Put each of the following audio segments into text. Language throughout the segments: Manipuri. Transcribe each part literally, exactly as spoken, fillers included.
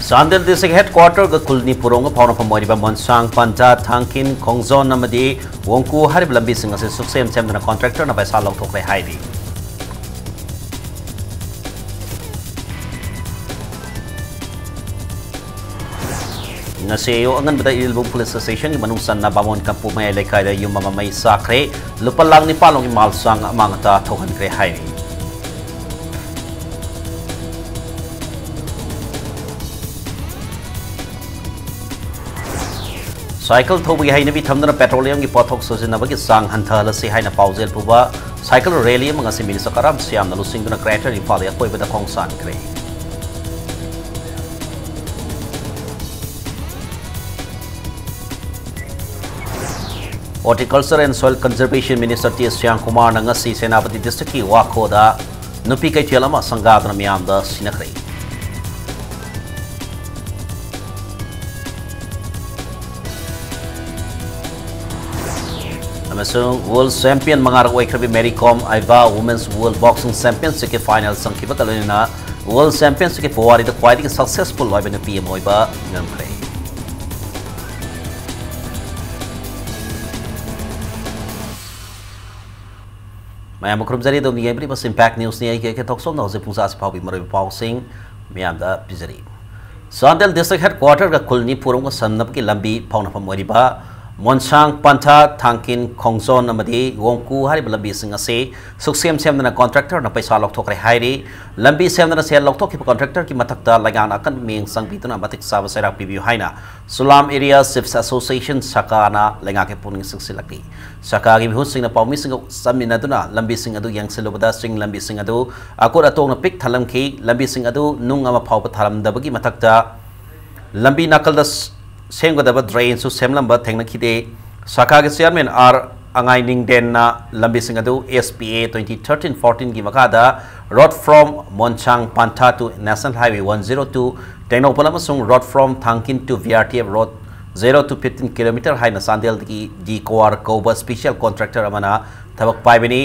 ꯆꯥꯟꯗꯦꯜ ꯗꯤꯁꯇ꯭ꯔꯤꯛ ꯍꯦꯗꯀ꯭ꯋꯥꯇꯔꯒ ꯈꯨꯜ ꯅꯤꯐꯨꯔꯣꯝꯒ ꯐꯥꯎꯅꯐꯝ ꯑꯣꯏꯔꯤꯕ ꯃꯣꯟꯁꯥꯡ, ꯄꯟꯊꯥ, ꯊꯥꯡꯀꯤꯟ, ꯈꯣꯡꯖꯣꯟ ꯑꯃꯗꯤ ꯋꯣꯡꯀꯨ ꯍꯥꯏꯔꯤꯕ ꯂꯝꯕꯤꯁꯤꯡ ꯑꯁꯤ ꯁꯨꯛꯁꯦꯝ ꯁꯦꯝꯗꯅ ꯀꯣꯟꯇ꯭ꯔꯦꯛꯇꯔꯅ ꯄꯩꯁꯥ ꯂꯧꯊꯣꯛꯈ꯭ꯔꯦ ꯍꯥꯏꯔꯤ꯫ ꯉꯁꯤ ꯑꯌꯨꯛ ꯑꯉꯟꯕꯗ ꯏꯔꯤꯜꯕꯨꯡ ꯄꯨꯂꯤꯁ ꯁ꯭ꯇꯦꯁꯟꯒꯤ ꯃꯅꯨꯡ ꯆꯟꯅ ꯕꯥꯃꯣꯟ ꯀꯝꯄꯨ ꯃꯌꯥꯏ ꯂꯩꯀꯥꯏꯗ ꯌꯨꯝ ꯑꯃ ꯃꯩ ꯆꯥꯛꯈ꯭ꯔꯦ꯫ ꯂꯨꯄꯥ ꯂꯥꯈ ꯅꯤꯄꯥꯟ ꯂꯣꯝꯒꯤ ꯃꯥꯜ ꯆꯥꯡ ꯑꯃꯥꯡ ꯑꯇꯥ ꯊꯣꯛꯍꯟꯈ꯭ꯔꯦ ꯍꯥꯏꯔꯤ꯫ ꯁꯥꯏꯀꯜ ꯊꯧꯕꯒꯤ ꯍꯩꯅꯕꯤ ꯊꯝꯗꯨꯅ ꯄꯦꯇ꯭ꯔꯣꯂꯤꯌꯝꯒꯤ ꯄꯣꯠꯊꯣꯛ ꯁꯤꯖꯤꯟꯅꯕꯒꯤ ꯆꯥꯡ ꯍꯟꯊꯍꯜꯂꯁꯤ ꯍꯥꯏꯅ ꯄꯥꯎꯖꯦꯜ ꯄꯨꯕ ꯁꯥꯏꯀꯜ ꯔꯦꯂꯤ ꯑꯃ ꯉꯁꯤ ꯃꯤꯅꯤꯁꯇꯔ ꯀꯔꯥꯝ ꯁꯤꯌꯥꯝꯅ ꯂꯨꯆꯤꯡꯗꯨꯅ ꯒ꯭ꯔꯦꯇꯔ ꯏꯝꯐꯥꯜꯒꯤ ꯑꯀꯣꯏꯕꯗ ꯈꯣꯡꯁꯥꯟꯈ꯭ꯔꯦ꯫ Horticulture and Soil Conservation Minister T ꯁ꯭ꯌꯥꯝꯀꯨꯃꯥꯔꯅ ꯉꯁꯤ ꯁꯦꯅꯥꯄꯇꯤ ꯗꯤꯁꯇ꯭ꯔꯤꯛꯀꯤ ꯋꯥꯈꯣꯗ ꯅꯨꯄꯤ ꯀꯩꯊꯦꯜ ꯑꯃ ꯁꯪꯒꯥꯗꯨꯅ ꯃꯤꯌꯥꯝꯗ ꯁꯤꯟꯅꯈ꯭ꯔꯦ꯫ ꯑꯃꯁꯨꯡ ꯋꯥꯔꯜ ꯆꯦꯝꯄꯤꯌꯟ ꯃꯉꯥꯔꯛ ꯑꯣꯏꯈ꯭ꯔꯕꯤ ꯃꯦꯔꯤ ꯀꯣꯝ ꯑꯥꯏꯕꯥ ꯋꯨꯃꯦꯟꯁ ꯋꯥꯔꯜ ꯕꯣꯛꯁꯤꯡ ꯆꯦꯝꯄꯤꯌꯟꯁꯤꯞꯀꯤ ꯐꯥꯏꯅꯦꯜ ꯆꯪꯈꯤꯕꯒ ꯂꯣꯏꯅꯅ ꯋꯥꯔꯜ ꯆꯦꯝꯄꯤꯌꯟꯁꯤꯞꯀꯤ ꯄꯨꯋꯥꯔꯤꯗ ꯈ꯭ꯋꯥꯏꯗꯒꯤ ꯁꯛꯁꯦꯁꯐꯨꯜ ꯑꯣꯏꯕ ꯅꯨꯄꯤ ꯑꯃ ꯑꯣꯏꯕ ꯉꯝꯈ꯭ꯔꯦ꯫ ꯃꯌꯥꯝꯕꯨ ꯈꯨꯔꯨꯝꯖꯔꯤ꯫ ꯑꯗꯣꯝꯅ ꯌꯦꯡꯕꯤꯔꯤꯕꯁꯤ ꯏꯝꯄꯦꯛ ꯅ꯭ꯌꯨꯁꯅꯤ꯫ ꯑꯩꯒꯤ ꯑꯦ ꯀꯦ ꯊꯣꯛꯆꯣꯝꯅ ꯍꯧꯖꯤꯛ ꯄꯨꯡ ꯆꯥꯁꯤ ꯐꯥꯎꯕꯒꯤ ꯃꯔꯨꯑꯣꯏꯕ ꯄꯥꯎꯁꯤꯡ ꯃꯌꯥꯝꯗ ꯄꯤꯖꯔꯤ꯫ ꯆꯥꯟꯗꯦꯜ ꯗꯤꯁꯇ꯭ꯔꯤꯛ ꯍꯦꯗꯀ꯭ꯋꯥꯇꯔꯒ ꯈꯨꯜ ꯅꯤꯐꯨꯔꯣꯝꯒ ꯁꯝꯅꯕꯒꯤ ꯂꯝꯕꯤ ꯐꯥꯎꯅꯐꯝ ꯑꯣꯏꯔꯤꯕ ꯃꯣꯟꯁꯥꯡ, ꯄꯟꯊꯥ, ꯊꯥꯡꯀꯤꯟ, ꯈꯣꯡꯖꯣꯟ ꯑꯃꯗꯤ ꯋꯣꯡꯀꯨ ꯍꯥꯏꯔꯤꯕ ꯂꯝꯕꯤꯁꯤꯡ ꯑꯁꯤ ꯁꯨꯛꯁꯦꯝ ꯁꯦꯝꯗꯅ ꯀꯣꯟꯇ꯭ꯔꯦꯛꯇꯔꯅ ꯄꯩꯁꯥ ꯂꯧꯊꯣꯛꯈ꯭ꯔꯦ ꯍꯥꯏꯔꯤ꯫ ꯂꯝꯕꯤ ꯁꯦꯝꯗꯅ ꯁꯦꯜ ꯂꯧꯊꯣꯛꯈꯤꯕ ꯀꯣꯟꯇ꯭ꯔꯦꯛꯇꯔꯒꯤ ꯃꯊꯛꯇ ꯂꯩꯉꯥꯛꯅ ꯑꯀꯟꯕ ꯃꯤꯠꯌꯦꯡ ꯆꯪꯕꯤꯗꯨꯅ ꯃꯇꯤꯛ ꯆꯥꯕ ꯆꯩꯔꯥꯛ ꯄꯤꯕꯤꯌꯨ ꯍꯥꯏꯅ ꯁꯨꯂꯥꯝ ꯑꯦꯔꯤꯌꯥ ꯆꯤꯐꯁ ꯑꯦꯁꯣꯁꯤꯌꯦꯁꯟ, ꯁꯀꯥꯅ ꯂꯩꯉꯥꯛꯀꯤ ꯄꯨꯛꯅꯤꯡ ꯆꯤꯡꯁꯤꯜꯂꯛꯂꯤ꯫ ꯁꯔꯀꯥꯔꯒꯤ ꯃꯤꯍꯨꯠꯁꯤꯡꯅ ꯄꯥꯎꯃꯤꯁꯤꯡꯒ ꯆꯠꯃꯤꯟꯅꯗꯨꯅ ꯂꯝꯕꯤꯁꯤꯡ ꯑꯗꯨ ꯌꯦꯡꯁꯤꯜꯂꯨꯕꯗ ꯆꯤꯡ ꯂꯝꯕꯤꯁꯤꯡ ꯑꯗꯨ ꯑꯀꯨꯠ ꯑꯇꯣꯡꯅ ꯄꯤꯛ ꯊꯜꯂꯝꯈꯤ꯫ ꯂꯝꯕꯤꯁꯤꯡ ꯑꯗꯨ ꯅꯨꯡ ꯑꯃ ꯐꯥꯎꯕ ꯊꯥꯔꯝꯗꯕꯒꯤ ꯃꯊꯛꯇ ꯂꯝꯕꯤ ꯅꯥꯀꯜꯗ ꯁ-, ꯁꯦꯝꯒꯗꯕ ꯗ꯭ꯔꯦꯟꯁꯨ ꯁꯦꯝꯂꯝꯕ ꯊꯦꯡꯅꯈꯤꯗꯦ꯫ ꯁꯔꯀꯥꯔꯒꯤ ꯆꯤꯌꯥꯔꯃꯦꯟ ꯑꯥꯔ ꯑꯉꯥꯏꯅꯤꯡꯗꯦꯟꯅ ꯂꯝꯕꯤꯁꯤꯡ ꯑꯗꯨ ꯑꯦꯁ ꯄꯤ ꯑꯦ ꯇ꯭ꯋꯦꯟꯇꯤ ꯊꯥꯔꯇꯤꯟ ꯐꯣꯔꯇꯤꯟꯒꯤ ꯃꯈꯥꯗ Road from Monsang Pantha to National Highway one zero two Tengnoupal ꯑꯃꯁꯨꯡ Road from Thangkin to V R T F Road zero to fifteen kilometer ꯍꯥꯏꯅ ꯆꯥꯟꯗꯦꯜꯗꯒꯤ ꯗꯤ ꯀꯣꯋꯥꯔ ꯀꯧꯕ ꯁ꯭ꯄꯤꯁꯤꯌꯦꯜ ꯀꯣꯟꯇ꯭ꯔꯦꯛꯇꯔ ꯑꯃꯅ ꯊꯕꯛ ꯄꯥꯏꯕꯅꯤ꯫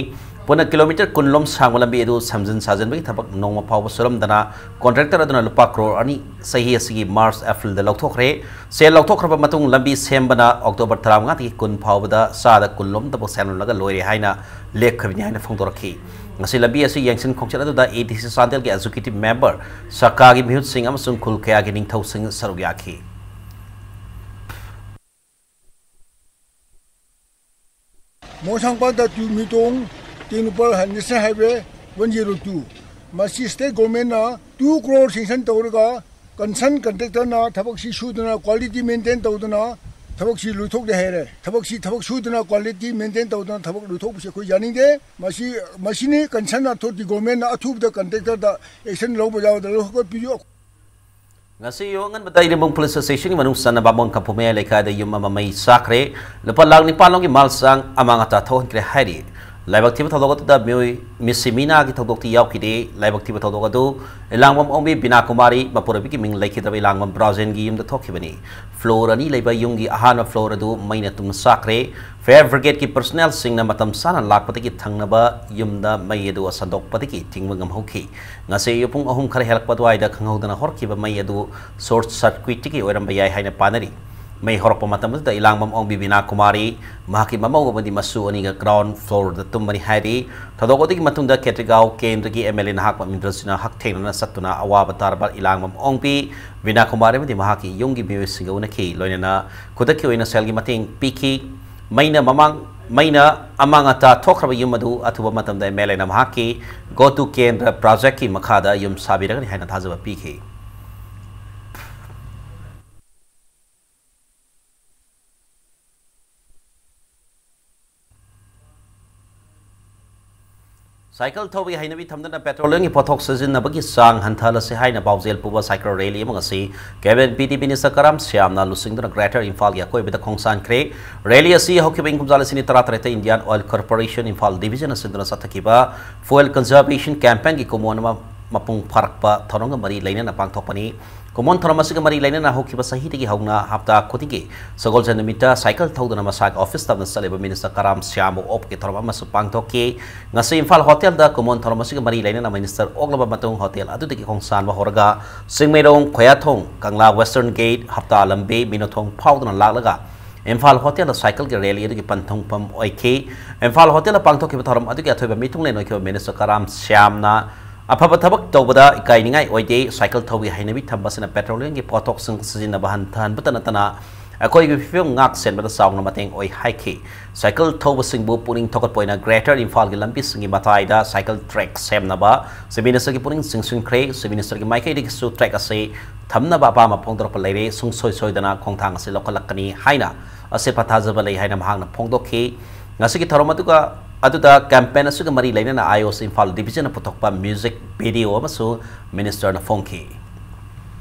ꯄꯨꯟꯅ ꯀꯤꯂꯣꯃꯤꯇꯔ ꯀꯨꯟ ꯂꯣꯝ ꯁꯥꯡꯕ ꯂꯝꯕꯤ ꯑꯗꯨ ꯁꯦꯝꯖꯤꯟ ꯁꯥꯖꯤꯟꯕꯒꯤ ꯊꯕꯛ ꯅꯣꯡꯃ ꯐꯥꯎꯕ ꯁꯨꯔꯝꯗꯅ ꯀꯣꯟꯇ꯭ꯔꯦꯛꯇꯔ ꯑꯗꯨꯅ ꯂꯨꯄꯥ ꯀ꯭ꯔꯣꯔ ꯑꯅꯤ ꯆꯍꯤ ꯑꯁꯤꯒꯤ ꯃꯥꯔꯆ ꯑꯦꯄ꯭ꯔꯤꯜꯗ ꯂꯧꯊꯣꯛꯈ꯭ꯔꯦ꯫ ꯁꯦꯜ ꯂꯧꯊꯣꯛꯈ꯭ꯔꯕ ꯃꯇꯨꯡ ꯂꯝꯕꯤ ꯁꯦꯝꯕꯅ ꯑꯣꯛꯇꯣꯕꯔ ꯇꯔꯥꯃꯉꯥꯗꯒꯤ ꯀꯨꯟ ꯐꯥꯎꯕꯗ ꯆꯥꯗ ꯀꯨꯟ ꯂꯣꯝꯇꯕꯨ ꯁꯦꯝꯂꯝꯂꯒ ꯂꯣꯏꯔꯦ ꯍꯥꯏꯅ ꯂꯦꯞꯈ꯭ꯔꯕꯅꯤ ꯍꯥꯏꯅ ꯐꯣꯡꯗꯣꯔꯛꯈꯤ꯫ ꯉꯁꯤ ꯂꯝꯕꯤ ꯑꯁꯤ ꯌꯦꯡꯁꯤꯟ ꯈꯣꯡꯆꯠ ꯑꯗꯨꯗ ꯑꯦ ꯗꯤ ꯁꯤ ꯆꯥꯟꯗꯦꯜꯒꯤ ꯑꯦꯛꯖꯤꯀ꯭ꯌꯨꯇꯤꯚ ꯃꯦꯝꯕꯔ ꯁꯔꯀꯥꯔꯒꯤ ꯃꯤꯍꯨꯠꯁꯤꯡ ꯑꯃꯁꯨꯡ ꯈꯨꯜ ꯀꯌꯥꯒꯤ ꯅꯤꯡꯊꯧꯁꯤꯡ ꯁꯔꯨꯛ ꯌꯥꯈꯤ꯫ ꯃꯣꯁꯥꯡꯄꯥꯠꯇ to Mitong, Tengnoupal national highway one zero two, ꯃꯁꯤ ꯁ꯭ꯇꯦꯠ ꯒꯣꯔꯃꯦꯟꯅ ꯇꯨ ꯀ꯭ꯔꯣꯔ ꯁꯦꯡꯁꯟ ꯇꯧꯔꯒ ꯀꯟꯁꯔꯟ ꯀꯟꯇ꯭ꯔꯦꯛꯇꯔꯅ ꯊꯕꯛꯁꯤ ꯁꯨꯗꯅ, ꯀ꯭ꯋꯥꯂꯤꯇꯤ ꯃꯦꯟꯇꯦꯟ ꯇꯧꯗꯅ, ꯊꯕꯛꯁꯤ ꯂꯣꯏꯊꯣꯛꯂꯦ ꯍꯥꯏꯔꯦ꯫ ꯊꯕꯛꯁꯤ, ꯊꯕꯛ ꯁꯨꯗꯅ, ꯀ꯭ꯋꯥꯂꯤꯇꯤ ꯃꯦꯟꯇꯦꯟ ꯇꯧꯗꯅ ꯊꯕꯛ ꯂꯣꯏꯊꯣꯛꯄꯁꯤ ꯑꯩꯈꯣꯏ ꯌꯥꯅꯤꯡꯗꯦ꯫ ꯃꯁꯤ, ꯃꯁꯤꯅꯤ ꯀꯟꯁꯔꯟ ꯑꯊꯣꯔꯤꯇꯤ ꯒꯣꯔꯃꯦꯟꯅ ꯑꯊꯨꯕꯗ ꯀꯟꯇ꯭ꯔꯦꯛꯇꯔꯗ ꯑꯦꯛꯁꯟ ꯂꯧꯕ ꯌꯥꯎꯗꯅ ꯂꯧꯈꯠꯄꯤꯌꯨ꯫ ꯉꯁꯤ ꯑꯌꯨꯛ ꯑꯉꯟꯕꯗ ꯏꯔꯦꯡꯕꯨꯡ ꯄꯨꯂꯤꯁ ꯁ꯭ꯇꯦꯁꯟꯒꯤ ꯃꯅꯨꯡ ꯆꯟꯅ ꯕꯥꯃꯣꯟ ꯈꯝꯄꯨ ꯃꯌꯥꯏ ꯂꯩꯀꯥꯏꯗ ꯌꯨꯝ ꯑꯃ ꯃꯩ ꯆꯥꯛꯈ꯭ꯔꯦ꯫ ꯂꯨꯄꯥ ꯂꯥꯈ ꯅꯤꯄꯥꯟ ꯂꯣꯝꯒꯤ ꯃꯥꯜ ꯆꯥꯡ ꯑꯃꯥꯡ ꯑꯇꯥ ꯊꯣꯛꯍꯟꯈ꯭ꯔꯦ ꯍꯥꯏꯔꯤ꯫ ꯂꯥꯏꯕꯛ ꯊꯤꯕ ꯊꯧꯗꯣꯛ ꯑꯗꯨꯗ ꯃꯤꯑꯣꯏ, ꯃꯤꯁꯤ ꯃꯤꯅꯥꯒꯤ ꯊꯧꯗꯣꯛꯇꯤ ꯌꯥꯎꯈꯤꯗꯦ꯫ ꯂꯥꯏꯕꯛ ꯊꯤꯕ ꯊꯧꯗꯣꯛ ꯑꯗꯨ ꯏꯂꯥꯡꯕꯝ ꯑꯣꯡꯕꯤ ꯕꯤꯅꯥ ꯀꯨꯃꯥꯔꯤ, ꯃꯄꯨꯔꯣꯏꯕꯒꯤ ꯃꯤꯡ ꯂꯩꯈꯤꯗ꯭ꯔꯕ ꯏꯂꯥꯡꯕꯝ ꯕ꯭ꯔꯥꯖꯦꯟꯒꯤ ꯌꯨꯝꯗ ꯊꯣꯛꯈꯤꯕꯅꯤ꯫ ꯐ꯭ꯂꯣꯔ ꯑꯅꯤ ꯂꯩꯕ ꯌꯨꯝꯒꯤ ꯑꯍꯥꯟꯕ ꯐ꯭ꯂꯣꯔ ꯑꯗꯨ ꯃꯩꯅ ꯇꯨꯝꯅ ꯆꯥꯛꯈ꯭ꯔꯦ꯫ ꯐꯥꯌꯔ ꯕ꯭ꯔꯤꯒꯦꯗꯀꯤ ꯄꯔꯁꯣꯅꯦꯜꯁꯤꯡꯅ ꯃꯇꯝ ꯆꯥꯅ ꯂꯥꯛꯄꯗꯒꯤ ꯊꯪꯅꯕ ꯌꯨꯝꯗ ꯃꯩ ꯑꯗꯨ ꯁꯟꯗꯣꯛꯄꯗꯒꯤ ꯊꯤꯡꯕ ꯉꯝꯍꯧꯈꯤ꯫ ꯉꯁꯤ ꯑꯌꯨꯛ ꯄꯨꯡ ꯑꯍꯨꯝ ꯈꯔ ꯍꯦꯜꯂꯛꯄ ꯑꯗꯨꯋꯥꯏꯗ ꯈꯪꯍꯧꯗꯅ ꯍꯧꯔꯛꯈꯤꯕ ꯃꯩ ꯑꯗꯨ ꯁꯣꯔꯠ ꯁꯔꯀ꯭ꯌꯨꯠꯇꯒꯤ ꯑꯣꯏꯔꯝꯕ ꯌꯥꯏ ꯍꯥꯏꯅ ꯄꯥꯅꯔꯤ꯫ ꯃꯩ ꯍꯧꯔꯛꯄ ꯃꯇꯝ ꯑꯗꯨꯗ ꯏꯂꯥꯡꯕꯝ ꯑꯣꯡꯕꯤ ꯕꯤꯅꯥ ꯀꯨꯃꯥꯔꯤ, ꯃꯍꯥꯛꯀꯤ ꯃꯃꯧ ꯑꯃꯗꯤ ꯃꯁꯨ ꯑꯅꯤꯒ ꯒ꯭ꯔꯥꯎꯟ ꯐ꯭ꯂꯣꯔꯗ ꯇꯨꯝꯕꯅꯤ ꯍꯥꯏꯔꯤ꯫ ꯊꯧꯗꯣꯛ ꯑꯗꯨꯒꯤ ꯃꯇꯨꯡꯗ ꯈꯦꯇ꯭ꯔꯤꯒꯥꯎ ꯀꯦꯟꯗ꯭ꯔꯒꯤ ꯑꯦꯝ ꯑꯦꯜ ꯑꯦ ꯅꯍꯥꯛ ꯃꯃꯤꯟꯗ꯭ꯔ ꯁꯤꯡꯅ ꯍꯛꯊꯦꯡꯅꯅ ꯆꯠꯇꯨꯅ ꯑꯋꯥꯕ ꯇꯥꯔꯕ ꯏꯂꯥꯡꯕꯝ ꯑꯣꯡꯕꯤ ꯕꯤꯅꯥ ꯀꯨꯃꯥꯔꯤ ꯑꯃꯗꯤ ꯃꯍꯥꯛꯀꯤ ꯌꯨꯝꯒꯤ ꯃꯤꯑꯣꯏꯁꯤꯡꯒ ꯎꯅꯈꯤ꯫ ꯂꯣꯏꯅꯅ ꯈꯨꯗꯛꯀꯤ ꯑꯣꯏꯅ ꯁꯦꯜꯒꯤ ꯃꯇꯦꯡ ꯄꯤꯈꯤ꯫ ꯃꯩꯅ ꯃꯃꯥꯡ, ꯃꯩꯅ ꯑꯃꯥꯡ ꯑꯇꯥ ꯊꯣꯛꯈ꯭ꯔꯕ ꯌꯨꯝ ꯑꯗꯨ ꯑꯊꯨꯕ ꯃꯇꯝꯗ ꯑꯦꯝ ꯑꯦꯜ ꯑꯦꯅ ꯃꯍꯥꯛꯀꯤ ꯒꯣꯇꯨ ꯀꯦꯟꯗ꯭ꯔ ꯄ꯭ꯔꯣꯖꯦꯛꯀꯤ ꯃꯈꯥꯗ ꯌꯨꯝ ꯁꯥꯕꯤꯔꯒꯅꯤ ꯍꯥꯏꯅ ꯊꯥꯖꯕ ꯄꯤꯈꯤ꯫ ꯁꯥꯏꯀꯜ ꯊꯧꯕꯒꯤ ꯍꯩꯅꯕꯤ ꯊꯝꯗꯨꯅ ꯄꯦꯇ꯭ꯔꯣꯂꯤꯌꯝꯒꯤ ꯄꯣꯠꯊꯣꯛ ꯁꯤꯖꯤꯟꯅꯕꯒꯤ ꯆꯥꯡ ꯍꯟꯊꯍꯜꯂꯁꯤ ꯍꯥꯏꯅ ꯄꯥꯎꯖꯦꯜ ꯄꯨꯕ ꯁꯥꯏꯀꯜ ꯔꯦꯂꯤ ꯑꯃ ꯉꯁꯤ ꯀꯦꯕꯤꯟ ꯄꯤ ꯗꯤ ꯃꯤꯅꯤꯁꯇꯔ ꯀꯔꯥꯝ ꯁ꯭ꯌꯥꯝꯅ ꯂꯨꯆꯤꯡꯗꯨꯅ ꯒ꯭ꯔꯦꯇꯔ ꯏꯝꯐꯥꯜꯒꯤ ꯑꯀꯣꯏꯕꯗ ꯈꯣꯡꯁꯥꯟꯈ꯭ꯔꯦ꯫ ꯔꯦꯂꯤ ꯑꯁꯤ ꯍꯧꯈꯤꯕ ꯏꯪ ꯀꯨꯝꯖꯥ ꯂꯤꯁꯤꯡ ꯑꯅꯤ ꯇꯔꯥꯇꯔꯦꯠꯇ ꯏꯟꯗꯤꯌꯥꯟ ꯑꯣꯏꯜ ꯀꯣꯔꯄꯣꯔꯦꯁꯟ ꯏꯝꯐꯥꯜ ꯗꯤꯕꯤꯖꯟꯅ ꯁꯤꯟꯗꯨꯅ ꯆꯠꯊꯈꯤꯕ ꯐ꯭ꯌꯨꯑꯦꯜ ꯀꯟꯖꯔꯕꯦꯁꯟ ꯀꯦꯝꯄꯦꯟꯒꯤ ꯀꯨꯝꯑꯣꯟ ꯑꯃ ꯃꯄꯨꯡ ꯐꯥꯔꯛꯄ ꯊꯧꯔꯝꯒ ꯃꯔꯤ ꯂꯩꯅꯅ ꯄꯥꯡꯊꯣꯛꯄꯅꯤ꯫ ꯀꯨꯝꯑꯣꯟ ꯊꯧꯔꯝ ꯑꯁꯤꯒ ꯃꯔꯤ ꯂꯩꯅꯅ ꯍꯧꯈꯤꯕ ꯆꯍꯤꯗꯒꯤ ꯍꯧꯅ ꯍꯞꯇꯥ ꯈꯨꯗꯤꯡꯒꯤ ꯁꯒꯣꯜꯁꯦꯟ ꯅꯨꯃꯤꯠꯇ ꯁꯥꯏꯀꯜ ꯊꯧꯗꯨꯅ ꯃꯁꯥꯒꯤ ꯑꯣꯐꯤꯁ ꯇꯝꯅ ꯆꯠꯂꯤꯕ ꯃꯤꯅꯤꯁꯇꯔ ꯀꯔꯥꯝ ꯁ꯭ꯌꯥꯝꯕꯨ ꯑꯣꯛꯄꯒꯤ ꯊꯧꯔꯝ ꯑꯃꯁꯨ ꯄꯥꯡꯊꯣꯛꯈꯤ꯫ ꯉꯁꯤ ꯏꯝꯐꯥꯜ ꯍꯣꯇꯦꯜꯗ ꯀꯨꯝꯑꯣꯟ ꯊꯧꯔꯝ ꯑꯁꯤꯒ ꯃꯔꯤ ꯂꯩꯅꯅ ꯃꯤꯅꯤꯁꯇꯔ ꯑꯣꯛꯂꯕ ꯃꯇꯨꯡ ꯍꯣꯇꯦꯜ ꯑꯗꯨꯗꯒꯤ ꯈꯣꯡꯁꯥꯟꯕ ꯍꯧꯔꯒ ꯆꯤꯡꯃꯩꯔꯣꯡ, ꯈꯣꯌꯥꯊꯣꯡ, ꯀꯪꯂꯥ ꯋꯦꯁꯇꯔꯟ ꯒꯦꯠ, ꯍꯞꯇꯥ ꯂꯝꯕꯤ, ꯃꯤꯅꯨꯊꯣꯡ ꯐꯥꯎꯗꯨꯅ ꯂꯥꯛꯂꯒ ꯏꯝꯐꯥꯜ ꯍꯣꯇꯦꯜꯗ ꯁꯥꯏꯀꯜꯒꯤ ꯔꯦꯂꯤ ꯑꯗꯨꯒꯤ ꯄꯟꯊꯨꯡꯐꯝ ꯑꯣꯏꯈꯤ꯫ ꯏꯝꯐꯥꯜ ꯍꯣꯇꯦꯜꯗ ꯄꯥꯡꯊꯣꯛꯈꯤꯕ ꯊꯧꯔꯝ ꯑꯗꯨꯒꯤ ꯑꯊꯣꯏꯕ ꯃꯤꯊꯨꯡꯂꯦꯟ ꯑꯣꯏꯈꯤꯕ ꯃꯤꯅꯤꯁꯇꯔ ꯀꯔꯥꯝ ꯁ꯭ꯌꯥꯝꯅ ꯑꯐꯕ ꯊꯕꯛ ꯇꯧꯕꯗ ꯏꯀꯥꯏꯅꯤꯡꯉꯥꯏ ꯑꯣꯏꯗꯦ, ꯁꯥꯏꯀꯜ ꯊꯧꯕꯒꯤ ꯍꯩꯅꯕꯤ ꯊꯝꯕꯁꯤꯅ ꯄꯦꯇ꯭ꯔꯣꯂꯤꯌꯝꯒꯤ ꯄꯣꯠꯊꯣꯛꯁꯤꯡ ꯁꯤꯖꯤꯟꯅꯕ ꯍꯟꯊꯍꯟꯕꯇ ꯅꯠꯇꯅ ꯑꯩꯈꯣꯏꯒꯤ ꯐꯤꯕꯝ ꯉꯥꯛ ꯁꯦꯟꯕꯗ ꯆꯥꯎꯅ ꯃꯇꯦꯡ ꯑꯣꯏ ꯍꯥꯏꯈꯤ꯫ ꯁꯥꯏꯀꯜ ꯊꯧꯕꯁꯤꯡꯕꯨ ꯄꯨꯛꯅꯤꯡ ꯊꯧꯒꯠꯄ ꯑꯣꯏꯅ ꯒ꯭ꯔꯦꯇꯔ ꯏꯝꯐꯥꯜꯒꯤ ꯂꯝꯕꯤꯁꯤꯡꯒꯤ ꯃꯇꯥꯏꯗ ꯁꯥꯏꯀꯜ ꯇ꯭ꯔꯦꯛ ꯁꯦꯝꯅꯕ ꯆꯤꯐ ꯃꯤꯅꯤꯁꯇꯔꯒꯤ ꯄꯨꯛꯅꯤꯡ ꯆꯤꯡꯁꯤꯟꯈ꯭ꯔꯦ꯫ ꯆꯤꯐ ꯃꯤꯅꯤꯁꯇꯔꯒꯤ ꯃꯥꯏꯀꯩꯗꯒꯤꯁꯨ ꯇ꯭ꯔꯦꯛ ꯑꯁꯤ ꯊꯝꯅꯕ ꯑꯄꯥꯝꯕ ꯐꯣꯡꯗꯣꯔꯛꯄ ꯂꯩꯔꯦ꯫ ꯁꯨꯡꯁꯣꯏ ꯁꯣꯏꯗꯅ ꯈꯣꯡꯊꯥꯡ ꯑꯁꯤ ꯂꯧꯈꯠꯂꯛꯀꯅꯤ ꯍꯥꯏꯅ ꯑꯆꯦꯠꯄ ꯊꯥꯖꯕ ꯂꯩ ꯍꯥꯏꯅ ꯃꯍꯥꯛꯅ ꯐꯣꯡꯗꯣꯛꯈꯤ꯫ ꯉꯁꯤꯒꯤ ꯊꯧꯔꯝ ꯑꯗꯨꯒ ꯑꯗꯨꯗ ꯀꯦꯝꯄꯦꯟ ꯑꯁꯤꯒ ꯃꯔꯤ ꯂꯩꯅꯅ ꯑꯥꯏ ꯑꯣ ꯁꯤ ꯏꯝꯐꯥꯜ ꯗꯤꯕꯤꯖꯟꯅ ꯄꯨꯊꯣꯛꯄ ꯃ꯭ꯌꯨꯖꯤꯛ ꯚꯤꯗꯤꯑꯣ ꯑꯃꯁꯨ ꯃꯤꯅꯤꯁꯇꯔꯅ ꯐꯣꯡꯈꯤ꯫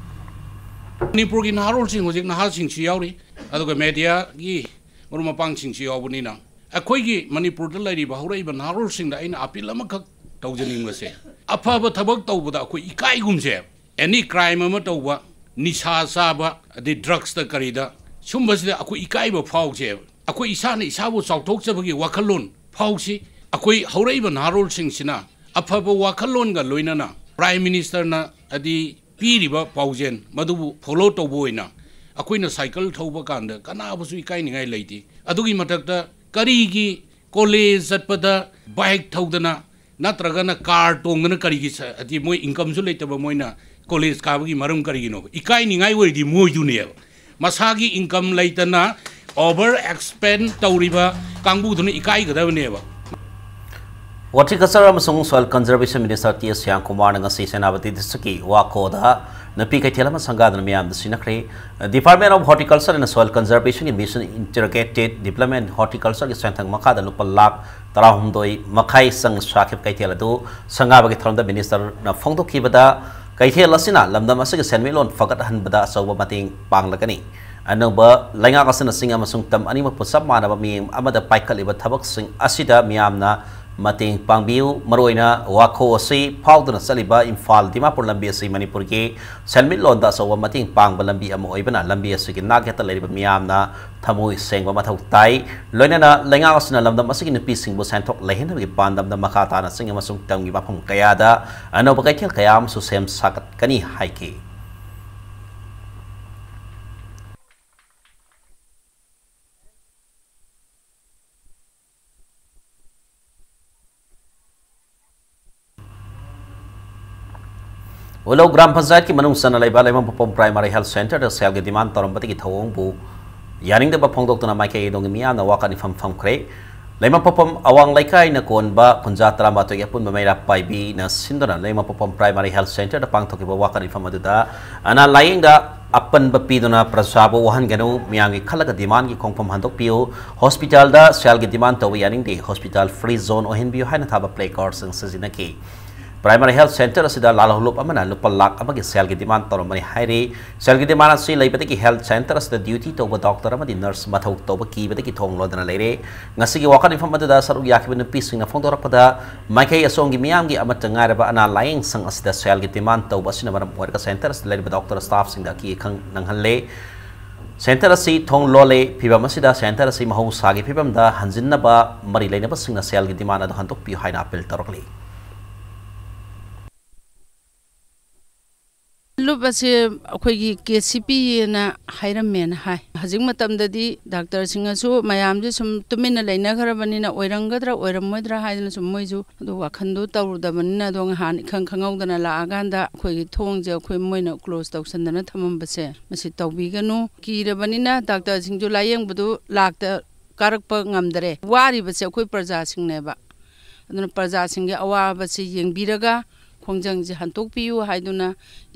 ꯃꯅꯤꯄꯨꯔꯒꯤ ꯅꯍꯥꯔꯣꯜꯁꯤꯡ ꯍꯧꯖꯤꯛ ꯅꯍꯥꯁꯤꯡꯁꯨ ꯌꯥꯎꯔꯤ, ꯑꯗꯨꯒ ꯃꯦꯗꯤꯌꯥꯒꯤ ꯃꯔꯨꯞ ꯃꯄꯥꯡꯁꯤꯡꯁꯨ ꯌꯥꯎꯕꯅꯤꯅ, ꯑꯩꯈꯣꯏꯒꯤ ꯃꯅꯤꯄꯨꯔꯗ ꯂꯩꯔꯤꯕ ꯍꯧꯔꯛꯏꯕ ꯅꯍꯥꯔꯣꯜꯁꯤꯡꯗ ꯑꯩꯅ ꯑꯄꯤꯜ ꯑꯃꯈꯛ ꯇꯧꯖꯅꯤꯡꯕꯁꯦ, ꯑꯐꯕ ꯊꯕꯛ ꯇꯧꯕꯗ ꯑꯩꯈꯣꯏ ꯏꯀꯥꯏꯒꯨꯝꯁꯦ꯫ ꯑꯦꯅꯤ ꯀ꯭ꯔꯥꯏꯝ ꯑꯃ ꯇꯧꯕ, ꯅꯤꯁꯥ ꯆꯥꯕ, ꯑꯗꯩ ꯗ꯭ꯔꯛꯁꯇ ꯀꯔꯤꯗ, ꯁꯨꯝꯕꯁꯤꯗ ꯑꯩꯈꯣꯏ ꯏꯀꯥꯏꯕ ꯐꯥꯎꯁꯦꯕ꯫ ꯑꯩꯈꯣꯏ ꯏꯁꯥꯅ ꯏꯁꯥꯕꯨ ꯆꯥꯎꯊꯣꯛꯆꯕꯒꯤ ꯋꯥꯈꯜꯂꯣꯟ ꯐꯥꯎꯁꯤ꯫ ꯑꯩꯈꯣꯏ ꯍꯧꯔꯛꯏꯕ ꯅꯍꯥꯔꯣꯜꯁꯤꯡꯁꯤꯅ ꯑꯐꯕ ꯋꯥꯈꯜꯂꯣꯟꯒ ꯂꯣꯏꯅꯅ ꯄ꯭ꯔꯥꯏꯝ ꯃꯤꯅꯤꯁꯇꯔꯅ ꯑꯗꯤ ꯄꯤꯔꯤꯕ ꯄꯥꯎꯖꯦꯜ ꯃꯗꯨꯕꯨ ꯐꯣꯂꯣ ꯇꯧꯕ ꯑꯣꯏꯅ ꯑꯩꯈꯣꯏꯅ ꯁꯥꯏꯀꯜ ꯊꯧꯕ ꯀꯥꯟꯗ ꯀꯅꯥꯕꯨꯁꯨ ꯏꯀꯥꯏꯅꯤꯡꯉꯥꯏ ꯂꯩꯇꯦ꯫ ꯑꯗꯨꯒꯤ ꯃꯊꯛꯇ ꯀꯔꯤꯒꯤ ꯀꯣꯂꯦꯖ ꯆꯠꯄꯗ ꯕꯥꯏꯛ ꯊꯧꯗꯅ ꯅꯠꯇ꯭ꯔꯒꯅ ꯀꯥꯔ ꯇꯣꯡꯗꯅ ꯀꯔꯤꯒꯤ ꯁ-, ꯍꯥꯏꯗꯤ ꯃꯣꯏ ꯏꯟꯀꯝꯁꯨ ꯂꯩꯇꯕ ꯃꯣꯏꯅ ꯀꯣꯂꯦꯖ ꯀꯥꯕꯒꯤ ꯃꯔꯝ ꯀꯔꯤꯒꯤꯅꯣꯕ? ꯏꯀꯥꯏꯅꯤꯡꯉꯥꯏ ꯑꯣꯏꯔꯤꯗꯤ ꯃꯣꯏꯗꯨꯅꯦꯕ꯫ ꯃꯁꯥꯒꯤ ꯏꯟꯀꯝ ꯂꯩꯇꯅ ꯑꯣꯚꯔ ꯑꯦꯛꯁꯄꯦꯟ ꯇꯧꯔꯤꯕ ꯀꯥꯡꯕꯨꯗꯨꯅ ꯏꯀꯥꯏꯒꯗꯕꯅꯦꯕ꯫ ꯍꯣꯔꯇꯤꯀꯜꯆꯔ ꯑꯃꯁꯨꯡ soil conservation minister T S ꯁ꯭ꯌꯥꯝꯀꯨꯃꯥꯔꯅ ꯉꯁꯤ ꯁꯦꯅꯥꯄꯇꯤ ꯗꯤꯁꯇ꯭ꯔꯤꯛꯀꯤ ꯋꯥꯀꯣꯗ ꯅꯨꯄꯤ ꯀꯩꯊꯦꯜ ꯑꯃ ꯁꯪꯒꯥꯗꯨꯅ ꯃꯤꯌꯥꯝꯗ ꯁꯤꯟꯅꯈ꯭ꯔꯦ꯫ Department of Horticulture and Soil Conservation ꯒꯤ Mission Integrated Development Horticulture ꯒꯤ ꯁꯦꯟꯊꯪ ꯃꯈꯥꯗ ꯂꯨꯄꯥ ꯂꯥꯈ ꯇꯔꯥꯍꯨꯝꯗꯣꯏ ꯃꯈꯥꯏ ꯆꯪ ꯁꯥꯈꯤꯕ ꯀꯩꯊꯦꯜ ꯑꯗꯨ ꯁꯪꯒꯥꯕꯒꯤ ꯊꯧꯔꯝꯗ ꯃꯤꯅꯤꯁꯇꯔꯅ ꯐꯣꯡꯗꯣꯛꯈꯤꯕꯗ, ꯀꯩꯊꯦꯜ ꯑꯁꯤꯅ ꯂꯝꯗꯝ ꯑꯁꯤꯒꯤ ꯁꯦꯟꯃꯤꯠꯂꯣꯟ ꯐꯒꯠꯍꯟꯕꯗ ꯑꯆꯧꯕ ꯃꯇꯦꯡ ꯄꯥꯡꯂꯒꯅꯤ꯫ ꯑꯅꯧꯕ ꯂꯩꯉꯥꯛ ꯑꯁꯤꯅ ꯆꯤꯡ ꯑꯃꯁꯨꯡ ꯇꯝ ꯑꯅꯤꯃꯛꯄꯨ ꯆꯞ ꯃꯥꯟꯅꯕ ꯃꯤꯠꯌꯦꯡ ꯑꯃꯗ ꯄꯥꯏꯈꯠꯂꯤꯕ ꯊꯕꯛꯁꯤꯡ ꯑꯁꯤꯗ ꯃꯤꯌꯥꯝꯅ ꯃꯇꯦꯡ ꯄꯥꯡꯕꯤꯌꯨ꯫ ꯃꯔꯨꯑꯣꯏꯅ ꯋꯥꯈꯣ ꯑꯁꯤ ꯐꯥꯎꯗꯨꯅ ꯆꯠꯂꯤꯕ ꯏꯝꯐꯥꯜ ꯗꯤꯃꯥꯄꯨꯔ ꯂꯝꯕꯤ ꯑꯁꯤ ꯃꯅꯤꯄꯨꯔꯒꯤ ꯁꯦꯟꯃꯤꯠꯂꯣꯟꯗ ꯑꯆꯧꯕ ꯃꯇꯦꯡ ꯄꯥꯡꯕ ꯂꯝꯕꯤ ꯑꯃ ꯑꯣꯏꯕꯅ, ꯂꯝꯕꯤ ꯑꯁꯤꯒꯤ ꯅꯥꯛꯌꯦꯠꯇ ꯂꯩꯔꯤꯕ ꯃꯤꯌꯥꯝꯅ ꯊꯃꯣꯏ ꯁꯦꯡꯕ ꯃꯊꯧ ꯇꯥꯏ꯫ ꯂꯣꯏꯅꯅ ꯂꯩꯉꯥꯛ ꯑꯁꯤꯅ ꯂꯝꯗꯝ ꯑꯁꯤꯒꯤ ꯅꯨꯄꯤꯁꯤꯡꯕꯨ ꯁꯦꯟꯊꯣꯛ ꯂꯩꯍꯟꯅꯕꯒꯤ ꯄꯥꯟꯗꯝꯗ ꯃꯈꯥ ꯇꯥꯅ ꯆꯤꯡ ꯑꯃꯁꯨꯡ ꯇꯝꯒꯤ ꯃꯐꯝ ꯀꯌꯥꯗ ꯑꯅꯧꯕ ꯀꯩꯊꯦꯜ ꯀꯌꯥ ꯑꯃꯁꯨ ꯁꯦꯝ ꯁꯥꯒꯠꯀꯅꯤ ꯍꯥꯏꯈꯤ꯫ ꯎꯂꯧ ꯒ꯭ꯔꯥꯝ ꯄꯟꯆꯥꯌꯠꯀꯤ ꯃꯅꯨꯡ ꯆꯟꯅ ꯂꯩꯕ ꯂꯩꯃꯄꯣꯛꯄꯝ ꯄ꯭ꯔꯥꯏꯃꯥꯔꯤ ꯍꯦꯜꯊ ꯁꯦꯟꯇꯔꯗ ꯁꯦꯜꯒꯤ ꯗꯤꯃꯥꯟ ꯇꯧꯔꯝꯕꯗꯒꯤ ꯊꯧꯑꯣꯡꯕꯨ ꯌꯥꯅꯤꯡꯗꯕ ꯐꯣꯡꯗꯣꯛꯇꯨꯅ ꯃꯥꯏꯀꯩ ꯑꯗꯣꯝꯒꯤ ꯃꯤꯌꯥꯝꯅ ꯋꯥꯀꯠ ꯏꯐꯝ ꯐꯝꯈ꯭ꯔꯦ꯫ ꯂꯩꯃꯄꯣꯛꯄꯝ ꯑꯋꯥꯡ ꯂꯩꯀꯥꯏꯅ ꯀꯣꯟꯕ ꯈꯨꯟꯖꯥ ꯇꯔꯥꯃꯥꯊꯣꯏꯒꯤ ꯑꯄꯨꯟꯕ ꯃꯩꯔꯥ ꯄꯥꯏꯕꯤꯅ ꯁꯤꯟꯗꯨꯅ ꯂꯩꯃꯄꯣꯛꯄꯝ ꯄ꯭ꯔꯥꯏꯃꯥꯔꯤ ꯍꯦꯜꯊ ꯁꯦꯟꯇꯔꯗ ꯄꯥꯡꯊꯣꯛꯈꯤꯕ ꯋꯥꯀꯠ ꯏꯐꯝ ꯑꯗꯨꯗ ꯑꯅꯥ ꯂꯥꯌꯦꯡꯗ ꯑꯄꯟꯕ ꯄꯤꯗꯨꯅ ꯄ꯭ꯔꯖꯥꯕꯨ ꯋꯥꯍꯟꯒꯅꯨ, ꯃꯤꯌꯥꯝꯒꯤ ꯈꯜꯂꯒ ꯗꯤꯃꯥꯟꯒꯤ ꯈꯣꯡꯐꯝ ꯍꯟꯗꯣꯛꯄꯤꯌꯨ, ꯍꯣꯁꯄꯤꯇꯥꯜꯗ ꯁꯦꯜꯒꯤ ꯗꯤꯃꯥꯟ ꯇꯧꯕ ꯌꯥꯅꯤꯡꯗꯦ, ꯍꯣꯁꯄꯤꯇꯥꯜ ꯐ꯭ꯔꯤ ꯖꯣꯟ ꯑꯣꯏꯍꯟꯕꯤꯌꯨ ꯍꯥꯏꯅ ꯊꯥꯕ ꯄ꯭ꯂꯦ ꯀꯥꯔꯗꯁꯤꯡ ꯁꯤꯖꯤꯟꯅꯈꯤ꯫ ꯄ꯭ꯔꯥꯏꯃꯥꯔꯤ ꯍꯦꯜꯊ ꯁꯦꯟꯇꯔ ꯑꯁꯤꯗ ꯂꯥꯜꯍꯧꯂꯨꯞ ꯑꯃꯅ ꯂꯨꯄꯥ ꯂꯥꯈ ꯑꯃꯒꯤ ꯁꯦꯜꯒꯤ ꯗꯤꯃꯥꯟ ꯇꯧꯔꯝꯕꯅꯤ ꯍꯥꯏꯔꯤ꯫ ꯁꯦꯜꯒꯤ ꯗꯤꯃꯥꯟ ꯑꯁꯤ ꯂꯩꯕꯗꯒꯤ ꯍꯦꯜꯊ ꯁꯦꯟꯇꯔ ꯑꯁꯤꯗ ꯗ꯭ꯌꯨꯇꯤ ꯇꯧꯕ ꯗꯣꯛꯇꯔ ꯑꯃꯗꯤ ꯅꯔꯁ ꯃꯊꯧ ꯇꯧꯕ ꯀꯤꯕꯗꯒꯤ ꯊꯣꯡ ꯂꯣꯟꯗꯅ ꯂꯩꯔꯦ꯫ ꯉꯁꯤꯒꯤ ꯋꯥꯀꯠ ꯃꯤꯐꯝ ꯑꯗꯨꯗ ꯁꯔꯨꯛ ꯌꯥꯈꯤꯕ ꯅꯨꯄꯤꯁꯤꯡꯅ ꯐꯣꯡꯗꯣꯔꯛꯄꯗ, ꯃꯥꯏꯀꯩ ꯑꯁꯣꯝꯒꯤ ꯃꯤꯌꯥꯝꯒꯤ ꯑꯃꯠꯇ ꯉꯥꯏꯔꯕ ꯑꯅꯥ ꯂꯥꯌꯦꯡꯁꯪ ꯑꯁꯤꯗ ꯁꯦꯜꯒꯤ ꯗꯤꯃꯥꯟ ꯇꯧꯕ ꯑꯁꯤꯅ ꯃꯔꯝ ꯑꯣꯏꯔꯒ ꯁꯦꯟꯇꯔ ꯑꯁꯤꯗ ꯂꯩꯔꯤꯕ ꯗꯣꯛꯇꯔ ꯁ꯭ꯇꯥꯐꯁꯤꯡꯗ ꯑꯀꯤ ꯑꯈꯪ ꯅꯪꯍꯜꯂꯦ꯫ ꯁꯦꯟꯇꯔ ꯑꯁꯤ ꯊꯣꯡ ꯂꯣꯜꯂꯦ꯫ ꯐꯤꯚꯝ ꯑꯁꯤꯗ ꯁꯦꯟꯇꯔ ꯑꯁꯤ ꯃꯍꯧꯁꯥꯒꯤ ꯐꯤꯚꯝꯗ ꯍꯟꯖꯤꯟꯅꯕ ꯃꯔꯤ ꯂꯩꯅꯕꯁꯤꯡꯅ ꯁꯦꯜꯒꯤ ꯗꯤꯃꯥꯟ ꯑꯗꯨ ꯍꯟꯗꯣꯛꯄꯤꯌꯨ ꯍꯥꯏꯅ ꯑꯄꯤꯜ ꯇꯧꯔꯛꯂꯤ꯫ ꯂꯨꯞ ꯑꯁꯤ ꯑꯩꯈꯣꯏꯒꯤ ꯀꯦ ꯁꯤ ꯄꯤꯅ ꯍꯥꯏꯔꯝꯃꯦꯅ ꯍꯥꯏ꯫ ꯍꯧꯖꯤꯛ ꯃꯇꯝꯗꯗꯤ ꯗꯥꯛꯇꯔꯁꯤꯡꯅꯁꯨ ꯃꯌꯥꯝꯁꯦ ꯁꯨꯝ ꯇꯨꯃꯤꯟꯅ ꯂꯩꯅꯈ꯭ꯔꯕꯅꯤꯅ ꯑꯣꯏꯔꯝꯒꯗ꯭ꯔꯥ ꯑꯣꯏꯔꯝꯃꯣꯏꯗ꯭ꯔꯥ ꯍꯥꯏꯗꯅ ꯁꯨꯝ ꯃꯣꯏꯁꯨ ꯑꯗꯨ ꯋꯥꯈꯜꯗꯣ ꯇꯧꯔꯨꯗꯕꯅꯤꯅ, ꯑꯗꯣ ꯉꯍꯥꯟ ꯏꯈꯪ ꯈꯪꯍꯧꯗꯅ ꯂꯥꯛꯑꯀꯥꯟꯗ ꯑꯩꯈꯣꯏꯒꯤ ꯊꯣꯡꯁꯦ ꯑꯩꯈꯣꯏ ꯃꯣꯏꯅ ꯀ꯭ꯂꯣꯖ ꯇꯧꯁꯟꯗꯅ ꯊꯝꯃꯝꯕꯁꯦ ꯃꯁꯤ ꯇꯧꯕꯤꯒꯅꯨ꯫ ꯀꯤꯔꯕꯅꯤꯅ ꯗꯥꯛꯇꯔꯁꯤꯡꯁꯨ ꯂꯥꯌꯦꯡꯕꯗꯨ ꯂꯥꯛꯇ ꯀꯥꯔꯛꯄ ꯉꯝꯗꯔꯦ꯫ ꯋꯥꯔꯤꯕꯁꯦ ꯑꯩꯈꯣꯏ ꯄ꯭ꯔꯖꯥꯁꯤꯡꯅꯦꯕ꯫ ꯑꯗꯨꯅ ꯄ꯭ꯔꯖꯥꯁꯤꯡꯒꯤ ꯑꯋꯥꯕꯁꯤ ꯌꯦꯡꯕꯤꯔꯒ ꯈꯣꯡꯖꯪꯁꯤ ꯍꯟꯗꯣꯛꯄꯤꯌꯨ ꯍꯥꯏꯗꯨꯅ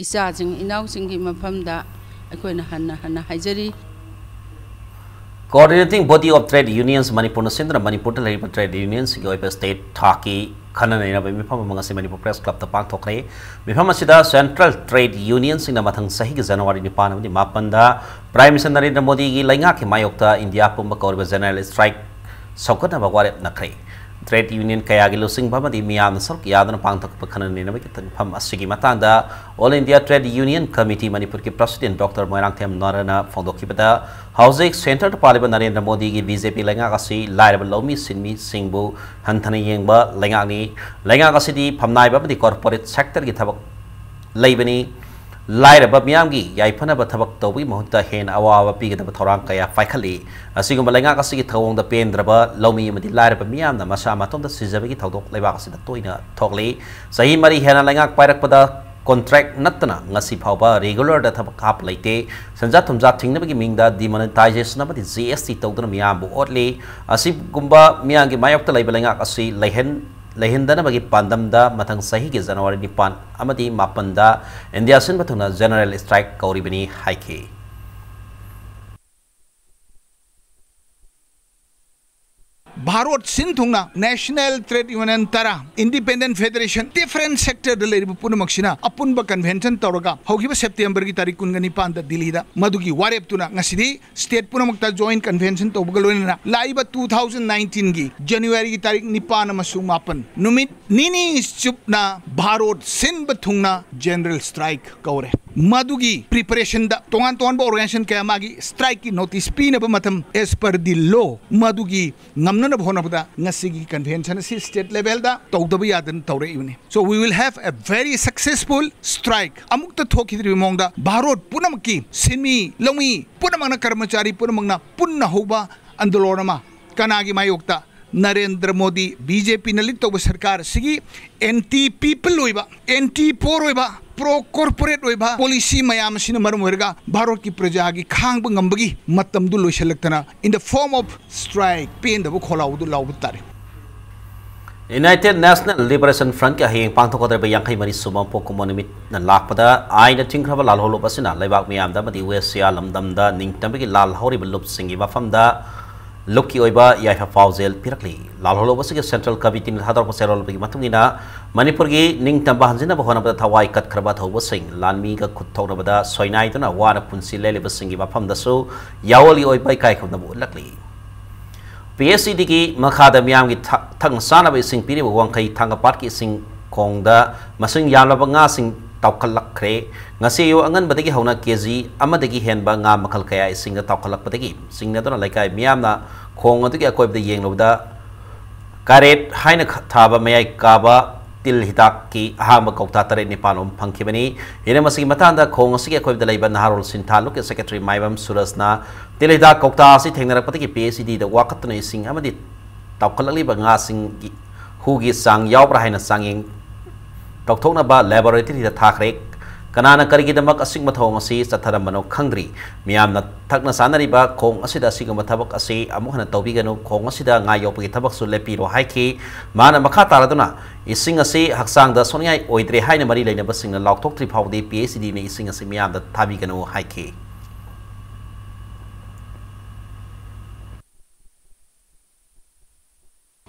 ꯏꯆꯥꯁꯤꯡ ꯏꯅꯥꯎꯁꯤꯡꯒꯤ ꯃꯐꯝꯗ ꯑꯩꯈꯣꯏꯅ ꯍꯟꯅ ꯍꯟꯅ ꯍꯥꯏꯖꯔꯤ꯫ Coordinating Body of Trade Unions ꯃꯅꯤꯄꯨꯔꯅ ꯁꯤꯟꯗꯨꯅ ꯃꯅꯤꯄꯨꯔꯗ ꯂꯩꯔꯤꯕ ꯇ꯭ꯔꯦꯗ ꯌꯨꯅꯤꯌꯟꯁꯤꯡꯒꯤ ꯑꯣꯏꯕ ꯁ꯭ꯇꯦꯠ ꯊꯥꯛꯀꯤ ꯈꯟꯅ ꯅꯩꯅꯕ ꯃꯤꯐꯝ ꯑꯃ ꯉꯁꯤ ꯃꯅꯤꯄꯨꯔ ꯄ꯭ꯔꯦꯁ ꯀ꯭ꯂꯕꯇ ꯄꯥꯡꯊꯣꯛꯈ꯭ꯔꯦ꯫ ꯃꯤꯐꯝ ꯑꯁꯤꯗ ꯁꯦꯟꯇ꯭ꯔꯦꯜ ꯇ꯭ꯔꯦꯗ ꯌꯨꯅꯤꯌꯟꯁꯤꯡꯅ ꯃꯊꯪ ꯆꯍꯤꯒꯤ ꯖꯅꯋꯥꯔꯤ ꯅꯤꯄꯥꯟ ꯑꯃꯗꯤ ꯃꯥꯄꯟꯗ ꯄ꯭ꯔꯥꯏꯝ ꯃꯤꯅꯤꯁꯇꯔ ꯅꯔꯦꯟꯗ꯭ꯔ ꯃꯣꯗꯤꯒꯤ ꯂꯩꯉꯥꯛꯀꯤ ꯃꯥꯌꯣꯛꯇ ꯏꯟꯗꯤꯌꯥ ꯄꯨꯝꯕ ꯀꯧꯔꯤꯕ ꯖꯦꯅꯔꯦꯜ ꯁ꯭ꯇ꯭ꯔꯥꯏꯛ ꯁꯧꯒꯠꯅꯕ ꯋꯥꯔꯦꯞꯅꯈ꯭ꯔꯦ꯫ ꯇ꯭ꯔꯦꯗ ꯌꯨꯅꯤꯌꯟ ꯀꯌꯥꯒꯤ ꯂꯨꯆꯤꯡꯕ ꯑꯃꯗꯤ ꯃꯤꯌꯥꯝꯅ ꯁꯔꯨꯛ ꯌꯥꯗꯨꯅ ꯄꯥꯡꯊꯣꯛꯄ ꯈꯟꯅ ꯅꯩꯅꯕꯒꯤ ꯃꯐꯝ ꯑꯁꯤꯒꯤ ꯃꯇꯥꯡꯗ All India Trade Union Committee ꯃꯅꯤꯄꯨꯔꯒꯤ ꯄ꯭ꯔꯁꯤꯗꯦꯟ ꯗꯣꯛꯇꯔ ꯃꯣꯏꯔꯥꯡꯊꯦꯝ ꯅꯥꯔꯥꯅ ꯐꯣꯡꯗꯣꯛꯈꯤꯕꯗ, ꯍꯧꯖꯤꯛ ꯁꯦꯟꯇꯔꯗ ꯄꯥꯜꯂꯤꯕ ꯅꯔꯦꯟꯗ꯭ꯔ ꯃꯣꯗꯤꯒꯤ ꯕꯤ ꯖꯦ ꯄꯤ ꯂꯩꯉꯥꯛ ꯑꯁꯤ ꯂꯥꯏꯔꯕ ꯂꯧꯃꯤ ꯁꯤꯟꯃꯤꯁꯤꯡꯕꯨ ꯍꯟꯊꯅ ꯌꯦꯡꯕ ꯂꯩꯉꯥꯛꯅꯤ꯫ ꯂꯩꯉꯥꯛ ꯑꯁꯤꯗꯤ ꯐꯝꯅꯥꯏꯕ ꯑꯃꯗꯤ ꯀꯣꯔꯄꯣꯔꯦꯠ ꯁꯦꯛꯇꯔꯒꯤ ꯊꯕꯛ ꯂꯩꯕꯅꯤ꯫ ꯂꯥꯏꯔꯕ ꯃꯤꯌꯥꯝꯒꯤ ꯌꯥꯏꯐꯅꯕ ꯊꯕꯛ ꯇꯧꯕꯒꯤ ꯃꯍꯨꯠꯇ ꯍꯦꯟꯅ ꯑꯋꯥꯕ ꯄꯤꯒꯗꯕ ꯊꯧꯔꯥꯡ ꯀꯌꯥ ꯄꯥꯏꯈꯠꯂꯤ꯫ ꯑꯁꯤꯒꯨꯝꯕ ꯂꯩꯉꯥꯛ ꯑꯁꯤꯒꯤ ꯊꯧꯑꯣꯡꯗ ꯄꯦꯟꯗ꯭ꯔꯕ ꯂꯧꯃꯤ ꯑꯃꯗꯤ ꯂꯥꯏꯔꯕ ꯃꯤꯌꯥꯝꯅ ꯃꯁꯥ ꯃꯇꯣꯝꯇ ꯁꯤꯖꯕꯒꯤ ꯊꯧꯗꯣꯛ ꯂꯩꯕꯥꯛ ꯑꯁꯤꯗ ꯇꯣꯏꯅ ꯊꯣꯛꯂꯤ꯫ ꯆꯍꯤ ꯃꯔꯤ ꯍꯦꯟꯅ ꯂꯩꯉꯥꯛ ꯄꯥꯏꯔꯛꯄꯗ ꯀꯣꯟꯇ꯭ꯔꯦꯛ ꯅꯠꯇꯅ ꯉꯁꯤ ꯐꯥꯎꯕ ꯔꯤꯒꯨꯂꯔꯗ ꯊꯕꯛ ꯍꯥꯞꯄ ꯂꯩꯇꯦ꯫ ꯁꯦꯟꯖꯥ ꯊꯨꯝꯖꯥ ꯊꯤꯡꯅꯕꯒꯤ ꯃꯤꯡꯗ ꯗꯤꯃꯣꯅꯤꯇꯥꯏꯖꯦꯁꯟ ꯑꯃꯗꯤ ꯖꯤ ꯑꯦꯁ ꯇꯤ ꯇꯧꯗꯨꯅ ꯃꯤꯌꯥꯝꯕꯨ ꯑꯣꯠꯂꯤ꯫ ꯑꯁꯤꯒꯨꯝꯕ ꯃꯤꯌꯥꯝꯒꯤ ꯃꯥꯌꯣꯛꯇ ꯂꯩꯕ ꯂꯩꯉꯥꯛ ꯑꯁꯤ ꯂꯩꯍꯟ-, ꯂꯩꯍꯟꯗꯅꯕꯒꯤ ꯄꯥꯟꯗꯝꯗ ꯃꯊꯪ ꯆꯍꯤꯒꯤ ꯖꯅꯋꯥꯔꯤ ꯅꯤꯄꯥꯟ ꯑꯃꯗꯤ ꯃꯥꯄꯟꯗ ꯏꯟꯗꯤꯌꯥ ꯁꯤꯟꯕ ꯊꯨꯡꯅ ꯖꯦꯅꯔꯦꯜ ꯁ꯭ꯇ꯭ꯔꯥꯏꯛ ꯀꯧꯔꯤꯕꯅꯤ ꯍꯥꯏꯈꯤ꯫ ꯚꯥꯔꯠ ꯁꯤꯟ ꯊꯨꯡꯅ ꯅꯦꯁꯅꯦꯜ ꯇ꯭ꯔꯦꯗ ꯌꯨꯅꯤꯌꯟ ꯇꯔꯥ, ꯏꯟꯗꯤꯄꯦꯟꯗꯦꯟ ꯐꯦꯗꯔꯦꯁꯟ, ꯗꯤꯐꯔꯦꯟ ꯁꯦꯛꯇꯔꯗ ꯂꯩꯔꯤꯕ ꯄꯨꯝꯅꯃꯛꯁꯤꯅ ꯑꯄꯨꯟꯕ ꯀꯟꯚꯦꯟꯁꯟ ꯇꯧꯔꯒ ꯍꯧꯈꯤꯕ ꯁꯦꯞꯇꯦꯝꯕꯔꯒꯤ ꯇꯥꯔꯤꯛ ꯀꯨꯟꯒ ꯅꯤꯄꯥꯟꯗ ꯗꯤꯜꯂꯤꯗ ꯃꯗꯨꯒꯤ ꯋꯥꯔꯦꯞꯇꯨꯅ ꯉꯁꯤꯗꯤ ꯁ꯭ꯇꯦꯠ ꯄꯨꯝꯅꯃꯛꯇ ꯖꯣꯏꯟ ꯀꯟꯚꯦꯟꯁꯟ ꯇꯧꯕꯒ ꯂꯣꯏꯅꯅ ꯂꯥꯛꯏꯕ two thousand nineteenꯒꯤ ꯖꯅꯋꯥꯔꯤꯒꯤ ꯇꯥꯔꯤꯛ ꯅꯤꯄꯥꯟ ꯑꯃꯁꯨꯡ ꯃꯥꯄꯟ ꯅꯨꯃꯤꯠ ꯅꯤꯅꯤ ꯆꯨꯞꯅ ꯚꯥꯔꯠ ꯁꯤꯟꯕ ꯊꯨꯡꯅ ꯖꯦꯅꯔꯦꯜ ꯁ꯭ꯇ꯭ꯔꯥꯏꯛ ꯀꯧꯔꯦ꯫ ꯃꯗꯨꯒꯤ ꯄ꯭ꯔꯤꯄꯦꯔꯦꯁꯟꯗ ꯇꯣꯉꯥꯟ ꯇꯣꯉꯥꯟꯕ ꯑꯣꯔꯒꯅꯥꯏꯖꯦꯁꯟ ꯀꯌꯥ ꯃꯥꯒꯤ ꯁ꯭ꯇ꯭ꯔꯥꯏꯛꯀꯤ ꯅꯣꯇꯤꯁ ꯄꯤꯅꯕ ꯃꯇꯝ as per the law ꯃꯗꯨꯒꯤ ꯉꯝꯅꯅꯕ ꯍꯣꯠꯅꯕꯗ ꯉꯁꯤꯒꯤ ꯀꯟꯚꯦꯟꯁꯟ ꯑꯁꯤ ꯁ꯭ꯇꯦꯠ ꯂꯦꯚꯦꯜꯗ ꯇꯧꯗꯕ ꯌꯥꯗꯅ ꯇꯧꯔꯛꯏꯕꯅꯤ꯫ So we will have a very successful strike. ꯑꯃꯨꯛꯇ ꯊꯣꯛꯈꯤꯗ꯭ꯔꯤꯕ ꯃꯑꯣꯡꯗ ꯚꯥꯔꯠ ꯄꯨꯝꯅꯃꯛꯀꯤ ꯁꯤꯟꯃꯤ ꯂꯧꯃꯤ ꯄꯨꯝꯅꯃꯛꯅ, ꯀꯔꯃꯆꯥꯔꯤ ꯄꯨꯝꯅꯃꯛꯅ ꯄꯨꯟꯅ ꯍꯧꯕ ꯑꯟꯗꯣꯂꯣꯟ ꯑꯃ꯫ ꯀꯅꯥꯒꯤ ꯃꯥꯌꯣꯛꯇ? ꯅꯔꯦꯟꯗ꯭ꯔ ꯃꯣꯗꯤ ꯕꯤ ꯖꯦ ꯄꯤꯅ ꯂꯤꯗ ꯇꯧꯕ ꯁꯔꯀꯥꯔ ꯑꯁꯤꯒꯤ ꯑꯦꯟꯇꯤ ꯄꯤꯄꯜ ꯑꯣꯏꯕ, ꯑꯦꯟꯇꯤ ꯄꯣꯔ ꯑꯣꯏꯕ, ꯄ꯭ꯔꯣ ꯀꯣꯔꯄꯣꯔꯦꯠ ꯑꯣꯏꯕ ꯄꯣꯂꯤꯁꯤ ꯃꯌꯥꯝ ꯑꯁꯤꯅ ꯃꯔꯝ ꯑꯣꯏꯔꯒ ꯚꯥꯔꯠꯀꯤ ꯄ꯭ꯔꯖꯥꯒꯤ ꯈꯥꯡꯕ ꯉꯝꯕꯒꯤ ꯃꯇꯝꯗꯨ ꯂꯣꯏꯁꯤꯜꯂꯛꯇꯅ in the form of strike ꯄꯦꯟꯗꯕ ꯈꯣꯜꯂꯥꯎꯗꯨ ꯂꯥꯎꯕ ꯇꯥꯔꯦ꯫ United National Liberation Frontꯀꯤ ꯍꯌꯦꯡ ꯄꯥꯡꯊꯣꯛꯀꯗꯧꯔꯤꯕ ꯌꯥꯡꯈꯩ ꯃꯔꯤ ꯁꯨꯕ ꯄꯣꯛꯀꯨꯝꯕ ꯅꯨꯃꯤꯠꯅ ꯂꯥꯛꯄꯗ ꯑꯥꯏꯟꯅ ꯊꯤꯡꯈ꯭ꯔꯕ ꯂꯥꯜꯍꯧꯂꯨꯞ ꯑꯁꯤꯅ ꯂꯩꯕꯥꯛ ꯃꯤꯌꯥꯝꯗ ꯑꯃꯗꯤ ꯋꯦꯁꯤꯌꯥ ꯂꯝꯗꯝꯗ ꯅꯤꯡꯇꯝꯕꯒꯤ ꯂꯥꯜ ꯍꯧꯔꯤꯕ ꯂꯨꯞꯁꯤꯡꯒꯤ ꯃꯐꯝꯗ ꯂꯨꯞꯀꯤ ꯑꯣꯏꯕ ꯌꯥꯏꯐ ꯄꯥꯎꯖꯦꯜ ꯄꯤꯔꯛꯂꯤ꯫ ꯂꯥꯜꯍꯧꯂꯨꯞ ꯑꯁꯤꯒꯤ ꯁꯦꯟꯇ꯭ꯔꯦꯜ ꯀꯃꯤꯇꯤꯅ ꯊꯥꯗꯣꯔꯛꯄ ꯆꯦꯔꯣꯜ ꯑꯗꯨꯒꯤ ꯃꯇꯨꯡ ꯏꯟꯅ ꯃꯅꯤꯄꯨꯔꯒꯤ ꯅꯤꯡꯇꯝꯕ ꯍꯟꯖꯤꯟꯅꯕ ꯍꯣꯠꯅꯕꯗ ꯊꯋꯥꯏ ꯀꯠꯈ꯭ꯔꯕ ꯊꯧꯕꯁꯤꯡ, ꯂꯥꯟꯃꯤꯒ ꯈꯨꯠ ꯊꯧꯅꯕꯗ ꯁꯣꯏꯅꯥꯏꯗꯨꯅ ꯋꯥꯅ ꯄꯨꯟꯁꯤ ꯂꯦꯜꯂꯤꯕꯁꯤꯡꯒꯤ ꯃꯐꯝꯗꯁꯨ ꯌꯥꯑꯣꯜꯒꯤ ꯑꯣꯏꯕ ꯏꯀꯥꯏ ꯈꯨꯝꯅꯕ ꯎꯠꯂꯛꯂꯤ꯫ ꯄꯤ ꯑꯩꯆ ꯏ ꯗꯤꯒꯤ ꯃꯈꯥꯗ ꯃꯤꯌꯥꯝꯒꯤ ꯊꯛ-, ꯊꯛꯅ ꯆꯥꯅꯕ ꯏꯁꯤꯡ ꯄꯤꯔꯤꯕ ꯋꯥꯡꯈꯩ ꯊꯥꯡꯒꯄꯥꯠꯀꯤ ꯏꯁꯤꯡ ꯈꯣꯡꯗ ꯃꯁꯤꯡ ꯌꯥꯝꯂꯕ ꯉꯥꯁꯤꯡ ꯇꯥꯎꯈꯠꯂꯛꯈ꯭ꯔꯦ꯫ ꯉꯁꯤ ꯑꯌꯨꯛ ꯑꯉꯟꯕꯗꯒꯤ ꯍꯧꯅ ꯀꯦ ꯖꯤ ꯑꯃꯗꯒꯤ ꯍꯦꯟꯕ ꯉꯥ ꯃꯈꯜ ꯀꯌꯥ ꯏꯁꯤꯡꯗ ꯇꯥꯎꯈꯠꯂꯛꯄꯗꯒꯤ ꯆꯤꯡꯅꯗꯨꯅ ꯂꯩꯀꯥꯏ ꯃꯤꯌꯥꯝꯅ ꯈꯣꯡ ꯑꯗꯨꯒꯤ ꯑꯀꯣꯏꯕꯗ ꯌꯦꯡꯂꯨꯕꯗ ꯀꯥꯔꯦꯠ ꯍꯥꯏꯅ ꯈ-, ꯊꯥꯕ ꯃꯌꯥꯏ ꯀꯥꯕ ꯇꯤꯜ ꯍꯤꯗꯥꯛꯀꯤ ꯑꯍꯥꯟꯕ ꯀꯧꯇꯥ ꯇꯔꯦꯠ ꯅꯤꯄꯥꯜ ꯑꯃ ꯐꯪꯈꯤꯕꯅꯤ꯫ ꯍꯤꯔꯝ ꯑꯁꯤꯒꯤ ꯃꯇꯥꯡꯗ ꯈꯣꯡ ꯑꯁꯤꯒꯤ ꯑꯀꯣꯏꯕꯗ ꯂꯩꯕ ꯅꯍꯥꯔꯣꯜ ꯁꯤꯟꯊꯥ ꯂꯨꯞꯀꯤ ꯁꯦꯀ꯭ꯔꯦꯇꯔꯤ ꯃꯥꯏꯕꯝ ꯁꯨꯔꯖꯅ ꯇꯤꯜ ꯍꯤꯗꯥꯛ ꯀꯧꯇꯥ ꯑꯁꯤ ꯊꯦꯡꯅꯔꯛꯄꯗꯒꯤ ꯄꯤ ꯑꯩꯆ ꯏ ꯗꯤꯗ ꯋꯥꯀꯠꯇꯨꯅ ꯏꯁꯤꯡ ꯑꯃꯗꯤ ꯇꯥꯎꯈꯠꯂꯛꯂꯤꯕ ꯉꯥꯁꯤꯡꯒꯤ ꯍꯨꯒꯤ ꯆꯥꯡ ꯌꯥꯎꯕ꯭ꯔꯥ ꯍꯥꯏꯅ ꯆꯥꯡꯌꯦꯡ ꯇꯧꯊꯣꯛꯅꯕ ꯂꯦꯕꯣꯔꯦꯇꯔꯤꯗ ꯊꯥꯈ꯭ꯔꯦ꯫ ꯀꯅꯥꯅ ꯀꯔꯤꯒꯤꯗꯃꯛ ꯑꯁꯤꯒꯨꯝꯕ ꯊꯧꯑꯣꯡ ꯑꯁꯤ ꯆꯠꯊꯔꯝꯕꯅꯣ ꯈꯪꯗ꯭ꯔꯤ꯫ ꯃꯤꯌꯥꯝꯅ ꯊꯛꯅ ꯆꯥꯅꯔꯤꯕ ꯈꯣꯡ ꯑꯁꯤꯗ ꯑꯁꯤꯒꯨꯝꯕ ꯊꯕꯛ ꯑꯁꯤ ꯑꯃꯨꯛ ꯍꯟꯅ ꯇꯧꯕꯤꯒꯅꯨ, ꯈꯣꯡ ꯑꯁꯤꯗ ꯉꯥ ꯌꯣꯛꯄꯒꯤ ꯊꯕꯛꯁꯨ ꯂꯦꯞꯄꯤꯔꯣ ꯍꯥꯏꯈꯤ꯫ ꯃꯥꯅ ꯃꯈꯥ ꯇꯥꯔꯗꯨꯅ ꯏꯁꯤꯡ ꯑꯁꯤ ꯍꯛꯆꯥꯡꯗ ꯁꯣꯛꯅꯤꯡꯉꯥꯏ ꯑꯣꯏꯗ꯭ꯔꯦ ꯍꯥꯏꯅ ꯃꯔꯤ ꯂꯩꯅꯕꯁꯤꯡꯅ ꯂꯥꯎꯊꯣꯛꯇ꯭ꯔꯤ ꯐꯥꯎꯕꯗꯤ ꯄꯤ ꯑꯩꯆ ꯏ ꯗꯤꯅ ꯏꯁꯤꯡ ꯑꯁꯤ ꯃꯤꯌꯥꯝꯗ ꯊꯥꯕꯤꯒꯅꯨ ꯍꯥꯏꯈꯤ꯫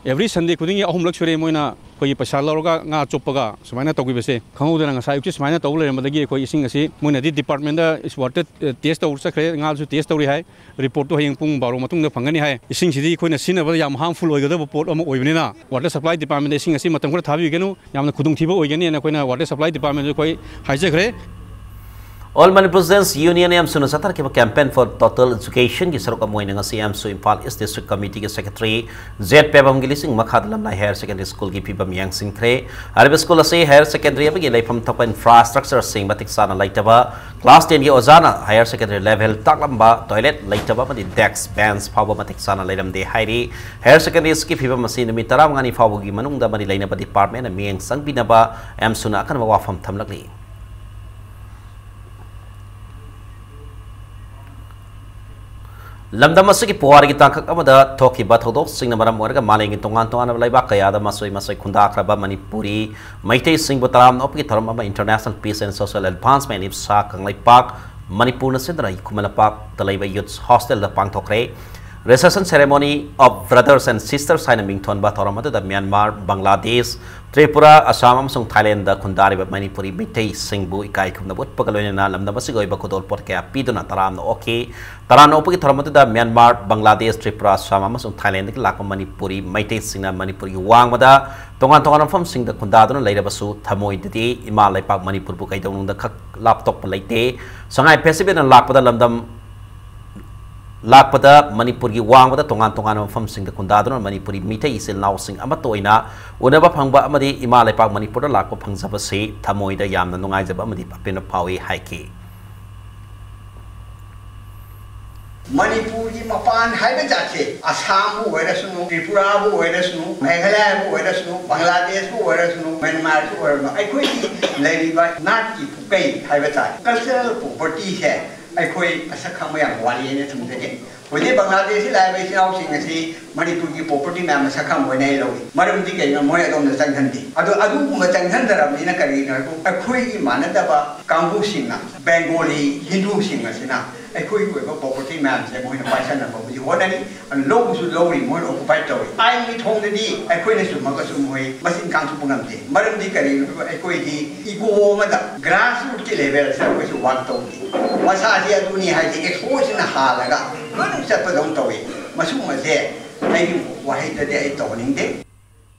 ꯑꯦꯕ꯭ꯔꯤ ꯁꯟꯗꯦ ꯈꯨꯗꯤꯡꯒꯤ ꯑꯍꯨꯝꯂꯛ ꯁꯨꯔꯦ ꯃꯣꯏꯅ ꯑꯩꯈꯣꯏꯒꯤ ꯄꯩꯁꯥ ꯂꯧꯔꯒ ꯉꯥ ꯆꯣꯞꯄꯒ ꯁꯨꯃꯥꯏꯅ ꯇꯧꯈꯤꯕꯁꯦ꯫ ꯈꯪꯍꯧꯗꯅ ꯉꯁꯥꯏ ꯑꯌꯨꯛꯁꯦ ꯁꯨꯃꯥꯏꯅ ꯇꯧ ꯂꯩꯔꯝꯕꯗꯒꯤ ꯑꯩꯈꯣꯏ ꯏꯁꯤꯡ ꯑꯁꯤ ꯃꯣꯏꯅꯗꯤ ꯗꯤꯄꯥꯔꯠꯃꯦꯟꯗ ꯋꯥꯇꯔ ꯇꯦꯁ ꯇꯧ ꯆꯠꯈ꯭ꯔꯦ, ꯉꯥꯁꯨ ꯇꯦꯁ ꯇꯧꯔꯤ ꯍꯥꯏ꯫ ꯔꯤꯄꯣꯔꯠꯇꯨ ꯍꯌꯦꯡ ꯄꯨꯡ ꯕꯥꯔꯣ ꯃꯇꯨꯡꯗ ꯐꯪꯒꯅꯤ ꯍꯥꯏ꯫ ꯏꯁꯤꯡꯁꯤꯗꯤ ꯑꯩꯈꯣꯏꯅ ꯁꯤꯖꯤꯟꯅꯕꯗ ꯌꯥꯝ ꯍꯥꯔꯝꯐꯨꯜ ꯑꯣꯏꯒꯗꯕ ꯄꯣꯠ ꯑꯃ ꯑꯣꯏꯕꯅꯤꯅ ꯋꯥꯇꯔ ꯁꯄ꯭ꯂꯥꯏ ꯗꯤꯄꯥꯔꯠꯃꯦꯟꯗ ꯏꯁꯤꯡ ꯑꯁꯤ ꯃꯇꯝ ꯈꯔ ꯊꯥꯕꯤꯒꯅꯨ, ꯌꯥꯝꯅ ꯈꯨꯗꯣꯡꯊꯤꯕ ꯑꯣꯏꯒꯅꯤ ꯍꯥꯏꯅ ꯑꯩꯈꯣꯏꯅ ꯋꯥꯇꯔ ꯁꯄ꯭ꯂꯥꯏ ꯗꯤꯄꯥꯔꯠꯃꯦꯟꯗꯁꯨ ꯑꯩꯈꯣꯏ ꯍꯥꯏꯖꯈ꯭ꯔꯦ꯫ All Manipur Students Union ꯑꯦꯝꯁꯨꯅ ꯆꯠꯊꯔꯛꯈꯤꯕ Campaign for Total Education ꯒꯤ ꯁꯔꯨꯛ ꯑꯃ ꯑꯣꯏꯅ ꯉꯁꯤ ꯑꯦꯝꯁꯨ ꯏꯝꯐꯥꯜ ꯏꯁ ꯗꯤꯁꯇ꯭ꯔꯤꯛ ꯀꯃꯤꯇꯤꯒꯤ ꯁꯦꯀ꯭ꯔꯦꯇꯔꯤ ꯖꯦꯠ ꯄꯦꯕꯝꯒꯤ ꯂꯤꯁꯤꯡ ꯃꯈꯥꯗ ꯂꯝꯂꯥꯏ ꯍꯥꯌꯔ ꯁꯦꯀꯦꯟꯗꯔꯤ ꯁ꯭ꯀꯨꯜꯒꯤ ꯐꯤꯕꯝ ꯌꯦꯡꯁꯤꯟꯈ꯭ꯔꯦ꯫ ꯍꯥꯏꯔꯤꯕ ꯁ꯭ꯀꯨꯜ ꯑꯁꯤ ꯍꯥꯌꯔ ꯁꯦꯀꯦꯟꯗꯔꯤ ꯑꯃꯒꯤ ꯂꯩꯐꯝ ꯊꯣꯛꯄ ꯏꯟꯐ꯭ꯔꯥꯁ꯭ꯇ꯭ꯔꯛꯆꯔꯁꯤꯡ ꯃꯇꯤꯛ ꯆꯥꯅ ꯂꯩꯇꯕ, ꯀ꯭ꯂꯥꯁ ꯇꯦꯟꯒꯤ ꯑꯣꯖꯥꯅ ꯍꯥꯌꯔ ꯁꯦꯀꯦꯟꯗꯔꯤ ꯂꯦꯚꯦꯜ ꯇꯥꯛꯂꯝꯕ, ꯇꯣꯏꯂꯦꯠ ꯂꯩꯇꯕ ꯑꯃꯗꯤ ꯗꯦꯁ꯭ꯛ ꯕꯦꯟꯆ ꯐꯥꯎꯕ ꯃꯇꯤꯛ ꯆꯥꯅ ꯂꯩꯔꯝꯗꯦ ꯍꯥꯏꯔꯤ꯫ ꯍꯥꯌꯔ ꯁꯦꯀꯦꯟꯗꯔꯤ ꯁ꯭ꯀꯨꯜꯒꯤ ꯐꯤꯕꯝ ꯑꯁꯤ ꯅꯨꯃꯤꯠ ꯇꯔꯥꯃꯉꯥꯅꯤ ꯐꯥꯎꯕꯒꯤ ꯃꯅꯨꯡꯗ ꯃꯔꯤ ꯂꯩꯅꯕ ꯗꯤꯄꯥꯔꯠꯃꯦꯟꯅ ꯃꯤꯠꯌꯦꯡ ꯆꯪꯕꯤꯅꯕ ꯑꯦꯝꯁꯨꯅ ꯑꯀꯟꯕ ꯋꯥꯐꯝ ꯊꯝꯂꯛꯂꯤ꯫ ꯂꯝꯗꯝ ꯑꯁꯤꯒꯤ ꯄꯨꯋꯥꯔꯤꯒꯤ ꯇꯥꯡꯀꯛ ꯑꯃꯗ ꯊꯣꯛꯈꯤꯕ ꯊꯧꯗꯣꯛꯁꯤꯡꯅ ꯃꯔꯝ ꯑꯣꯏꯔꯒ ꯃꯥꯂꯦꯝꯒꯤ ꯇꯣꯉꯥꯟ ꯇꯣꯉꯥꯟꯕ ꯂꯩꯕꯥꯛ ꯀꯌꯥꯗ ꯃꯆꯣꯏ ꯃꯆꯣꯏ ꯈꯨꯟꯗꯥꯈ꯭ꯔꯕ ꯃꯅꯤꯄꯨꯔꯤ ꯃꯩꯇꯩꯁꯤꯡꯕꯨ ꯇꯔꯥꯝꯅ ꯑꯣꯛꯄꯒꯤ ꯊꯧꯔꯝ ꯑꯃ International Peace and Social Advancement, ꯏꯞꯁꯥ, Kangleipak ꯃꯅꯤꯄꯨꯔꯅ ꯁꯤꯟꯗꯨꯅ ꯈꯨꯃꯟ ꯂꯝꯄꯥꯛꯇ ꯂꯩꯕ ꯌꯨꯠꯁ ꯍꯣꯁꯇꯦꯜꯗ ꯄꯥꯡꯊꯣꯛꯈ꯭ꯔꯦ꯫ Reception Ceremony of Brothers and Sisters ꯍꯥꯏꯅ ꯃꯤꯡꯊꯣꯟꯕ ꯊꯧꯔꯝ ꯑꯗꯨꯗ ꯃ꯭ꯌꯥꯟꯃꯥꯔ, ꯕꯪꯒ꯭ꯂꯥꯗꯦꯁ, ꯇ꯭ꯔꯤꯄꯨꯔꯥ, ꯑꯁꯥꯝ ꯑꯃꯁꯨꯡ ꯊꯥꯏꯂꯦꯟꯗꯗ ꯈꯨꯟꯗꯥꯔꯤꯕ ꯃꯅꯤꯄꯨꯔꯤ ꯃꯤꯇꯩꯁꯤꯡꯕꯨ ꯏꯀꯥꯏ ꯈꯨꯝꯅꯕ ꯎꯠꯄꯒ ꯂꯣꯏꯅꯅ ꯂꯝꯗꯝ ꯑꯁꯤꯒꯤ ꯑꯣꯏꯕ ꯈꯨꯗꯣꯜꯄꯣꯠ ꯀꯌꯥ ꯄꯤꯗꯨꯅ ꯇꯔꯥꯝꯅ ꯑꯣꯛꯈꯤ꯫ ꯇꯔꯥꯝꯅ ꯑꯣꯛꯄꯒꯤ ꯊꯧꯔꯝ ꯑꯗꯨꯗ ꯃ꯭ꯌꯥꯟꯃꯥꯔ, ꯕꯪꯒ꯭ꯂꯥꯗꯦꯁ, ꯇ꯭ꯔꯤꯄꯨꯔꯥ, ꯑꯁꯥꯝ ꯑꯃꯁꯨꯡ ꯊꯥꯏꯂꯦꯟꯗꯒꯤ ꯂꯥꯛꯄ ꯃꯅꯤꯄꯨꯔꯤ ꯃꯩꯇꯩꯁꯤꯡꯅ ꯃꯅꯤꯄꯨꯔꯒꯤ ꯋꯥꯡꯃꯗ ꯇꯣꯉꯥꯟ ꯇꯣꯉꯥꯟꯕ ꯃꯐꯝꯁꯤꯡꯗ ꯈꯨꯟꯗꯥꯗꯨꯅ ꯂꯩꯔꯕꯁꯨ ꯊꯃꯣꯏꯗꯗꯤ ꯏꯃꯥ ꯂꯩꯄꯥꯛ ꯃꯅꯤꯄꯨꯔꯕꯨ ꯀꯩꯗꯧꯅꯨꯡꯗ ꯈꯛ ꯂꯥꯞꯊꯣꯛꯄ ꯂꯩꯇꯦ꯫ ꯁꯉꯥꯏ ꯐꯦꯁꯇꯤꯚꯦꯜꯅ ꯂꯥꯛꯄꯗ ꯂꯝꯗꯝ ꯂꯥꯛꯄꯗ ꯃꯅꯤꯄꯨꯔꯒꯤ ꯋꯥꯡꯃꯗ ꯇꯣꯉꯥꯟ ꯇꯣꯉꯥꯟꯕ ꯃꯐꯝꯁꯤꯡꯗ ꯈꯨꯟꯗꯥꯗꯨꯅ ꯃꯅꯤꯄꯨꯔꯤ ꯃꯤꯇꯩ ꯏꯆꯤꯜ ꯏꯅꯥꯎꯁꯤꯡ ꯑꯃꯠꯇ ꯑꯣꯏꯅ ꯎꯅꯕ ꯐꯪꯕ ꯑꯃꯗꯤ ꯏꯃꯥ ꯂꯩꯄꯥꯛ ꯃꯅꯤꯄꯨꯔꯗ ꯂꯥꯛꯄ ꯐꯪꯖꯕꯁꯤ ꯊꯃꯣꯏꯗ ꯌꯥꯝꯅ ꯅꯨꯡꯉꯥꯏꯖꯕ ꯑꯃꯗꯤ ꯑꯄꯦꯟꯕ ꯐꯥꯎꯏ ꯍꯥꯏꯈꯤ꯫ ꯃꯅꯤꯄꯨꯔꯒꯤ ꯃꯄꯥꯟ ꯍꯥꯏꯕ ꯖꯥꯠꯁꯦ ꯑꯁꯥꯝꯕꯨ ꯑꯣꯏꯔꯁꯅꯨ, ꯇ꯭ꯔꯤꯄꯨꯔꯥꯕꯨ ꯑꯣꯏꯔꯁꯅꯨ, ꯃꯦꯘꯥꯂꯌꯥꯕꯨ ꯑꯣꯏꯔꯁꯅꯨ, ꯕꯪꯒ꯭ꯂꯥꯗꯦꯁꯄꯨ ꯑꯣꯏꯔꯁꯅꯨ, ꯃ꯭ꯌꯥꯟꯃꯥꯔꯁꯨ ꯑꯣꯏꯔꯁꯅꯨ, ꯑꯩꯈꯣꯏꯒꯤ ꯂꯩꯔꯤꯕ ꯅꯥꯠꯀꯤ ꯄꯨꯀꯩ ꯍꯥꯏꯕ ꯇꯥꯔꯦ, ꯀꯜꯆꯔꯦꯜ ꯄ꯭ꯔꯣꯄꯔꯇꯤꯁꯦ ꯑꯩꯈꯣꯏ ꯃꯁꯛ ꯈꯪꯕ ꯌꯥꯝ ꯋꯥꯠꯂꯤ ꯍꯥꯏꯅ ꯊꯝꯖꯒꯦ꯫ ꯍꯧꯖꯤꯛ ꯕꯪꯒ꯭ꯂꯥꯗꯦꯁꯀꯤ ꯂꯥꯛꯏꯕ ꯏꯆꯤꯜ ꯏꯅꯥꯎꯁꯤꯡ ꯑꯁꯤ ꯃꯅꯤꯄꯨꯔꯒꯤ ꯄ꯭ꯔꯣꯄꯔꯇꯤ ꯃꯌꯥꯝ ꯃꯁꯛ ꯈꯪꯕ ꯑꯣꯏꯅ ꯑꯩ ꯂꯧꯏ꯫ ꯃꯔꯝꯗꯤ ꯀꯩꯒꯤꯅꯣ? ꯃꯣꯏ ꯑꯗꯣꯝꯗ ꯆꯪꯍꯟꯗꯦ꯫ ꯑꯗꯣ ꯑꯗꯨꯒꯨꯝꯕ ꯆꯪꯍꯟꯗꯔꯕꯅꯤꯅ ꯀꯔꯤꯒꯤꯅꯣ ꯍꯥꯏꯕꯨ, ꯑꯩꯈꯣꯏꯒꯤ ꯃꯥꯟꯅꯗꯕ ꯀꯥꯡꯕꯨꯁꯤꯡꯅ, ꯕꯦꯡꯒꯣꯂꯤ ꯍꯤꯟꯗꯨꯁꯤꯡ ꯑꯁꯤꯅ ꯑꯩꯈꯣꯏꯒꯤ ꯑꯣꯏꯕ ꯄ꯭ꯔꯣꯄꯔꯇꯤ ꯃꯌꯥꯝꯁꯦ ꯃꯣꯏꯅ ꯄꯥꯏꯁꯟꯅꯕꯕꯨꯗꯤ ꯍꯣꯠꯅꯔꯤ꯫ ꯑꯗꯨ ꯂꯧꯕꯁꯨ ꯂꯧꯔꯤ, ꯃꯣꯏꯅ ꯑꯣꯀꯨꯄꯥꯏ ꯇꯧꯔꯤ꯫ ꯑꯥꯏꯟꯒꯤ ꯊꯣꯡꯗꯗꯤ ꯑꯩꯈꯣꯏꯅ ꯆꯨꯝꯃꯒꯁꯨ ꯃꯣꯏ ꯃꯆꯤꯟ ꯀꯥꯡꯊꯣꯛꯄ ꯉꯝꯗꯦ꯫ ꯃꯔꯝꯗꯤ ꯀꯔꯤꯒꯤꯅꯣ ꯍꯥꯏꯕ, ꯑꯩꯈꯣꯏꯒꯤ ꯏꯒꯣ ꯑꯃꯗ ꯒ꯭ꯔꯥꯁ ꯔꯨꯠꯀꯤ ꯂꯦꯚꯦꯜꯁꯦ ꯑꯩꯈꯣꯏꯁꯨ ꯋꯥꯔꯛ ꯇꯧꯗꯦ꯫ ꯃꯁꯥꯁꯦ ꯑꯗꯨꯅꯤ ꯍꯥꯏꯁꯦ ꯑꯦꯛꯁꯄꯣꯖꯅ ꯍꯥꯜꯂꯒ ꯂꯣꯏꯅ ꯆꯠꯄꯗꯧꯅ ꯇꯧꯏ꯫ ꯃꯁꯤꯒꯨꯝꯕꯁꯦ ꯑꯩꯒꯤ ꯋꯥꯍꯩꯗꯗꯤ ꯑꯩ ꯇꯧꯍꯟꯅꯤꯡꯗꯦ꯫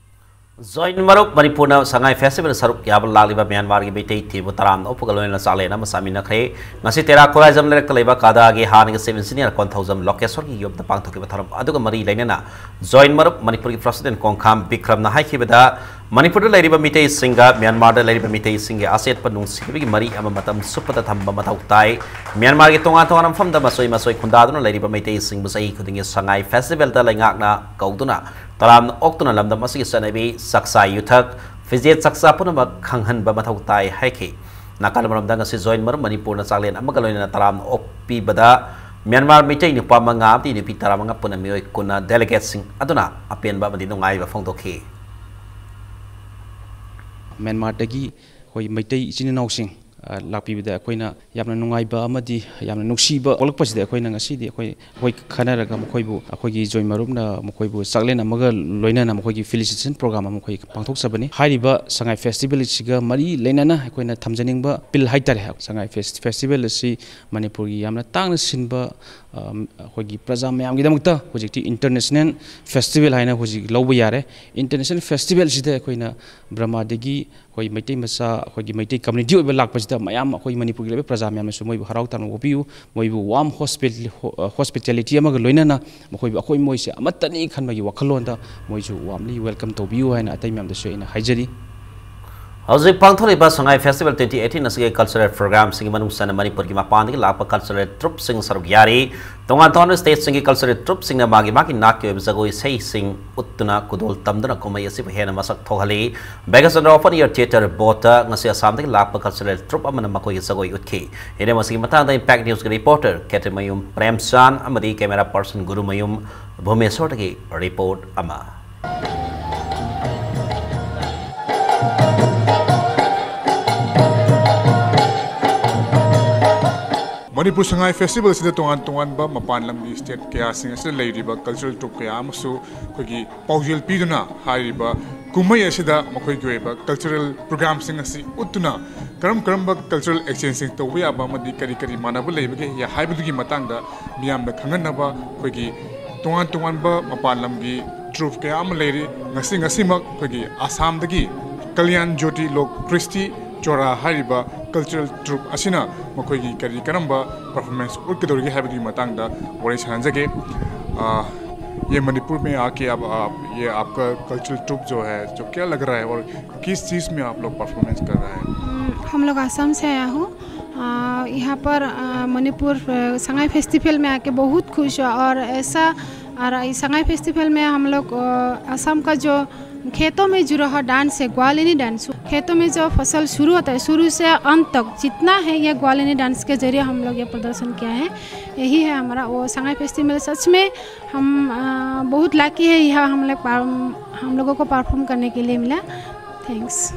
ꯖꯣꯏꯟ ꯃꯔꯨꯞ, ꯃꯅꯤꯄꯨꯔꯅ ꯁꯉꯥꯏ ꯐꯦꯁꯇꯤꯚꯦꯜ ꯁꯔꯨꯛ ꯌꯥꯕ ꯂꯥꯛꯂꯤꯕ ꯃ꯭ꯌꯥꯟꯃꯥꯔꯒꯤ ꯃꯩꯇꯩ ꯊꯤꯕꯨ ꯇꯔꯥꯝꯅ ꯑꯣꯛꯄꯒ ꯂꯣꯏꯅꯅ ꯆꯥꯛꯂꯦꯟ ꯑꯃ ꯆꯥꯃꯤꯟꯅꯈ꯭ꯔꯦ꯫ ꯉꯁꯤ ꯇꯦꯔꯥ ꯈꯨꯔꯥꯏꯖꯝ ꯂꯩꯔꯛꯇ ꯂꯩꯕ ꯀꯥꯗꯥꯒꯤ ꯍꯥꯟꯅꯒꯤ ꯆꯤꯐ ꯏꯟꯖꯤꯅꯤꯌꯥꯔ ꯀꯣꯟꯊꯧꯖꯝ ꯂꯣꯀꯦꯁꯣꯔꯒꯤ ꯌꯨꯝꯗ ꯄꯥꯡꯊꯣꯛꯈꯤꯕ ꯊꯧꯔꯝ ꯑꯗꯨꯒ ꯃꯔꯤ ꯂꯩꯅꯅ ꯖꯣꯏꯟ ꯃꯔꯨꯞ, ꯃꯅꯤꯄꯨꯔꯒꯤ ꯄ꯭ꯔꯁꯤꯗꯦꯟ ꯀꯣꯡꯈꯥꯝ ꯕꯤꯀ꯭ꯔꯝꯅ ꯍꯥꯏꯈꯤꯕꯗ, ꯃꯅꯤꯄꯨꯔꯗ ꯂꯩꯔꯤꯕ ꯃꯤꯇꯩꯁꯤꯡꯒ ꯃ꯭ꯌꯥꯟꯃꯥꯔꯗ ꯂꯩꯔꯤꯕ ꯃꯤꯇꯩꯁꯤꯡꯒꯤ ꯑꯆꯦꯠꯄ ꯅꯨꯡꯁꯤꯅꯕꯒꯤ ꯃꯔꯤ ꯑꯃ ꯃꯇꯝ ꯆꯨꯞꯄꯗ ꯊꯝꯕ ꯃꯊꯧ ꯇꯥꯏ꯫ ꯃ꯭ꯌꯥꯟꯃꯥꯔꯒꯤ ꯇꯣꯉꯥꯟ ꯇꯣꯉꯥꯟꯕ ꯃꯐꯝꯗ ꯃꯆꯣꯏ ꯃꯆꯣꯏ ꯈꯨꯟꯗꯥꯗꯨꯅ ꯂꯩꯔꯤꯕ ꯃꯩꯇꯩꯁꯤꯡꯕꯨ ꯆꯍꯤ ꯈꯨꯗꯤꯡꯒꯤ ꯁꯉꯥꯏ ꯐꯦꯁꯇꯤꯚꯦꯜꯗ ꯂꯩꯉꯥꯛꯅ ꯀꯧꯗꯨꯅ ꯇꯔꯥꯝꯅ ꯑꯣꯛꯇꯨꯅ ꯂꯝꯗꯝ ꯑꯁꯤꯒꯤ ꯆꯠꯅꯕꯤ, ꯆꯥꯛꯆꯥ ꯌꯨꯊꯛ, ꯐꯤꯖꯦꯠ ꯆꯥꯛꯆꯥ ꯄꯨꯝꯅꯃꯛ ꯈꯪꯍꯟꯕ ꯃꯊꯧ ꯇꯥꯏ ꯍꯥꯏꯈꯤ꯫ ꯅꯥꯀꯜ ꯑꯃꯔꯣꯝꯗ ꯉꯁꯤ ꯖꯣꯏꯟ ꯃꯔꯨꯞ ꯃꯅꯤꯄꯨꯔꯅ ꯆꯥꯛꯂꯦꯟ ꯑꯃꯒ ꯂꯣꯏꯅꯅ ꯇꯔꯥꯝꯅ ꯑꯣꯛꯄꯤꯕꯗ ꯃ꯭ꯌꯥꯟꯃꯥꯔ ꯃꯤꯇꯩ ꯅꯨꯄꯥ ꯃꯉꯥ ꯑꯃꯗꯤ ꯅꯨꯄꯤ ꯇꯔꯥꯃꯉꯥ ꯄꯨꯟꯅ ꯃꯤꯑꯣꯏ ꯀꯨꯟꯅ ꯗꯦꯂꯤꯒꯦꯠꯁꯤꯡ ꯑꯗꯨꯅ ꯑꯄꯦꯟꯕ ꯑꯃꯗꯤ ꯅꯨꯡꯉꯥꯏꯕ ꯐꯣꯡꯗꯣꯛꯈꯤ꯫ ꯃ꯭ꯌꯥꯟꯃꯥꯔꯗꯒꯤ ꯑꯩꯈꯣꯏ ꯃꯩꯇꯩ ꯏꯆꯤꯟ ꯏꯅꯥꯎꯁꯤꯡ ꯑ, ꯂꯥꯛꯄꯤꯕꯗ ꯑꯩꯈꯣꯏꯅ ꯌꯥꯝꯅ ꯅꯨꯡꯉꯥꯏꯕ ꯑꯃꯗꯤ ꯌꯥꯝꯅ ꯅꯨꯡꯁꯤꯕ ꯄꯣꯛꯂꯛꯄꯁꯤꯗ ꯑꯩꯈꯣꯏꯅ ꯉꯁꯤꯗꯤ ꯑꯩꯈꯣꯏ, ꯑꯩꯈꯣꯏ ꯈꯟꯅꯔꯒ ꯃꯈꯣꯏꯕꯨ, ꯑꯩꯈꯣꯏꯒꯤ ꯖꯣꯏ ꯃꯔꯨꯞꯅ ꯃꯈꯣꯏꯕꯨ ꯆꯥꯛꯂꯦꯟ ꯑꯃꯒ ꯂꯣꯏꯅꯅ ꯃꯈꯣꯏꯒꯤ felicitation program ꯑꯃ ꯑꯩꯈꯣꯏ ꯄꯥꯡꯊꯣꯛꯆꯕꯅꯤ꯫ ꯍꯥꯏꯔꯤꯕ ꯁꯉꯥꯏ festival ꯑꯁꯤꯒ ꯃꯔꯤ ꯂꯩꯅꯅ ꯑꯩꯈꯣꯏꯅ ꯊꯝꯖꯅꯤꯡꯕ appeal ꯍꯥꯏꯇꯥꯔꯦ꯫ ꯁꯉꯥꯏ fes-, festival ꯑꯁꯤ ꯃꯅꯤꯄꯨꯔꯒꯤ ꯌꯥꯝꯅ ꯇꯥꯡꯅ ꯁꯤꯟꯕ, ꯑꯝ, ꯑꯩꯈꯣꯏꯒꯤ ꯄ꯭ꯔꯖꯥ ꯃꯌꯥꯝꯒꯤꯗꯃꯛꯇ ꯍꯧꯖꯤꯛꯇꯤ international festival ꯍꯥꯏꯅ ꯍꯧꯖꯤꯛ ꯂꯧꯕ ꯌꯥꯔꯦ꯫ International festivalꯁꯤꯗ ꯑꯩꯈꯣꯏꯅ ꯕ꯭ꯔꯍꯃꯥꯗꯒꯤ ꯑꯩꯈꯣꯏ ꯃꯩꯇꯩ ꯃꯆꯥ, ꯑꯩꯈꯣꯏꯒꯤ ꯃꯩꯇꯩ community ꯑꯣꯏꯕ ꯂꯥꯛꯄꯁꯤꯗ ꯃꯌꯥꯝ ꯑꯩꯈꯣꯏ ꯃꯅꯤꯄꯨꯔꯒꯤ ꯂꯩꯕ ꯄ꯭ꯔꯖꯥ ꯃꯌꯥꯝꯅꯁꯨ ꯃꯣꯏꯕꯨ ꯍꯔꯥꯎ ꯇꯌꯥꯝꯅ ꯑꯣꯛꯄꯤꯌꯨ, ꯃꯣꯏꯕꯨ warm hospit-, ꯍꯣ-, hospitality ꯑꯃꯒ ꯂꯣꯏꯅꯅ ꯃꯈꯣꯏꯕꯨ ꯑꯩꯈꯣꯏ ꯃꯣꯏꯁꯦ ꯑꯃꯠꯇꯅꯤ ꯈꯟꯕꯒꯤ ꯋꯥꯈꯜꯂꯣꯟꯗ ꯃꯣꯏꯁꯨ warmly welcome ꯇꯧꯕꯤꯌꯨ ꯍꯥꯏꯅ ꯑꯇꯩ ꯃꯌꯥꯝꯗꯁꯨ ꯑꯩꯅ ꯍꯥꯏꯖꯔꯤ꯫ ꯍꯧꯖꯤꯛ ꯄꯥꯡꯊꯣꯛꯂꯤꯕ ꯁꯉꯥꯏ festival twenty eighteen ꯑꯁꯤꯒꯤ cultural programꯁꯤꯡꯒꯤ ꯃꯅꯨꯡ ꯆꯟꯅ ꯃꯅꯤꯄꯨꯔꯒꯤ ꯃꯄꯥꯟꯗꯒꯤ ꯂꯥꯛꯄ cultural troupeꯁꯤꯡ ꯁꯔꯨꯛ ꯌꯥꯔꯤ꯫ ꯇꯣꯉꯥꯟ ꯇꯣꯉꯥꯟꯕ stateꯁꯤꯡꯒꯤ cultural troupeꯁꯤꯡꯅ ꯃꯥꯒꯤ ꯃꯥꯒꯤ ꯅꯥꯠꯀꯤ ꯑꯣꯏꯕ ꯖꯒꯣꯏ ꯏꯁꯩꯁꯤꯡ ꯎꯠꯇꯨꯅ ꯈꯨꯗꯣꯜ ꯇꯝꯗꯨꯅ ꯀꯨꯝꯍꯩ ꯑꯁꯤꯕꯨ ꯍꯦꯟꯅ ꯃꯁꯛ ꯊꯣꯛꯍꯜꯂꯤ꯫ Bhageshchandra Open Air Theatre ꯕꯣꯠꯇ ꯉꯁꯤ ꯑꯁꯥꯝꯗꯒꯤ ꯂꯥꯛꯄ cultural troupe ꯑꯃꯅ ꯃꯈꯣꯏꯒꯤ ꯖꯒꯣꯏ ꯎꯠꯈꯤ꯫ ꯍꯤꯔꯝ ꯑꯁꯤꯒꯤ ꯃꯇꯥꯡꯗ Impact Newsꯀꯤ reporter ꯈꯦꯇ꯭ꯔꯤꯃꯌꯨꯝ ꯄ꯭ꯔꯦꯝꯆꯥꯟ ꯑꯃꯗꯤ camera person ꯒꯨꯔꯨꯃꯌꯨꯝ ꯚꯨꯃꯦꯁꯣꯔꯗꯒꯤ report ꯑꯃ꯫ ꯃꯅꯤꯄꯨꯔ ꯁꯉꯥꯏ festival ꯑꯁꯤꯗ ꯇꯣꯉꯥꯟ ꯇꯣꯉꯥꯟꯕ ꯃꯄꯥꯟ ꯂꯝꯒꯤ state ꯀꯌꯥꯁꯤꯡ ꯑꯁꯤꯗ ꯂꯩꯔꯤꯕ cultural troupe ꯀꯌꯥ ꯑꯃꯁꯨ ꯑꯩꯈꯣꯏꯒꯤ ꯄꯥꯎꯖꯦꯜ ꯄꯤꯗꯨꯅ ꯍꯥꯏꯔꯤꯕ ꯀꯨꯝꯍꯩ ꯑꯁꯤꯗ ꯃꯈꯣꯏꯒꯤ ꯑꯣꯏꯕ cultural programꯁꯤꯡ ꯑꯁꯤ ꯎꯠꯇꯨꯅ ꯀꯔꯝ ꯀꯔꯝꯕ cultural exchangeꯁꯤꯡ ꯇꯧꯕ ꯌꯥꯕ ꯑꯃꯗꯤ ꯀꯔꯤ ꯀꯔꯤ ꯃꯥꯟꯅꯕ ꯂꯩꯕꯒꯦ ꯍꯥꯏꯕꯗꯨꯒꯤ ꯃꯇꯥꯡꯗ ꯃꯤꯌꯥꯝꯗ ꯈꯪꯍꯟꯅꯕ ꯑꯩꯈꯣꯏꯒꯤ ꯇꯣꯉꯥꯟ ꯇꯣꯉꯥꯟꯕ ꯃꯄꯥꯟ ꯂꯝꯒꯤ troupe ꯀꯌꯥ ꯑꯃ ꯂꯩꯔꯤ꯫ ꯉꯁꯤ, ꯉꯁꯤꯃꯛ ꯑꯩꯈꯣꯏꯒꯤ ꯑꯁꯥꯝꯗꯒꯤ ꯀꯂꯌꯥꯟ ꯖꯣꯇꯤ ꯂꯣꯛ ꯀ꯭ꯔꯤꯁꯇꯤ ꯆꯣꯔꯥ ꯍꯥꯏꯔꯤꯕ cultural troupe ꯑꯁꯤꯅ ꯃꯈꯣꯏꯒꯤ ꯀꯔꯤ ꯀꯔꯝꯕ performance ꯎꯠꯀꯗꯧꯔꯤꯒꯦ ꯍꯥꯏꯕꯒꯤ ꯃꯇꯥꯡꯗ ꯋꯥꯔꯤ ꯁꯥꯟꯅꯖꯒꯦ꯫ आ, ये मणिपुर में आके अब आप, ये आपका cultural troupe जो है, जो क्या लग रहा है और किस चीज़ में आप लोग performance कर रहे हैं? हम्म, हम लोग आसाम से आया हूँ। आ, यहाँ पर, आ, मणिपुर, आ, संगाई festival में आके बहुत खुश हुआ और ऐसा, और इस संगाई festival में हम लोग, आ, असम का जो खेतों में जो रहा डांस है, ग्वालिनी डांस, खेतों में जो फसल शुरू होता है, शुरू से अंत तक जितना है, ये ग्वालिनी डांस के जरिए हम लोग ये प्रदर्शन किया है। यही है हमारा वो संगाई festival। सच में हम, आ, बहुत लकी है, यहाँ हम लोग पर-, हम लोगों को परफॉर्म करने के लिए मिला। थैंक्स।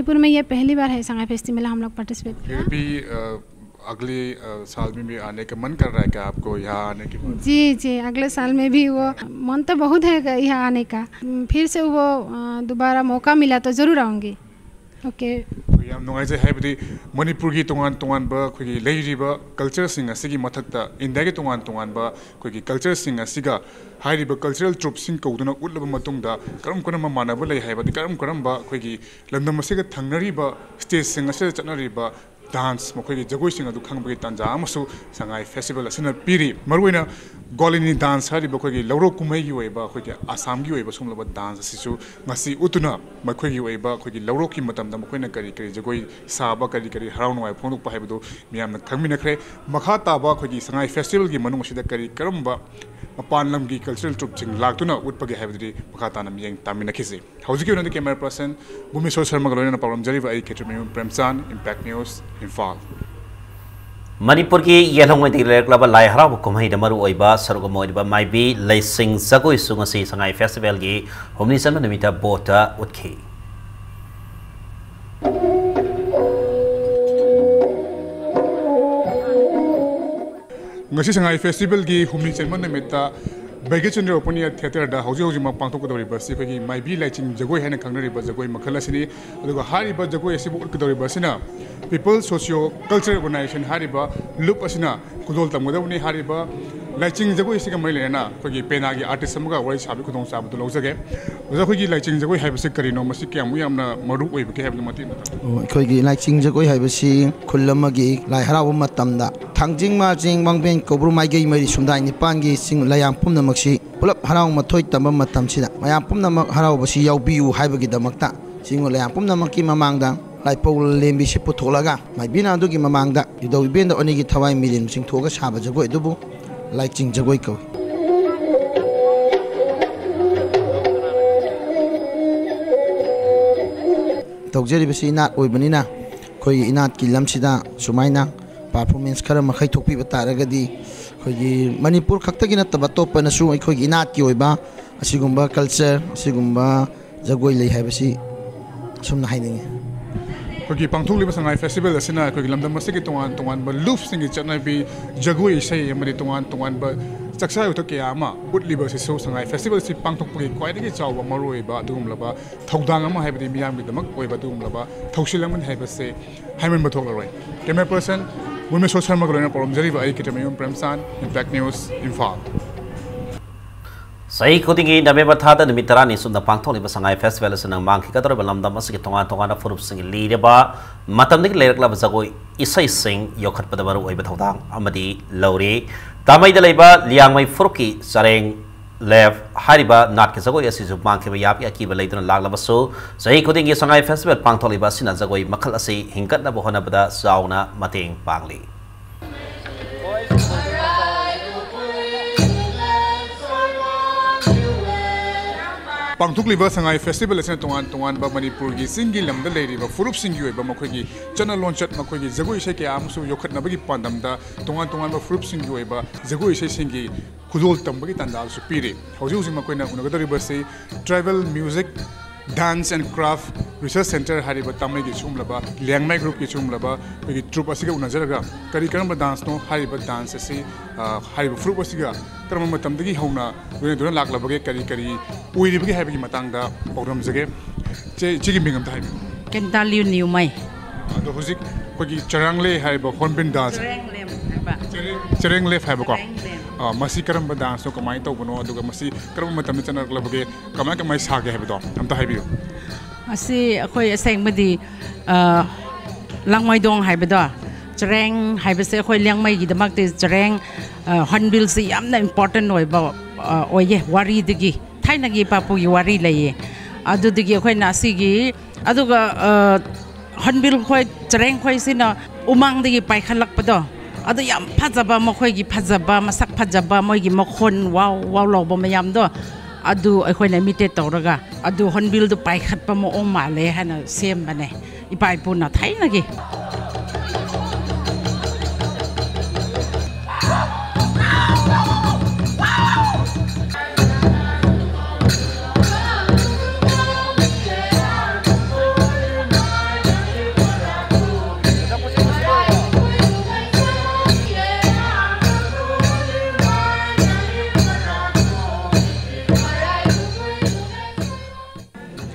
नागपुर में ये पहली बार है संगाई फेस्टिवल हम लोग पार्टिसिपेट किया। फिर भी अ, अगले अ, साल में भी आने का मन कर रहा है क्या आपको यहाँ आने के बाद? जी जी, अगले साल में भी वो मन तो बहुत है यहाँ आने का। फिर से वो अ, दोबारा मौका मिला तो ज़रूर आऊँगी। OK꯫ ꯑꯩꯈꯣꯏ ꯌꯥꯝ ꯅꯨꯡꯉꯥꯏꯖꯩ, ꯍꯥꯏꯕꯗꯤ ꯃꯅꯤꯄꯨꯔꯒꯤ ꯇꯣꯉꯥꯟ ꯇꯣꯉꯥꯟꯕ ꯑꯩꯈꯣꯏꯒꯤ ꯂꯩꯔꯤꯕ ꯀꯜꯆꯔꯁꯤꯡ ꯑꯁꯤꯒꯤ ꯃꯊꯛꯇ ꯏꯟꯗꯤꯌꯥꯒꯤ ꯇꯣꯉꯥꯟ ꯇꯣꯉꯥꯟꯕ ꯑꯩꯈꯣꯏꯒꯤ ꯀꯜꯆꯔꯁꯤꯡ ꯑꯁꯤꯒ ꯍꯥꯏꯔꯤꯕ ꯀꯜꯆꯔꯦꯜ ꯇ꯭ꯔꯨꯞꯁꯤꯡ ꯀꯧꯗꯨꯅ ꯎꯠꯂꯕ ꯃꯇꯨꯡꯗ ꯀꯔꯝ ꯀꯔꯝꯕ ꯃꯥꯟꯅꯕ ꯂꯩ ꯍꯥꯏꯕꯗꯤ ꯀꯔꯝ ꯀꯔꯝꯕ ꯑꯩꯈꯣꯏꯒꯤ ꯂꯝꯗꯝ ꯑꯁꯤꯒ ꯊꯪꯅꯔꯤꯕ ꯁ꯭ꯇꯦꯠꯁꯤꯡ ꯑꯁꯤꯗ ꯆꯠꯅꯔꯤꯕ ꯗꯥꯟꯁ, ꯃꯈꯣꯏꯒꯤ ꯖꯒꯣꯏꯁꯤꯡ ꯑꯗꯨ ꯈꯪꯕꯒꯤ ꯇꯥꯟꯖꯥ ꯑꯃꯁꯨ ꯁꯉꯥꯏ ꯐꯦꯁꯇꯤꯚꯦꯜ ꯑꯁꯤꯅ ꯄꯤꯔꯤ꯫ ꯃꯔꯨꯑꯣꯏꯅ ꯒꯣꯂꯤꯅꯤ ꯗꯥꯟꯁ ꯍꯥꯏꯔꯤꯕ ꯑꯩꯈꯣꯏꯒꯤ ꯂꯧꯔꯣꯛ ꯀꯨꯝꯍꯩꯒꯤ ꯑꯣꯏꯕ ꯑꯩꯈꯣꯏꯒꯤ ꯑꯁꯥꯝꯒꯤ ꯑꯣꯏꯕ ꯁꯨꯒꯨꯝꯂꯕ ꯗꯥꯟꯁ ꯑꯁꯤꯁꯨ ꯉꯁꯤ ꯎꯠꯇꯨꯅ ꯃꯈꯣꯏꯒꯤ ꯑꯣꯏꯕ ꯑꯩꯈꯣꯏꯒꯤ ꯂꯧꯔꯣꯛꯀꯤ ꯃꯇꯝꯗ ꯃꯈꯣꯏꯅ ꯀꯔꯤ ꯀꯔꯤ ꯖꯒꯣꯏ ꯁꯥꯕ, ꯀꯔꯤ ꯀꯔꯤ ꯍꯔꯥꯎ ꯅꯨꯡꯉꯥꯏ ꯐꯣꯡꯗꯣꯛꯄ ꯍꯥꯏꯕꯗꯨ ꯃꯤꯌꯥꯝꯅ ꯈꯪꯃꯤꯟꯅꯈ꯭ꯔꯦ꯫ ꯃꯈꯥ ꯇꯥꯕ ꯑꯩꯈꯣꯏꯒꯤ ꯁꯉꯥꯏ ꯐꯦꯁꯇꯤꯚꯦꯜꯒꯤ ꯃꯅꯨꯡ ꯑꯁꯤꯗ ꯀꯔꯤ ꯀꯔꯝꯕ ꯃꯄꯥꯟ ꯂꯝꯒꯤ ꯀꯜꯆꯔꯦꯜ ꯇ꯭ꯔꯨꯞꯁꯤꯡ ꯂꯥꯛꯇꯨꯅ ꯎꯠꯄꯒꯦ ꯍꯥꯏꯕꯗꯨꯗꯤ ꯃꯈꯥ ꯇꯥꯅ ꯃꯤꯠꯌꯦꯡ ꯇꯥꯃꯤꯟꯅꯈꯤꯁꯤ꯫ ꯍꯧꯖꯤꯛꯀꯤ ꯑꯣꯏꯅꯗꯤ ꯀꯦꯃꯦꯔꯥ ꯄꯔꯁꯟ ꯚꯨꯃꯦꯁꯣꯔ ꯁꯔꯃꯒ ꯂꯣꯏꯅꯅ ꯄꯥꯎꯗꯝꯖꯔꯤꯕ ꯑꯩ ꯈꯦꯇ꯭ꯔꯤꯃꯌꯨꯝ ꯄ꯭ꯔꯦꯝꯆꯥꯟ, ꯏꯝꯄꯦꯛ ꯅ꯭ꯌꯨꯁ, ꯏꯝꯐꯥꯜ꯫ ꯃꯅꯤꯄꯨꯔꯒꯤ ꯌꯦꯜꯍꯧꯉꯩꯗꯒꯤ ꯂꯩꯔꯛꯂꯕ ꯂꯥꯏ ꯍꯔꯥꯎꯕ ꯀꯨꯝꯍꯩꯗ ꯃꯔꯨ ꯑꯣꯏꯕ ꯁꯔꯨꯛ ꯑꯃ ꯑꯣꯏꯔꯤꯕ ꯃꯥꯏꯕꯤ ꯂꯩꯆꯤꯡ ꯖꯒꯣꯏꯁꯨ ꯉꯁꯤ ꯁꯉꯥꯏ ꯐꯦꯁꯇꯤꯚꯦꯜꯒꯤ ꯍꯨꯝꯅꯤ ꯆꯟꯕ ꯅꯨꯃꯤꯠꯇ ꯕꯣꯠꯇ ꯎꯠꯈꯤ꯫ ꯉꯁꯤ ꯁꯉꯥꯏ ꯐꯦꯁꯇꯤꯚꯦꯜꯒꯤ ꯍꯨꯝꯅꯤ ꯆꯟꯕ ꯅꯨꯃꯤꯠꯇ ꯚꯩꯒ꯭ꯌꯆꯟꯗ꯭ꯔ ꯑꯣꯄꯟ ꯑꯦꯌꯔ ꯊꯤꯌꯦꯇꯔꯗ ꯍꯧꯖꯤꯛ ꯍꯧꯖꯤꯛꯃꯛ ꯄꯥꯡꯊꯣꯛꯀꯗꯧꯔꯤꯕ ꯑꯁꯤ ꯑꯩꯈꯣꯏꯒꯤ ꯃꯥꯏꯕꯤ ꯂꯥꯏꯆꯤꯡ ꯖꯒꯣꯏ ꯍꯥꯏꯅ ꯈꯪꯅꯔꯤꯕ ꯖꯒꯣꯏ ꯃꯈꯜ ꯑꯁꯤꯅꯤ꯫ ꯑꯗꯨꯒ ꯍꯥꯏꯔꯤꯕ ꯖꯒꯣꯏ ꯑꯁꯤꯕꯨ ꯎꯠꯀꯗꯧꯔꯤꯕ ꯑꯁꯤꯅ People Socio Cultural Organization ꯍꯥꯏꯔꯤꯕ ꯂꯨꯞ ꯑꯁꯤꯅ ꯈꯨꯗꯣꯜ ꯇꯝꯒꯗꯕꯅꯤ꯫ ꯍꯥꯏꯔꯤꯕ ꯂꯥꯏꯆꯤꯡ ꯖꯒꯣꯏ ꯑꯁꯤꯒ ꯃꯔꯤ ꯂꯩꯅꯅ ꯑꯩꯈꯣꯏꯒꯤ ꯄꯦꯅꯥꯒꯤ ꯑꯥꯔꯇꯤꯁ ꯑꯃꯒ ꯋꯥꯔꯤ ꯁꯥꯕꯒꯤ ꯈꯨꯗꯣꯡꯆꯥꯕꯗꯨ ꯂꯧꯖꯒꯦ꯫ ꯑꯣꯖꯥ, ꯑꯩꯈꯣꯏꯒꯤ ꯂꯥꯏꯆꯤꯡ ꯖꯒꯣꯏ ꯍꯥꯏꯕꯁꯤ ꯀꯔꯤꯅꯣ? ꯃꯁꯤ ꯀꯌꯥꯃꯨꯛ ꯌꯥꯝꯅ ꯃꯔꯨ ꯑꯣꯏꯕꯒꯦ ꯍꯥꯏꯕꯗꯨ ꯃꯇꯦꯛ ꯑꯃꯇ꯫ ꯑꯣ, ꯑꯩꯈꯣꯏꯒꯤ ꯂꯥꯏꯆꯤꯡ ꯖꯒꯣꯏ ꯍꯥꯏꯕꯁꯤ ꯈꯨꯜ ꯑꯃꯒꯤ ꯂꯥꯏ ꯍꯔꯥꯎꯕ ꯃꯇꯝꯗ ꯊꯥꯡꯖꯤꯡ, ꯃꯥꯔꯖꯤꯡ, ꯃꯥꯡꯕꯦꯟ, ꯀꯧꯕ꯭ꯔꯨ, ꯃꯥꯏꯒꯩ, ꯃꯔꯤ ꯁꯨꯝꯗꯥꯏ ꯅꯤꯄꯥꯟꯒꯤ ꯆꯤꯡ ꯂꯥꯏꯌꯥꯝ ꯄꯨꯝꯅꯃꯛꯁꯤ ꯄꯨꯂꯞ ꯍꯔꯥꯎ ꯃꯊꯣꯏ ꯇꯝꯕ ꯃꯇꯝꯁꯤꯗ ꯃꯌꯥꯝ ꯄꯨꯝꯅꯃꯛ ꯍꯔꯥꯎꯕꯁꯤ ꯌꯥꯎꯕꯤꯌꯨ ꯍꯥꯏꯕꯒꯤꯗꯃꯛꯇ ꯆꯤꯡ ꯂꯥꯏꯌꯥꯝ ꯄꯨꯝꯅꯃꯛꯀꯤ ꯃꯃꯥꯡꯗ ꯂꯥꯏꯄꯧ ꯂꯦꯝꯕꯤꯁꯤ ꯄꯨꯊꯣꯛꯂꯒ ꯃꯥꯏꯕꯤꯅ ꯑꯗꯨꯒꯤ ꯃꯃꯥꯡꯗ ꯏꯙꯧ ꯏꯕꯦꯟꯗꯧ ꯑꯅꯤꯒꯤ ꯊꯋꯥꯏ ꯃꯤꯔꯦꯟ ꯆꯤꯡꯊꯣꯛꯑꯒ ꯁꯥꯕ ꯖꯒꯣꯏ ꯑꯗꯨꯕꯨ ꯂꯥꯏꯆꯤꯡ ꯖꯒꯣꯏ ꯀꯧꯏ꯫ ꯇꯧꯖꯔꯤꯕꯁꯤ ꯏꯅꯥꯠ ꯑꯣꯏꯕꯅꯤꯅ ꯑꯩꯈꯣꯏꯒꯤ ꯏꯅꯥꯠꯀꯤ ꯂꯝꯁꯤꯗ ꯁꯨꯃꯥꯏꯅ ꯄꯔꯐꯣꯔꯃꯦꯟꯁ ꯈꯔ ꯃꯈꯩ ꯊꯣꯛꯄꯤꯕ ꯇꯥꯔꯒꯗꯤ ꯑꯩꯈꯣꯏꯒꯤ ꯃꯅꯤꯄꯨꯔ ꯈꯛꯇꯒꯤ ꯅꯠꯇꯕ ꯑꯇꯣꯞꯄꯅꯁꯨ ꯑꯩꯈꯣꯏꯒꯤ ꯏꯅꯥꯠꯀꯤ ꯑꯣꯏꯕ ꯑꯁꯤꯒꯨꯝꯕ ꯀꯜꯆꯔ, ꯑꯁꯤꯒꯨꯝꯕ ꯖꯒꯣꯏ ꯂꯩ ꯍꯥꯏꯕꯁꯤ ꯑꯁꯨꯝꯅ ꯍꯥꯏꯅꯤꯡꯉꯤ꯫ ꯑꯩꯈꯣꯏꯒꯤ ꯄꯥꯡꯊꯣꯛꯂꯤꯕ ꯁꯉꯥꯏ ꯐꯦꯁꯇꯤꯚꯦꯜ ꯑꯁꯤꯅ ꯑꯩꯈꯣꯏꯒꯤ ꯂꯝꯗꯝ ꯑꯁꯤꯒꯤ ꯇꯣꯉꯥꯟ ꯇꯣꯉꯥꯟꯕ ꯂꯨꯞꯁꯤꯡꯒꯤ ꯆꯠꯅꯕꯤ, ꯖꯒꯣꯏ ꯏꯁꯩ ꯑꯃꯗꯤ ꯇꯣꯉꯥꯟ ꯇꯣꯉꯥꯟꯕ ꯆꯥꯛꯆꯥ ꯌꯨꯊꯛ ꯀꯌꯥ ꯑꯃ ꯎꯠꯂꯤꯕ ꯑꯁꯤꯁꯨ ꯁꯉꯥꯏ ꯐꯦꯁꯇꯤꯚꯦꯜ ꯑꯁꯤ ꯄꯥꯡꯊꯣꯛꯄꯒꯤ ꯈ꯭ꯋꯥꯏꯗꯒꯤ ꯆꯥꯎꯕ ꯃꯔꯨꯑꯣꯏꯕ ꯑꯗꯨꯒꯨꯝꯂꯕ ꯊꯧꯗꯥꯡ ꯑꯃ ꯍꯥꯏꯕꯗꯤ ꯃꯤꯌꯥꯝꯒꯤꯗꯃꯛ ꯑꯣꯏꯕ ꯑꯗꯨꯒꯨꯝꯂꯕ ꯊꯧꯁꯤꯜ ꯑꯃꯅꯤ ꯍꯥꯏꯕꯁꯦ ꯍꯥꯏꯃꯟꯕ ꯊꯣꯛꯂꯔꯣꯏ꯫ Camera person ꯃꯨꯔꯃꯦꯁꯣꯔ ꯁꯔꯃꯒ ꯂꯣꯏꯅꯅ ꯄꯥꯎꯔꯝꯖꯔꯤꯕ ꯑꯩ ꯀꯤꯇꯃꯌꯨꯝ ꯄ꯭ꯔꯦꯝꯆꯥꯟ, Impact News, ꯏꯝꯐꯥꯜ꯫ ꯆꯍꯤ ꯈꯨꯗꯤꯡꯒꯤ ꯅꯕꯦꯝꯕꯔ ꯊꯥꯗ ꯅꯨꯃꯤꯠ ꯇꯔꯥꯅꯤ ꯆꯨꯞꯅ ꯄꯥꯡꯊꯣꯛꯂꯤꯕ ꯁꯉꯥꯏ ꯐꯦꯁꯇꯤꯚꯦꯜ ꯑꯁꯤꯅ ꯃꯥꯡꯈꯤꯒꯗꯧꯔꯤꯕ ꯂꯝꯗꯝ ꯑꯁꯤꯒꯤ ꯇꯣꯉꯥꯟ ꯇꯣꯉꯥꯟꯕ ꯐꯨꯔꯨꯞꯁꯤꯡꯒꯤ ꯂꯤꯔꯕ ꯃꯇꯝꯗꯒꯤ ꯂꯩꯔꯛꯂꯕ ꯖꯒꯣꯏ ꯏꯁꯩꯁꯤꯡ ꯌꯣꯛꯈꯠꯄꯗ ꯃꯔꯨ ꯑꯣꯏꯕ ꯊꯧꯗꯥꯡ ꯑꯃꯗꯤ ꯂꯧꯔꯤ꯫ ꯇꯥꯃꯩꯗ ꯂꯩꯕ ꯂꯤꯌꯥꯡꯃꯩ ꯐꯨꯔꯨꯞꯀꯤ ꯆꯔꯦꯡ ꯂꯦꯞ ꯍꯥꯏꯔꯤꯕ ꯅꯥꯠꯀꯤ ꯖꯒꯣꯏ ꯑꯁꯤꯁꯨ ꯃꯥꯡꯈꯤꯕ ꯌꯥꯕꯒꯤ ꯑꯀꯤꯕ ꯂꯩꯗꯨꯅ ꯂꯥꯛꯂꯕꯁꯨ, ꯆꯍꯤ ꯈꯨꯗꯤꯡꯒꯤ ꯁꯉꯥꯏ ꯐꯦꯁꯇꯤꯚꯦꯜ ꯄꯥꯡꯊꯣꯛꯂꯤꯕ ꯑꯁꯤꯅ ꯖꯒꯣꯏ ꯃꯈꯜ ꯑꯁꯤ ꯍꯤꯡꯒꯠꯅꯕ ꯍꯣꯠꯅꯕꯗ ꯆꯥꯎꯅ ꯃꯇꯦꯡ ꯄꯥꯡꯂꯤ꯫ ꯄꯥꯡꯊꯣꯛꯂꯤꯕ ꯁꯉꯥꯏ ꯐꯦꯁꯇꯤꯚꯦꯜ ꯑꯁꯤꯅ ꯇꯣꯉꯥꯟ ꯇꯣꯉꯥꯟꯕ ꯃꯅꯤꯄꯨꯔꯒꯤ ꯆꯤꯡꯒꯤ ꯂꯝꯗ ꯂꯩꯔꯤꯕ ꯐꯨꯔꯨꯞꯁꯤꯡꯒꯤ ꯑꯣꯏꯕ ꯃꯈꯣꯏꯒꯤ ꯆꯠꯅ ꯂꯣꯟꯆꯠ, ꯃꯈꯣꯏꯒꯤ ꯖꯒꯣꯏ ꯏꯁꯩ ꯀꯌꯥ ꯑꯃꯁꯨ ꯌꯣꯛꯈꯠꯅꯕꯒꯤ ꯄꯥꯟꯗꯝꯗ ꯇꯣꯉꯥꯟ ꯇꯣꯉꯥꯟꯕ ꯐꯨꯔꯨꯞꯁꯤꯡꯒꯤ ꯑꯣꯏꯕ ꯖꯒꯣꯏ ꯏꯁꯩꯁꯤꯡꯒꯤ ꯈꯨꯗꯣꯜ ꯇꯝꯕꯒꯤ ꯇꯥꯟꯖꯥꯁꯨ ꯄꯤꯔꯤ꯫ ꯍꯧꯖꯤꯛ ꯍꯧꯖꯤꯛ ꯃꯈꯣꯏꯅ ꯎꯅꯒꯗꯧꯔꯤꯕꯁꯤ Tribal Music, Dance and Craft Research Centre ꯍꯥꯏꯔꯤꯕ ꯇꯥꯃꯩꯒꯤ ꯁꯤꯒꯨꯝꯂꯕ, ꯂꯤꯌꯥꯡꯃꯩ ꯒ꯭ꯔꯨꯞꯀꯤ ꯁꯤꯒꯨꯝꯂꯕ ꯑꯩꯈꯣꯏꯒꯤ ꯇ꯭ꯔꯨꯞ ꯑꯁꯤꯒ ꯎꯅꯖꯔꯒ ꯀꯔꯤ ꯀꯔꯝꯕ ꯗꯥꯟꯁꯅꯣ, ꯍꯥꯏꯔꯤꯕ ꯗꯥꯟꯁ ꯑꯁꯤ, ꯑ, ꯍꯥꯏꯔꯤꯕ ꯐꯨꯔꯨꯞ ꯑꯁꯤꯒ ꯀꯔꯝꯕ ꯃꯇꯝꯗꯒꯤ ꯍꯧꯅ ꯂꯣꯏꯅꯗꯨꯅ ꯂꯥꯛꯂꯕꯒꯦ, ꯀꯔꯤ ꯀꯔꯤ ꯑꯣꯏꯔꯤꯕꯒꯦ ꯍꯥꯏꯕꯒꯤ ꯃꯇꯥꯡꯗ ꯄꯥꯎꯗꯝꯖꯒꯦ꯫ ꯆꯦ, ꯏꯆꯦꯒꯤ ꯃꯤꯡ ꯑꯝꯇ ꯍꯥꯏꯕꯤꯌꯨ꯫ ꯀꯦꯟꯇꯥꯂꯤꯌꯨ ꯅꯤꯌꯨꯃꯩ꯫ ꯑꯗꯣ ꯍꯧꯖꯤꯛ ꯑꯩꯈꯣꯏꯒꯤ ꯆꯔꯥꯡꯂꯦ ꯍꯥꯏꯔꯤꯕ ꯍꯣꯔꯟꯕꯤꯜ ꯗꯥꯟꯁ, ꯆꯔꯦꯡꯂꯦꯝ ꯍꯥꯏꯕ꯫ ꯆꯔꯦꯡ, ꯆꯔꯦꯡꯂꯦꯞ ꯍꯥꯏꯕꯀꯣ꯫ ꯆꯔꯦꯡꯂꯦꯝ꯫ ꯑ, ꯃꯁꯤ ꯀꯔꯝꯕ ꯗꯥꯟꯁꯅꯣ, ꯀꯃꯥꯏꯅ ꯇꯧꯕꯅꯣ, ꯑꯗꯨꯒ ꯃꯁꯤ ꯀꯔꯝꯕ ꯃꯇꯝꯗ ꯆꯠꯅꯔꯛꯂꯕꯒꯦ, ꯀꯃꯥꯏ ꯀꯃꯥꯏ ꯁꯥꯒꯦ ꯍꯥꯏꯕꯗꯣ ꯑꯝꯇ ꯍꯥꯏꯕꯤꯌꯨ꯫ ꯑꯁꯤ ꯑꯩꯈꯣꯏ ꯑꯁꯦꯡꯕꯗꯤ, ꯑ, ꯂꯥꯡꯃꯩꯗꯣꯡ ꯍꯥꯏꯕꯗꯣ, ꯆꯔꯦꯡ ꯍꯥꯏꯕꯁꯦ ꯑꯩꯈꯣꯏ ꯂꯤꯌꯥꯡꯃꯩꯒꯤꯗꯃꯛꯇꯤ ꯆꯔꯦꯡ, ꯑ, ꯍꯣꯔꯟꯕꯤꯜꯁꯤ ꯌꯥꯝꯅ ꯏꯝꯄꯣꯔꯇꯦꯟ ꯑꯣꯏꯕ, ꯑ, ꯑꯣꯏꯌꯦ꯫ ꯋꯥꯔꯤꯗꯒꯤ, ꯊꯥꯏꯅꯒꯤ ꯏꯄꯥ ꯄꯨꯒꯤ ꯋꯥꯔꯤ ꯂꯩꯌꯦ꯫ ꯑꯗꯨꯗꯒꯤ ꯑꯩꯈꯣꯏꯅ ꯑꯁꯤꯒꯤ, ꯑꯗꯨꯒ, ꯑ, ꯍꯣꯔꯟꯕꯤꯜ ꯈꯣꯏ, ꯆꯔꯦꯡ ꯈꯣꯏꯁꯤꯅ ꯎꯃꯪꯗꯒꯤ ꯄꯥꯏꯈꯠꯂꯛꯄꯗꯣ, ꯑꯗꯨ ꯌꯥꯝ ꯐꯖꯕ, ꯃꯈꯣꯏꯒꯤ ꯐꯖꯕ, ꯃꯁꯛ ꯐꯖꯕ, ꯃꯣꯏꯒꯤ ꯃꯈꯣꯟ ꯋꯥꯎ ꯋꯥꯎ ꯂꯥꯎꯕ ꯃꯌꯥꯝꯗꯣ, ꯑꯗꯨ ꯑꯩꯈꯣꯏꯅ ꯏꯃꯤꯇꯦꯠ ꯇꯧꯔꯒ ꯑꯗꯨ ꯍꯣꯔꯟꯕꯤꯜꯗꯨ ꯄꯥꯏꯈꯠꯄ ꯃꯑꯣꯡ ꯃꯥꯜꯂꯦ ꯍꯥꯏꯅ ꯁꯦꯝꯕꯅꯦ ꯏꯄꯥ ꯏꯄꯨꯅ ꯊꯥꯏꯅꯒꯤ꯫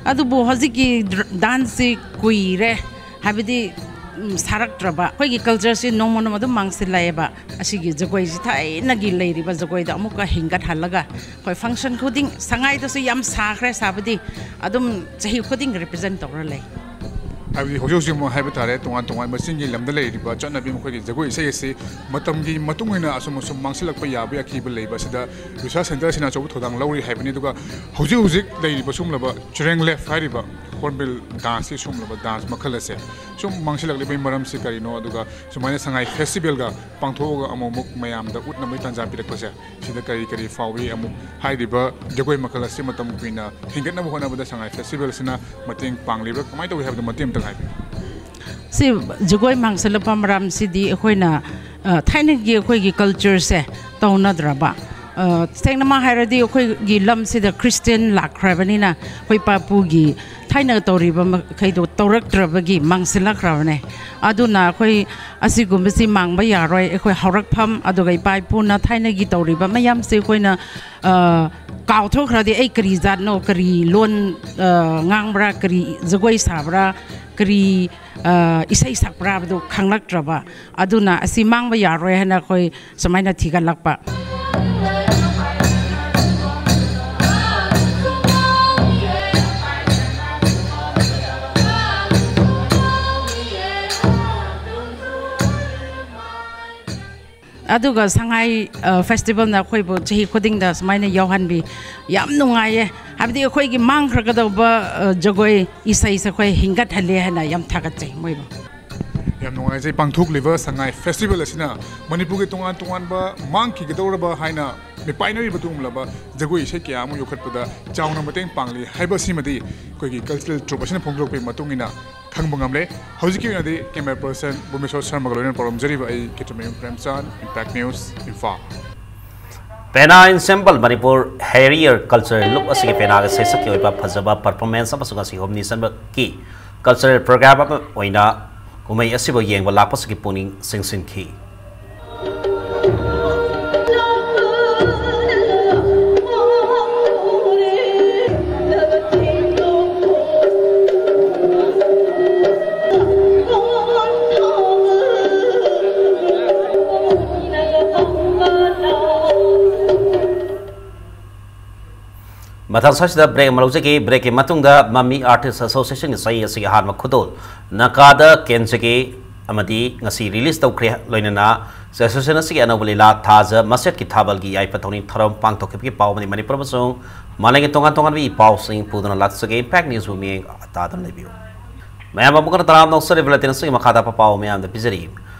ꯑꯗꯨꯕꯨ ꯍꯧꯖꯤꯛꯀꯤ ꯗ꯭ꯔ- ꯗꯥꯟꯁꯁꯤ ꯀꯨꯏꯔꯦ, ꯍꯥꯏꯕꯗꯤ, ꯎꯝ, ꯁꯥꯔꯛꯇ꯭ꯔꯕ꯫ ꯑꯩꯈꯣꯏꯒꯤ ꯀꯜꯆꯔꯁꯤ ꯅꯣꯡꯃ ꯅꯣꯡꯃ ꯑꯗꯨꯝ ꯃꯥꯡꯁꯤꯜꯂꯛꯑꯦꯕ꯫ ꯑꯁꯤꯒꯤ ꯖꯒꯣꯏꯁꯤ ꯊꯥꯏꯅꯒꯤ ꯂꯩꯔꯤꯕ ꯖꯒꯣꯏꯗꯣ ꯑꯃꯨꯛꯀ ꯍꯤꯡꯒꯠꯍꯜꯂꯒ ꯑꯩꯈꯣꯏ ꯐꯪꯁꯟ ꯈꯨꯗꯤꯡ, ꯁꯉꯥꯏꯗꯁꯨ ꯌꯥꯝ ꯁꯥꯈ꯭ꯔꯦ ꯁꯥꯕꯗꯤ, ꯑꯗꯨꯝ ꯆꯍꯤ ꯈꯨꯗꯤꯡ ꯔꯤꯄ꯭ꯔꯖꯦꯟ ꯇꯧꯔ ꯂꯩ꯫ ꯍꯥꯏꯕꯗꯤ ꯍꯧꯖꯤꯛ ꯍꯧꯖꯤꯛ ꯑꯃꯨꯛ ꯍꯥꯏꯕ ꯇꯥꯔꯦ, ꯇꯣꯉꯥꯟ ꯇꯣꯉꯥꯟꯕ ꯆꯤꯡꯒꯤ ꯂꯝꯗ ꯂꯩꯔꯤꯕ ꯆꯠꯅꯕꯤ ꯃꯈꯣꯏꯒꯤ ꯖꯒꯣꯏ ꯏꯁꯩ ꯑꯁꯤ ꯃꯇꯝꯒꯤ ꯃꯇꯨꯡ ꯏꯟꯅ ꯑꯁꯨꯝ ꯑꯁꯨꯝ ꯃꯥꯡꯁꯤꯜꯂꯛꯄ ꯌꯥꯕꯒꯤ ꯑꯀꯤꯕ ꯂꯩꯕ ꯑꯁꯤꯗ ꯔꯤꯁꯔꯁ ꯁꯦꯟꯇꯔꯁꯤꯅ ꯑꯆꯧꯕ ꯊꯧꯗꯥꯡ ꯂꯧꯔꯤ ꯍꯥꯏꯕꯅꯤ꯫ ꯑꯗꯨꯒ ꯍꯧꯖꯤꯛ ꯍꯧꯖꯤꯛ ꯂꯩꯔꯤꯕ ꯁꯨꯝꯂꯕ ꯆꯤꯔꯦꯡꯂꯦꯐ ꯍꯥꯏꯔꯤꯕ ꯍꯣꯔꯟꯕꯤꯜ ꯗꯥꯟꯁꯀꯤ ꯁꯨꯝꯂꯕ ꯗꯥꯟꯁ ꯃꯈꯜ ꯑꯁꯦ ꯁꯨꯝ ꯃꯥꯡꯁꯤꯜꯂꯛꯂꯤꯕꯒꯤ ꯃꯔꯝꯁꯤ ꯀꯔꯤꯅꯣ? ꯑꯗꯨꯒ ꯁꯨꯃꯥꯏꯅ ꯁꯉꯥꯏ ꯐꯦꯁꯇꯤꯚꯦꯜꯒ ꯄꯥꯡꯊꯣꯛꯑꯒ ꯑꯃꯨꯛ ꯑꯃꯨꯛ ꯃꯌꯥꯝꯗ ꯎꯠꯅꯕꯒꯤ ꯇꯥꯟꯖꯥ ꯄꯤꯔꯛꯄꯁꯦ, ꯁꯤꯗ ꯀꯔꯤ ꯀꯔꯤ ꯐꯥꯎꯏ? ꯑꯃꯨꯛ ꯍꯥꯏꯔꯤꯕ ꯖꯒꯣꯏ ꯃꯈꯜ ꯑꯁꯤ ꯃꯇꯝ ꯀꯨꯏꯅ ꯍꯤꯡꯒꯠꯅꯕ ꯍꯣꯠꯅꯕꯗ ꯁꯉꯥꯏ ꯐꯦꯁꯇꯤꯚꯦꯜꯁꯤꯅ ꯃꯇꯦꯡ ꯄꯥꯡꯂꯤꯕ꯭ꯔꯥ, ꯀꯃꯥꯏꯅ ꯇꯧꯏ ꯍꯥꯏꯕꯗꯨ ꯃꯇꯦꯛ ꯑꯃꯇꯪ ꯍꯥꯏꯕꯤꯌꯨ꯫ ꯁꯤ ꯖꯒꯣꯏ ꯃꯥꯡꯁꯤꯜꯂꯛꯄ ꯃꯔꯝꯁꯤꯗꯤ ꯑꯩꯈꯣꯏꯅ, ꯑ, ꯊꯥꯏꯅꯒꯤ ꯑꯩꯈꯣꯏꯒꯤ ꯀꯜꯆꯔꯁꯦ ꯇꯧꯅꯗ꯭ꯔꯕ꯫ ꯑ, ꯁꯦꯡꯅꯃꯛ ꯍꯥꯏꯔꯗꯤ ꯑꯩꯈꯣꯏꯒꯤ ꯂꯝꯁꯤꯗ ꯈ꯭ꯔꯤꯁꯇꯤꯌꯟ ꯂꯥꯛꯈ꯭ꯔꯕꯅꯤꯅ ꯑꯩꯈꯣꯏ ꯄꯥꯄꯨꯒꯤ ꯊꯥꯏꯅ ꯇꯧꯔꯤꯕ ꯃꯈꯩꯗꯣ ꯇꯧꯔꯛꯇ꯭ꯔꯕꯒꯤ ꯃꯥꯡꯁꯤꯜꯂꯛꯈ꯭ꯔꯕꯅꯦ꯫ ꯑꯗꯨꯅ ꯑꯩꯈꯣꯏ ꯑꯁꯤꯒꯨꯝꯕꯁꯤ ꯃꯥꯡꯕ ꯌꯥꯔꯣꯏ꯫ ꯑꯩꯈꯣꯏ ꯍꯧꯔꯛꯐꯝ ꯑꯗꯨꯒ ꯏꯄꯥ ꯏꯄꯨꯅ ꯊꯥꯏꯅꯒꯤ ꯇꯧꯔꯤꯕ ꯃꯌꯥꯝꯁꯦ ꯑꯩꯈꯣꯏꯅ, ꯑ, ꯀꯥꯎꯊꯣꯛꯈ꯭ꯔꯗꯤ ꯑꯩ ꯀꯔꯤ ꯖꯥꯠꯅꯣ, ꯀꯔꯤ ꯂꯣꯟ, ꯑ, ꯉꯥꯡꯕ꯭ꯔꯥ, ꯀꯔꯤ ꯖꯒꯣꯏ ꯁꯥꯕ꯭ꯔꯥ, ꯀꯔꯤ, ꯑ, ꯏꯁꯩ ꯁꯛꯄ꯭ꯔꯥ ꯍꯥꯏꯕꯗꯨ ꯈꯪꯂꯛꯇ꯭ꯔꯕ꯫ ꯑꯗꯨꯅ ꯑꯁꯤ ꯃꯥꯡꯕ ꯌꯥꯔꯣꯏ ꯍꯥꯏꯅ ꯑꯩꯈꯣꯏ ꯁꯨꯃꯥꯏꯅ ꯊꯤꯒꯠꯂꯛꯄ꯫ ꯑꯗꯨꯒ ꯁꯉꯥꯏ, ꯑ, ꯐꯦꯁꯇꯤꯚꯦꯜꯅ ꯑꯩꯈꯣꯏꯕꯨ ꯆꯍꯤ ꯈꯨꯗꯤꯡꯗ ꯁꯨꯃꯥꯏꯅ ꯌꯥꯎꯍꯟꯕꯤ꯫ ꯌꯥꯝ ꯅꯨꯡꯉꯥꯏꯌꯦ꯫ ꯍꯥꯏꯕꯗꯤ ꯑꯩꯈꯣꯏꯒꯤ ꯃꯥꯡꯈ꯭ꯔꯒꯗꯧꯕ, ꯑ, ꯖꯒꯣꯏ ꯏꯁꯩꯁꯦ ꯑꯩꯈꯣꯏ ꯍꯤꯡꯒꯠꯍꯜꯂꯦ ꯍꯥꯏꯅ ꯌꯥꯝ ꯊꯥꯒꯠꯆꯩ ꯃꯣꯏꯕꯨ꯫ ꯌꯥꯝ ꯅꯨꯡꯉꯥꯏꯖꯩ꯫ ꯄꯥꯡꯊꯣꯛꯂꯤꯕ ꯁꯉꯥꯏ ꯐꯦꯁꯇꯤꯚꯦꯜ ꯑꯁꯤꯅ ꯃꯅꯤꯄꯨꯔꯒꯤ ꯇꯣꯉꯥꯟ ꯇꯣꯉꯥꯟꯕ ꯃꯥꯡꯈꯤꯒꯗꯧꯔꯕ ꯍꯥꯏꯅ ꯃꯤꯄꯥꯏꯅꯔꯤꯕ ꯑꯗꯨꯒꯨꯝꯂꯕ ꯖꯒꯣꯏ ꯏꯁꯩ ꯀꯌꯥ ꯑꯃ ꯌꯣꯛꯈꯠꯄꯗ ꯆꯥꯎꯅ ꯃꯇꯦꯡ ꯄꯥꯡꯂꯤ ꯍꯥꯏꯕꯁꯤꯃꯗꯤ ꯑꯩꯈꯣꯏꯒꯤ ꯀꯜꯆꯔꯦꯜ ꯇ꯭ꯔꯨꯞ ꯑꯁꯤꯅ ꯐꯣꯡꯗꯣꯔꯛꯄꯒꯤ ꯃꯇꯨꯡ ꯏꯟꯅ ꯈꯪꯕ ꯉꯝꯂꯦ꯫ ꯍꯧꯖꯤꯛꯀꯤ ꯑꯣꯏꯅꯗꯤ ꯀꯦꯃꯦꯔꯥ ꯄꯔꯁꯟ ꯚꯨꯃꯦꯁꯣꯔ ꯁꯔꯃꯒ ꯂꯣꯏꯅꯅ ꯄꯥꯎꯔꯝꯖꯔꯤꯕ ꯑꯩ ꯈꯦꯇ꯭ꯔꯤꯃꯌꯨꯝ ꯄ꯭ꯔꯦꯝꯆꯥꯟ, ꯏꯝꯄꯦꯛ ꯅ꯭ꯌꯨꯁ, ꯏꯝꯐꯥꯜ꯫ ꯄꯦꯅꯥ ꯏꯟꯁꯦꯝꯕꯜ ꯃꯅꯤꯄꯨꯔ ꯍꯦꯔꯤꯌꯔ ꯀꯜꯆꯔꯦꯜ ꯂꯨꯞ ꯑꯁꯤꯒꯤ ꯄꯦꯅꯥꯒ ꯁꯩꯁꯛꯀꯤ ꯑꯣꯏꯕ ꯐꯖꯕ ꯄꯔꯐꯣꯔꯃꯦꯟꯁ ꯑꯃꯁꯨꯡ ꯉꯁꯤ ꯍꯨꯝꯅꯤ ꯆꯟꯕꯒꯤ ꯀꯜꯆꯔꯦꯜ ꯄ꯭ꯔꯣꯒ꯭ꯔꯥꯝ ꯑꯃ ꯑꯣꯏꯅ ꯀꯨꯝꯍꯩ ꯑꯁꯤꯕꯨ ꯌꯦꯡꯕ ꯂꯥꯛꯄꯁꯤꯒꯤ ꯄꯨꯛꯅꯤꯡ ꯆꯤꯡꯁꯤꯟꯈꯤ꯫ ꯃꯊꯪ ꯁ꯭ꯋꯥꯏꯁꯤꯗ ꯕ꯭ꯔꯦꯛ ꯑꯃ ꯂꯧꯖꯒꯦ꯫ ꯕ꯭ꯔꯦꯛꯀꯤ ꯃꯇꯨꯡꯗ ꯃꯃꯤ ꯑꯥꯔꯇꯤꯁ ꯑꯦꯁꯣꯁꯤꯌꯦꯁꯟꯒꯤ ꯆꯍꯤ ꯑꯁꯤꯒꯤ ꯑꯍꯥꯟꯕ ꯈꯨꯗꯣꯜ ꯅꯥꯒꯥꯗ ꯀꯦꯟꯖꯒꯦ ꯑꯃꯗꯤ ꯉꯁꯤ ꯔꯤꯂꯤꯁ ꯇꯧꯈ꯭ꯔꯦ꯫ ꯂꯣꯏꯅꯅ ꯑꯦꯁꯣꯁꯤꯌꯦꯁꯟ ꯑꯁꯤꯒꯤ ꯑꯅꯧꯕ ꯂꯤꯂꯥ ꯊꯥꯖ ꯃꯆꯦꯠꯀꯤ ꯊꯥꯕꯜꯒꯤ ꯌꯥꯏꯐ ꯊꯧꯅꯤ ꯊꯧꯔꯝ ꯄꯥꯡꯊꯣꯛꯈꯤꯕꯒꯤ ꯄꯥꯎ ꯑꯃꯗꯤ ꯃꯅꯤꯄꯨꯔ ꯑꯃꯁꯨꯡ ꯃꯥꯂꯦꯝꯒꯤ ꯇꯣꯉꯥꯟ ꯇꯣꯉꯥꯟꯕ ꯏ ꯄꯥꯎꯁꯤꯡ ꯄꯨꯗꯨꯅ ꯂꯥꯛꯆꯒꯦ꯫ ꯏꯝꯄꯦꯛ ꯅ꯭ꯌꯨꯁꯄꯨ ꯃꯤꯠꯌꯦꯡ ꯇꯥꯗꯨꯅ ꯂꯩꯕꯤꯌꯨ꯫ ꯃꯌꯥꯝ ꯑꯃꯨꯛ ꯍꯟꯅ ꯇꯔꯥꯝꯅ ꯑꯣꯛꯆꯔꯤꯕ ꯂꯦꯇꯦꯟꯁꯤꯡꯒꯤ ꯃꯈꯥꯗ ꯄꯥꯎ ꯃꯌꯥꯝꯗ ꯄꯤꯖꯔꯤ꯫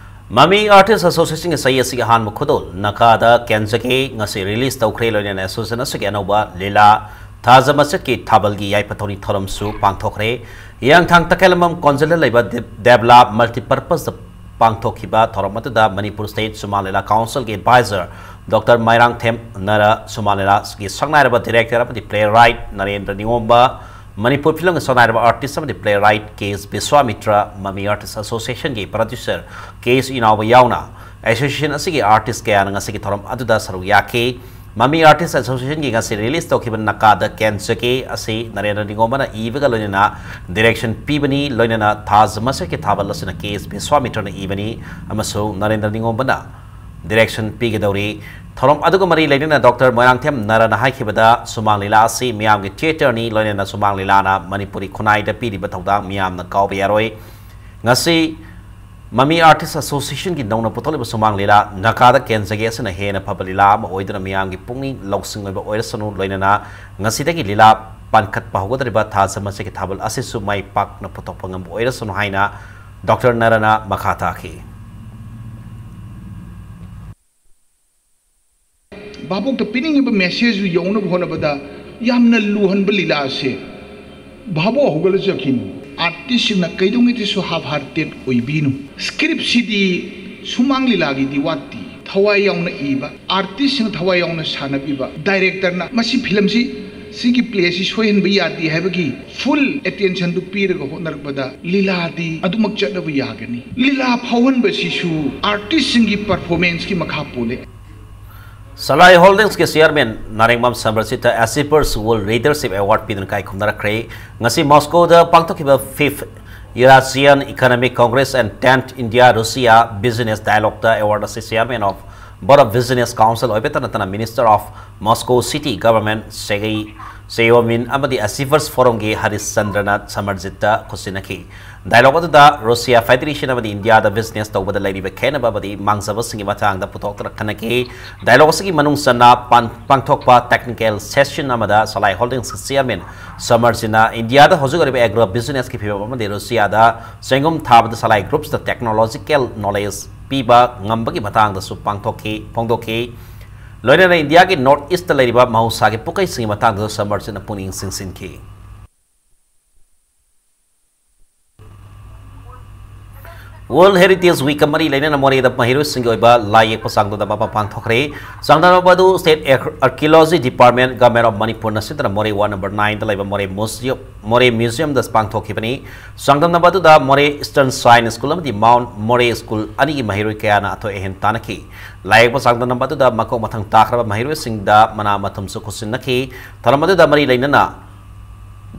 ꯃꯃꯤ ꯑꯥꯔꯇꯤꯁ ꯑꯦꯁꯣꯁꯤꯌꯦꯁꯟꯒꯤ ꯆꯍꯤ ꯑꯁꯤꯒꯤ ꯑꯍꯥꯟꯕ ꯈꯨꯗꯣꯜ ꯅꯥꯒꯥꯗ ꯀꯦꯟꯖꯒꯦ ꯉꯁꯤ ꯔꯤꯂꯤꯁ ꯇꯧꯈ꯭ꯔꯦ꯫ ꯂꯣꯏꯅꯅ ꯑꯦꯁꯣꯁꯤꯌꯦꯁꯟ ꯑꯁꯤꯒꯤ ꯑꯅꯧꯕ ꯂꯤꯂꯥ ꯊꯥꯖ ꯃꯆꯦꯠꯀꯤ ꯊꯥꯕꯜꯒꯤ ꯌꯥꯏꯐ ꯊꯧꯅꯤ ꯊꯧꯔꯝꯁꯨ ꯄꯥꯡꯊꯣꯛꯈ꯭ꯔꯦ꯫ ꯍꯤꯌꯥꯡꯊꯥꯡ ꯇꯈꯦꯂꯝꯕꯝ ꯀꯣꯟꯖꯜꯗ ꯂꯩꯕ ꯗꯦꯕ-, ꯗꯦꯕꯂꯥ ꯃꯜꯇꯤꯄꯔꯄꯁꯇ ꯄꯥꯡꯊꯣꯛꯈꯤꯕ ꯊꯧꯔꯝ ꯑꯗꯨꯗ ꯃꯅꯤꯄꯨꯔ ꯁ꯭ꯇꯦꯠ ꯁꯨꯃꯥꯡ ꯂꯤꯂꯥ ꯀꯥꯎꯟꯁꯤꯜꯒꯤ ꯑꯦꯗꯚꯥꯏꯖꯔ ꯗꯣꯛꯇꯔ ꯃꯣꯏꯔꯥꯡꯊꯦꯝ ꯅꯔꯥ, ꯁꯨꯃꯥꯡ ꯂꯤꯂꯥꯒꯤ ꯁꯛꯅꯥꯏꯔꯕ ꯗꯤꯔꯦꯛꯇꯔ ꯑꯃꯗꯤ ꯄ꯭ꯂꯦ ꯔꯥꯏꯠ ꯅꯔꯦꯟꯗ꯭ꯔ ꯅꯤꯉꯣꯝꯕ, ꯃꯅꯤꯄꯨꯔ ꯐꯤꯂꯝꯒꯤ ꯁꯛꯅꯥꯏꯔꯕ ꯑꯥꯔꯇꯤꯁ ꯑꯃꯗꯤ ꯄ꯭ꯂꯦ ꯔꯥꯏꯠ ꯀꯦ ꯑꯦꯁ ꯕꯤꯁ꯭ꯋꯥꯃꯤꯇ꯭ꯔ, ꯃꯃꯤ ꯑꯥꯔꯇꯤꯁ ꯑꯦꯁꯣꯁꯤꯌꯦꯁꯟꯒꯤ ꯄ꯭ꯔꯗ꯭ꯌꯨꯁꯔ ꯀꯦ ꯑꯦꯁ ꯏꯅꯥꯎꯕ ꯌꯥꯎꯅ ꯑꯦꯁꯣꯁꯤꯌꯦꯁꯟ ꯑꯁꯤꯒꯤ ꯑꯥꯔꯇꯤꯁ ꯀꯌꯥꯅ ꯉꯁꯤꯒꯤ ꯊꯧꯔꯝ ꯑꯗꯨꯗ ꯁꯔꯨꯛ ꯌꯥꯈꯤ꯫ ꯃꯃꯤ ꯑꯥꯔꯇꯤꯁ ꯑꯦꯁꯣꯁꯤꯌꯦꯁꯟꯒꯤ ꯉꯁꯤ ꯔꯤꯂꯤꯁ ꯇꯧꯈꯤꯕ ꯅꯥꯒꯥꯗ ꯀꯦꯟꯖꯒꯦ ꯑꯁꯤ ꯅꯔꯦꯟꯗ꯭ꯔ ꯅꯤꯉꯣꯝꯕꯅ ꯏꯕꯒ ꯂꯣꯏꯅꯅ ꯗꯤꯔꯦꯛꯁꯟ ꯄꯤꯕꯅꯤ꯫ ꯂꯣꯏꯅꯅ ꯊꯥꯖ ꯃꯆꯦꯠꯀꯤ ꯊꯥꯕꯜ ꯑꯁꯤꯅ ꯀꯦ ꯑꯦꯁ ꯕꯤꯁ꯭ꯋꯥꯃꯤꯇ꯭ꯔꯅ ꯏꯕꯅꯤ ꯑꯃꯁꯨꯡ ꯅꯔꯦꯟꯗ꯭ꯔ ꯅꯤꯉꯣꯝꯕꯅ ꯗꯤꯔꯦꯛꯁꯟ ꯄꯤꯒꯗꯧꯔꯤ꯫ ꯊꯧꯔꯝ ꯑꯗꯨꯒ ꯃꯔꯤ ꯂꯩꯅꯅ ꯗꯣꯛꯇꯔ ꯃꯣꯏꯔꯥꯡꯊꯦꯝ ꯅꯔꯥꯅ ꯍꯥꯏꯈꯤꯕꯗ, ꯁꯨꯃꯥꯡ ꯂꯤꯂꯥ ꯑꯁꯤ ꯃꯤꯌꯥꯝꯒꯤ ꯊꯤꯌꯦꯇꯔꯅꯤ, ꯂꯣꯏꯅꯅ ꯁꯨꯃꯥꯡ ꯂꯤꯂꯥꯅ ꯃꯅꯤꯄꯨꯔꯤ ꯈꯨꯟꯅꯥꯏꯗ ꯄꯤꯔꯤꯕ ꯊꯧꯗꯥꯡ ꯃꯤꯌꯥꯝꯅ ꯀꯥꯎꯕ ꯌꯥꯔꯣꯏ꯫ ꯉꯁꯤ ꯃꯃꯤ ꯑꯥꯔꯇꯤꯁ ꯑꯦꯁꯣꯁꯤꯌꯦꯁꯟꯒꯤ ꯅꯧꯅ ꯄꯨꯊꯣꯛꯂꯤꯕ ꯁꯨꯃꯥꯡ ꯂꯤꯂꯥ ꯅꯥꯒꯥꯗ ꯀꯦꯟꯖꯒꯦ ꯑꯁꯤꯅ ꯍꯦꯟꯅ ꯐꯕ ꯂꯤꯂꯥ ꯑꯃ ꯑꯣꯏꯗꯨꯅ ꯃꯤꯌꯥꯝꯒꯤ ꯄꯨꯛꯅꯤꯡ ꯂꯧꯁꯤꯡ ꯑꯣꯏꯕ ꯑꯣꯏꯔꯁꯅꯨ, ꯂꯣꯏꯅꯅ ꯉꯁꯤꯗꯒꯤ ꯂꯤꯂꯥ ꯄꯥꯟꯈꯠꯄ ꯍꯧꯒꯗꯧꯔꯤꯕ ꯊꯥꯖ ꯃꯆꯦꯠꯀꯤ ꯊꯥꯕꯜ ꯑꯁꯤꯁꯨ ꯃꯥꯏ ꯄꯥꯛꯅ ꯄꯨꯊꯣꯛꯄ ꯉꯝꯕ ꯑꯣꯏꯔꯁꯅꯨ ꯍꯥꯏꯅ ꯗꯣꯛꯇꯔ ꯅꯔꯥꯅ ꯃꯈꯥ ꯇꯥꯈꯤ꯫ ꯚꯥꯕꯣꯛꯇ ꯄꯤꯅꯤꯡꯉꯤꯕ ꯃꯦꯁꯦꯖꯇꯨ ꯌꯧꯅꯕ ꯍꯣꯠꯅꯕꯗ ꯌꯥꯝꯅ ꯂꯨꯍꯟꯕ ꯂꯤꯂꯥ ꯑꯁꯦ ꯚꯥꯕꯣꯛ ꯍꯧꯒꯠꯂꯁꯨ ꯌꯥꯈꯤꯅꯤ꯫ ꯑꯥꯔꯇꯤꯁꯁꯤꯡꯅ ꯀꯩꯗꯧꯉꯩꯗꯁꯨ ꯍꯥꯐ ꯍꯥꯔꯇꯦꯠ ꯑꯣꯏꯕꯤꯅꯨ꯫ ꯁ꯭ꯀ꯭ꯔꯤꯞꯁꯤꯗꯤ ꯁꯨꯃꯥꯡ ꯂꯤꯂꯥꯒꯤꯗꯤ ꯋꯥꯠꯇꯦ꯫ ꯊꯋꯥꯏ ꯌꯥꯎꯅ ꯏꯕ, ꯑꯥꯔꯇꯤꯁꯁꯤꯡꯅ ꯊꯋꯥꯏ ꯌꯥꯎꯅ ꯁꯥꯟꯅꯕꯤꯕ, ꯗꯥꯏꯔꯦꯛꯇꯔꯅ ꯃꯁꯤ ꯐꯤꯂꯝꯁꯤ ꯁꯤꯒꯤ ꯄ꯭ꯂꯦꯁꯤ ꯁꯣꯏꯍꯟꯕ ꯌꯥꯗꯦ ꯍꯥꯏꯕꯒꯤ ꯐꯨꯜ ꯑꯦꯇꯦꯟꯁꯟꯗꯨ ꯄꯤꯔꯒ ꯍꯣꯠꯅꯔꯛꯄꯗ ꯂꯤꯂꯥꯗꯤ ꯑꯗꯨꯃꯛ ꯆꯠꯅꯕ ꯌꯥꯒꯅꯤ꯫ ꯂꯤꯂꯥ ꯐꯥꯎꯍꯟꯕꯁꯤꯁꯨ ꯑꯥꯔꯇꯤꯁꯁꯤꯡꯒꯤ ꯄꯔꯐꯣꯔꯃꯦꯟꯁꯀꯤ ꯃꯈꯥ ꯄꯣꯜꯂꯦ꯫ ꯁꯂꯥꯏ ꯍꯣꯜꯗꯤꯡꯁꯀꯤ ꯆꯤꯌꯔꯃꯦꯟ ꯅꯥꯔꯦꯡꯕꯝ ꯁꯝꯕꯔꯖꯤꯠꯇ ꯑꯦꯁꯤꯄꯔꯁ ꯋꯥꯔꯜꯗ ꯂꯤꯗꯔꯁꯤꯞ ꯑꯦꯋꯥꯔꯗ ꯄꯤꯗꯨꯅ ꯏꯀꯥꯏ ꯈꯨꯝꯅꯔꯛꯈ꯭ꯔꯦ꯫ ꯉꯁꯤ ꯃꯣꯁꯀꯣꯗ ꯄꯥꯡꯊꯣꯛꯈꯤꯕ fifth Eurasian economic congress and tenth India Russia Business Dialogueꯇ ꯑꯦꯋꯥꯔꯗ ꯑꯁꯤ chairman of Board of Business Council ꯑꯣꯏꯕꯇ ꯅꯠꯇꯅ Minister of Moscow City Government Sergei Seyomin ꯑꯃꯗꯤ Achievers Forumꯒꯤ ꯍꯔꯤꯁ ꯆꯟꯗ꯭ꯔꯅ ꯁꯃꯔꯖꯤꯠꯇ ꯈꯨꯠꯁꯤꯟꯅꯈꯤ꯫ Dialogue ꯑꯗꯨꯗ Russia Federation ꯑꯃꯗꯤ ꯏꯟꯗꯤꯌꯥꯗ business ꯇꯧꯕꯗ ꯂꯩꯔꯤꯕ ꯈꯦꯠꯅꯕ ꯑꯃꯗꯤ ꯃꯥꯡꯖꯕꯁꯤꯡꯒꯤ ꯃꯇꯥꯡꯗ ꯄꯨꯊꯣꯛꯇꯨꯅ ꯈꯟꯅꯈꯤ꯫ Dialogue ꯑꯁꯤꯒꯤ ꯃꯅꯨꯡ ꯆꯟꯅ ꯄꯥꯡꯊꯣꯛꯄ technical session ꯑꯃꯗ Salai Holdings Chairman ꯁꯃꯔꯖꯤꯠꯅ ꯏꯟꯗꯤꯌꯥꯗ ꯍꯧꯖꯤꯛ ꯑꯣꯏꯔꯤꯕ agro businessꯀꯤ ꯐꯤꯕꯝ ꯑꯃꯗꯤ ꯔꯨꯁꯤꯌꯥꯗ ꯆꯦꯡꯒꯨꯝ ꯊꯥꯕꯗ Salai Groupsꯇ technological knowledge ꯄꯤꯕ ꯉꯝꯕꯒꯤ ꯃꯇꯥꯡꯗꯁꯨ ꯄꯥꯡꯊꯣꯛꯈꯤ ꯐꯣꯡꯗꯣꯛꯈꯤ꯫ ꯂꯣꯏꯅꯅ ꯏꯟꯗꯤꯌꯥꯒꯤ North Eastꯇ ꯂꯩꯔꯤꯕ ꯃꯍꯧꯁꯥꯒꯤ ꯄꯨꯀꯩꯁꯤꯡꯒꯤ ꯃꯇꯥꯡꯗꯁꯨ ꯁꯃꯔꯖꯤꯠꯅ ꯄꯨꯛꯅꯤꯡ ꯆꯤꯡꯁꯤꯟꯈꯤ꯫ World Heritage Weekꯀ ꯃꯔꯤ ꯂꯩꯅꯅ ꯃꯣꯔꯦꯗ ꯃꯍꯩꯔꯣꯏꯁꯤꯡꯒꯤ ꯑꯣꯏꯕ ꯂꯥꯏ ꯌꯦꯛꯄ ꯆꯥꯡꯗꯝꯅꯕ ꯑꯃ ꯄꯥꯡꯊꯣꯛꯈ꯭ꯔꯦ꯫ ꯆꯥꯡꯗꯝꯅꯕ ꯑꯗꯨ State Archaeology Department, Government of Manipurꯅ ꯁꯤꯟꯗꯨꯅ ꯃꯣꯔꯦ Ward number nineꯗ ꯂꯩꯕ ꯃꯣꯔꯦ Museum, ꯃꯣꯔꯦ Museumꯗ ꯄꯥꯡꯊꯣꯛꯈꯤꯕꯅꯤ꯫ ꯆꯥꯡꯗꯝꯅꯕ ꯑꯗꯨꯗ ꯃꯣꯔꯦ Eastern Shrine School ꯑꯃꯗꯤ Mount ꯃꯣꯔꯦ School ꯑꯅꯤꯒꯤ ꯃꯍꯩꯔꯣꯏ ꯀꯌꯥꯅ ꯑꯊꯣꯏ ꯑꯍꯦꯟ ꯇꯥꯟꯅꯈꯤ꯫ ꯂꯥꯏ ꯌꯦꯛꯄ ꯆꯥꯡꯗꯝꯅꯕ ꯑꯗꯨꯗ ꯃꯀꯣꯛ ꯃꯊꯪ ꯇꯥꯈ꯭ꯔꯕ ꯃꯍꯩꯔꯣꯏꯁꯤꯡꯗ ꯃꯅꯥ ꯃꯊꯨꯝꯁꯨ ꯈꯨꯠꯁꯤꯟꯅꯈꯤ꯫ ꯊꯧꯔꯝ ꯑꯗꯨꯗ ꯃꯔꯤ ꯂꯩꯅꯅ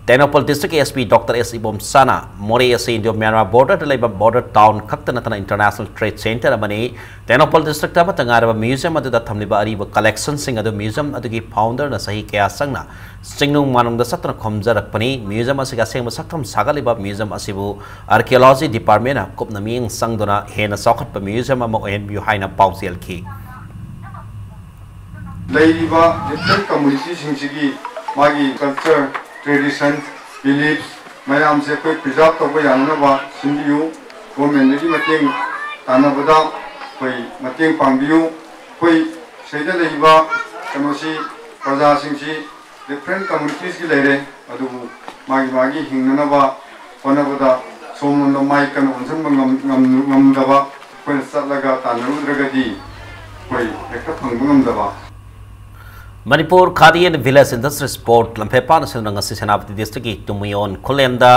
Tengnoupal Districtꯀꯤ S P Doctor S ꯏꯕꯣꯝꯆꯥꯅ ꯃꯣꯔꯦ ꯑꯁꯤ Indo-Myanmar borderꯗ ꯂꯩꯕ border town ꯈꯛꯇ ꯅꯠꯇꯅ international trade center ꯑꯃꯅꯤ꯫ ꯇꯦꯡꯅꯧꯄꯜ Districtꯇ ꯑꯃꯠꯇ ꯉꯥꯏꯔꯕ museum ꯑꯗꯨꯗ ꯊꯝꯂꯤꯕ ꯑꯔꯤꯕ collectionꯁꯤꯡ ꯑꯗꯨ museum ꯑꯗꯨꯒꯤ founderꯅ ꯆꯍꯤ ꯀꯌꯥ ꯆꯪꯅ ꯆꯤꯡꯅꯨꯡ ꯃꯥꯅꯨꯡꯗ ꯆꯠꯇꯨꯅ ꯈꯣꯝꯖꯔꯛꯄꯅꯤ꯫ Museum ꯑꯁꯤꯒꯤ ꯑꯁꯦꯡꯕ ꯁꯛꯇꯝ ꯁꯥꯒꯠꯂꯤꯕ museum ꯑꯁꯤꯕꯨ Archaeology Departmentꯅ ꯀꯨꯞꯅ ꯃꯤꯠꯌꯦꯡ ꯆꯪꯗꯨꯅ ꯍꯦꯟꯅ ꯆꯥꯎꯈꯠꯄ museum ꯑꯃ ꯑꯣꯏꯍꯟꯕꯤꯌꯨ ꯍꯥꯏꯅ ꯄꯥꯎꯖꯦꯜꯈꯤ꯫ ꯂꯩꯔꯤꯕ different communityꯁꯤꯡꯁꯤꯒꯤ ꯃꯥꯒꯤ culture, tradition, beliefs ꯃꯌꯥꯝꯁꯦ ꯑꯩꯈꯣꯏ preserve ꯇꯧꯕ ꯌꯥꯅꯅꯕ ꯁꯤꯟꯕꯤꯌꯨ꯫ Governmentꯗꯒꯤ ꯃꯇꯦꯡ ꯇꯥꯟꯅꯕꯗ ꯑꯩꯈꯣꯏ ꯃꯇꯦꯡ ꯄꯥꯡꯕꯤꯌꯨ꯫ ꯑꯩꯈꯣꯏ ꯁꯤꯗ ꯂꯩꯔꯤꯕ ꯀꯩꯅꯣꯁꯤ, ꯄ꯭ꯔꯖꯥꯁꯤꯡꯁꯤ different communitiesꯀꯤ ꯂꯩꯔꯦ, ꯑꯗꯨꯕꯨ ꯃꯥꯒꯤ ꯃꯥꯒꯤ ꯍꯤꯡꯅꯅꯕ ꯍꯣꯠꯅꯕꯗ ꯁꯣꯝꯂꯣꯝꯗ ꯃꯥꯏ ꯀꯟꯅ ꯑꯣꯟꯁꯤꯟꯕ ꯉꯝ-, ꯉꯝ-, ꯉꯝꯗꯕ ꯑꯩꯈꯣꯏꯅ ꯆꯠꯂꯒ ꯇꯥꯟꯅꯔꯨꯗ꯭ꯔꯒꯗꯤ ꯑꯩꯈꯣꯏ ꯍꯦꯛꯇ ꯐꯪꯕ ꯉꯝꯗꯕ꯫ Manipur Khadi and Village Industries Board ꯂꯝꯐꯦꯜꯄꯥꯛꯅ ꯁꯤꯟꯗꯨꯅ ꯉꯁꯤ ꯁꯦꯅꯥꯄꯇꯤ Districtꯀꯤ ꯇꯨꯃꯤꯌꯣꯟ ꯈꯨꯂꯦꯟꯗ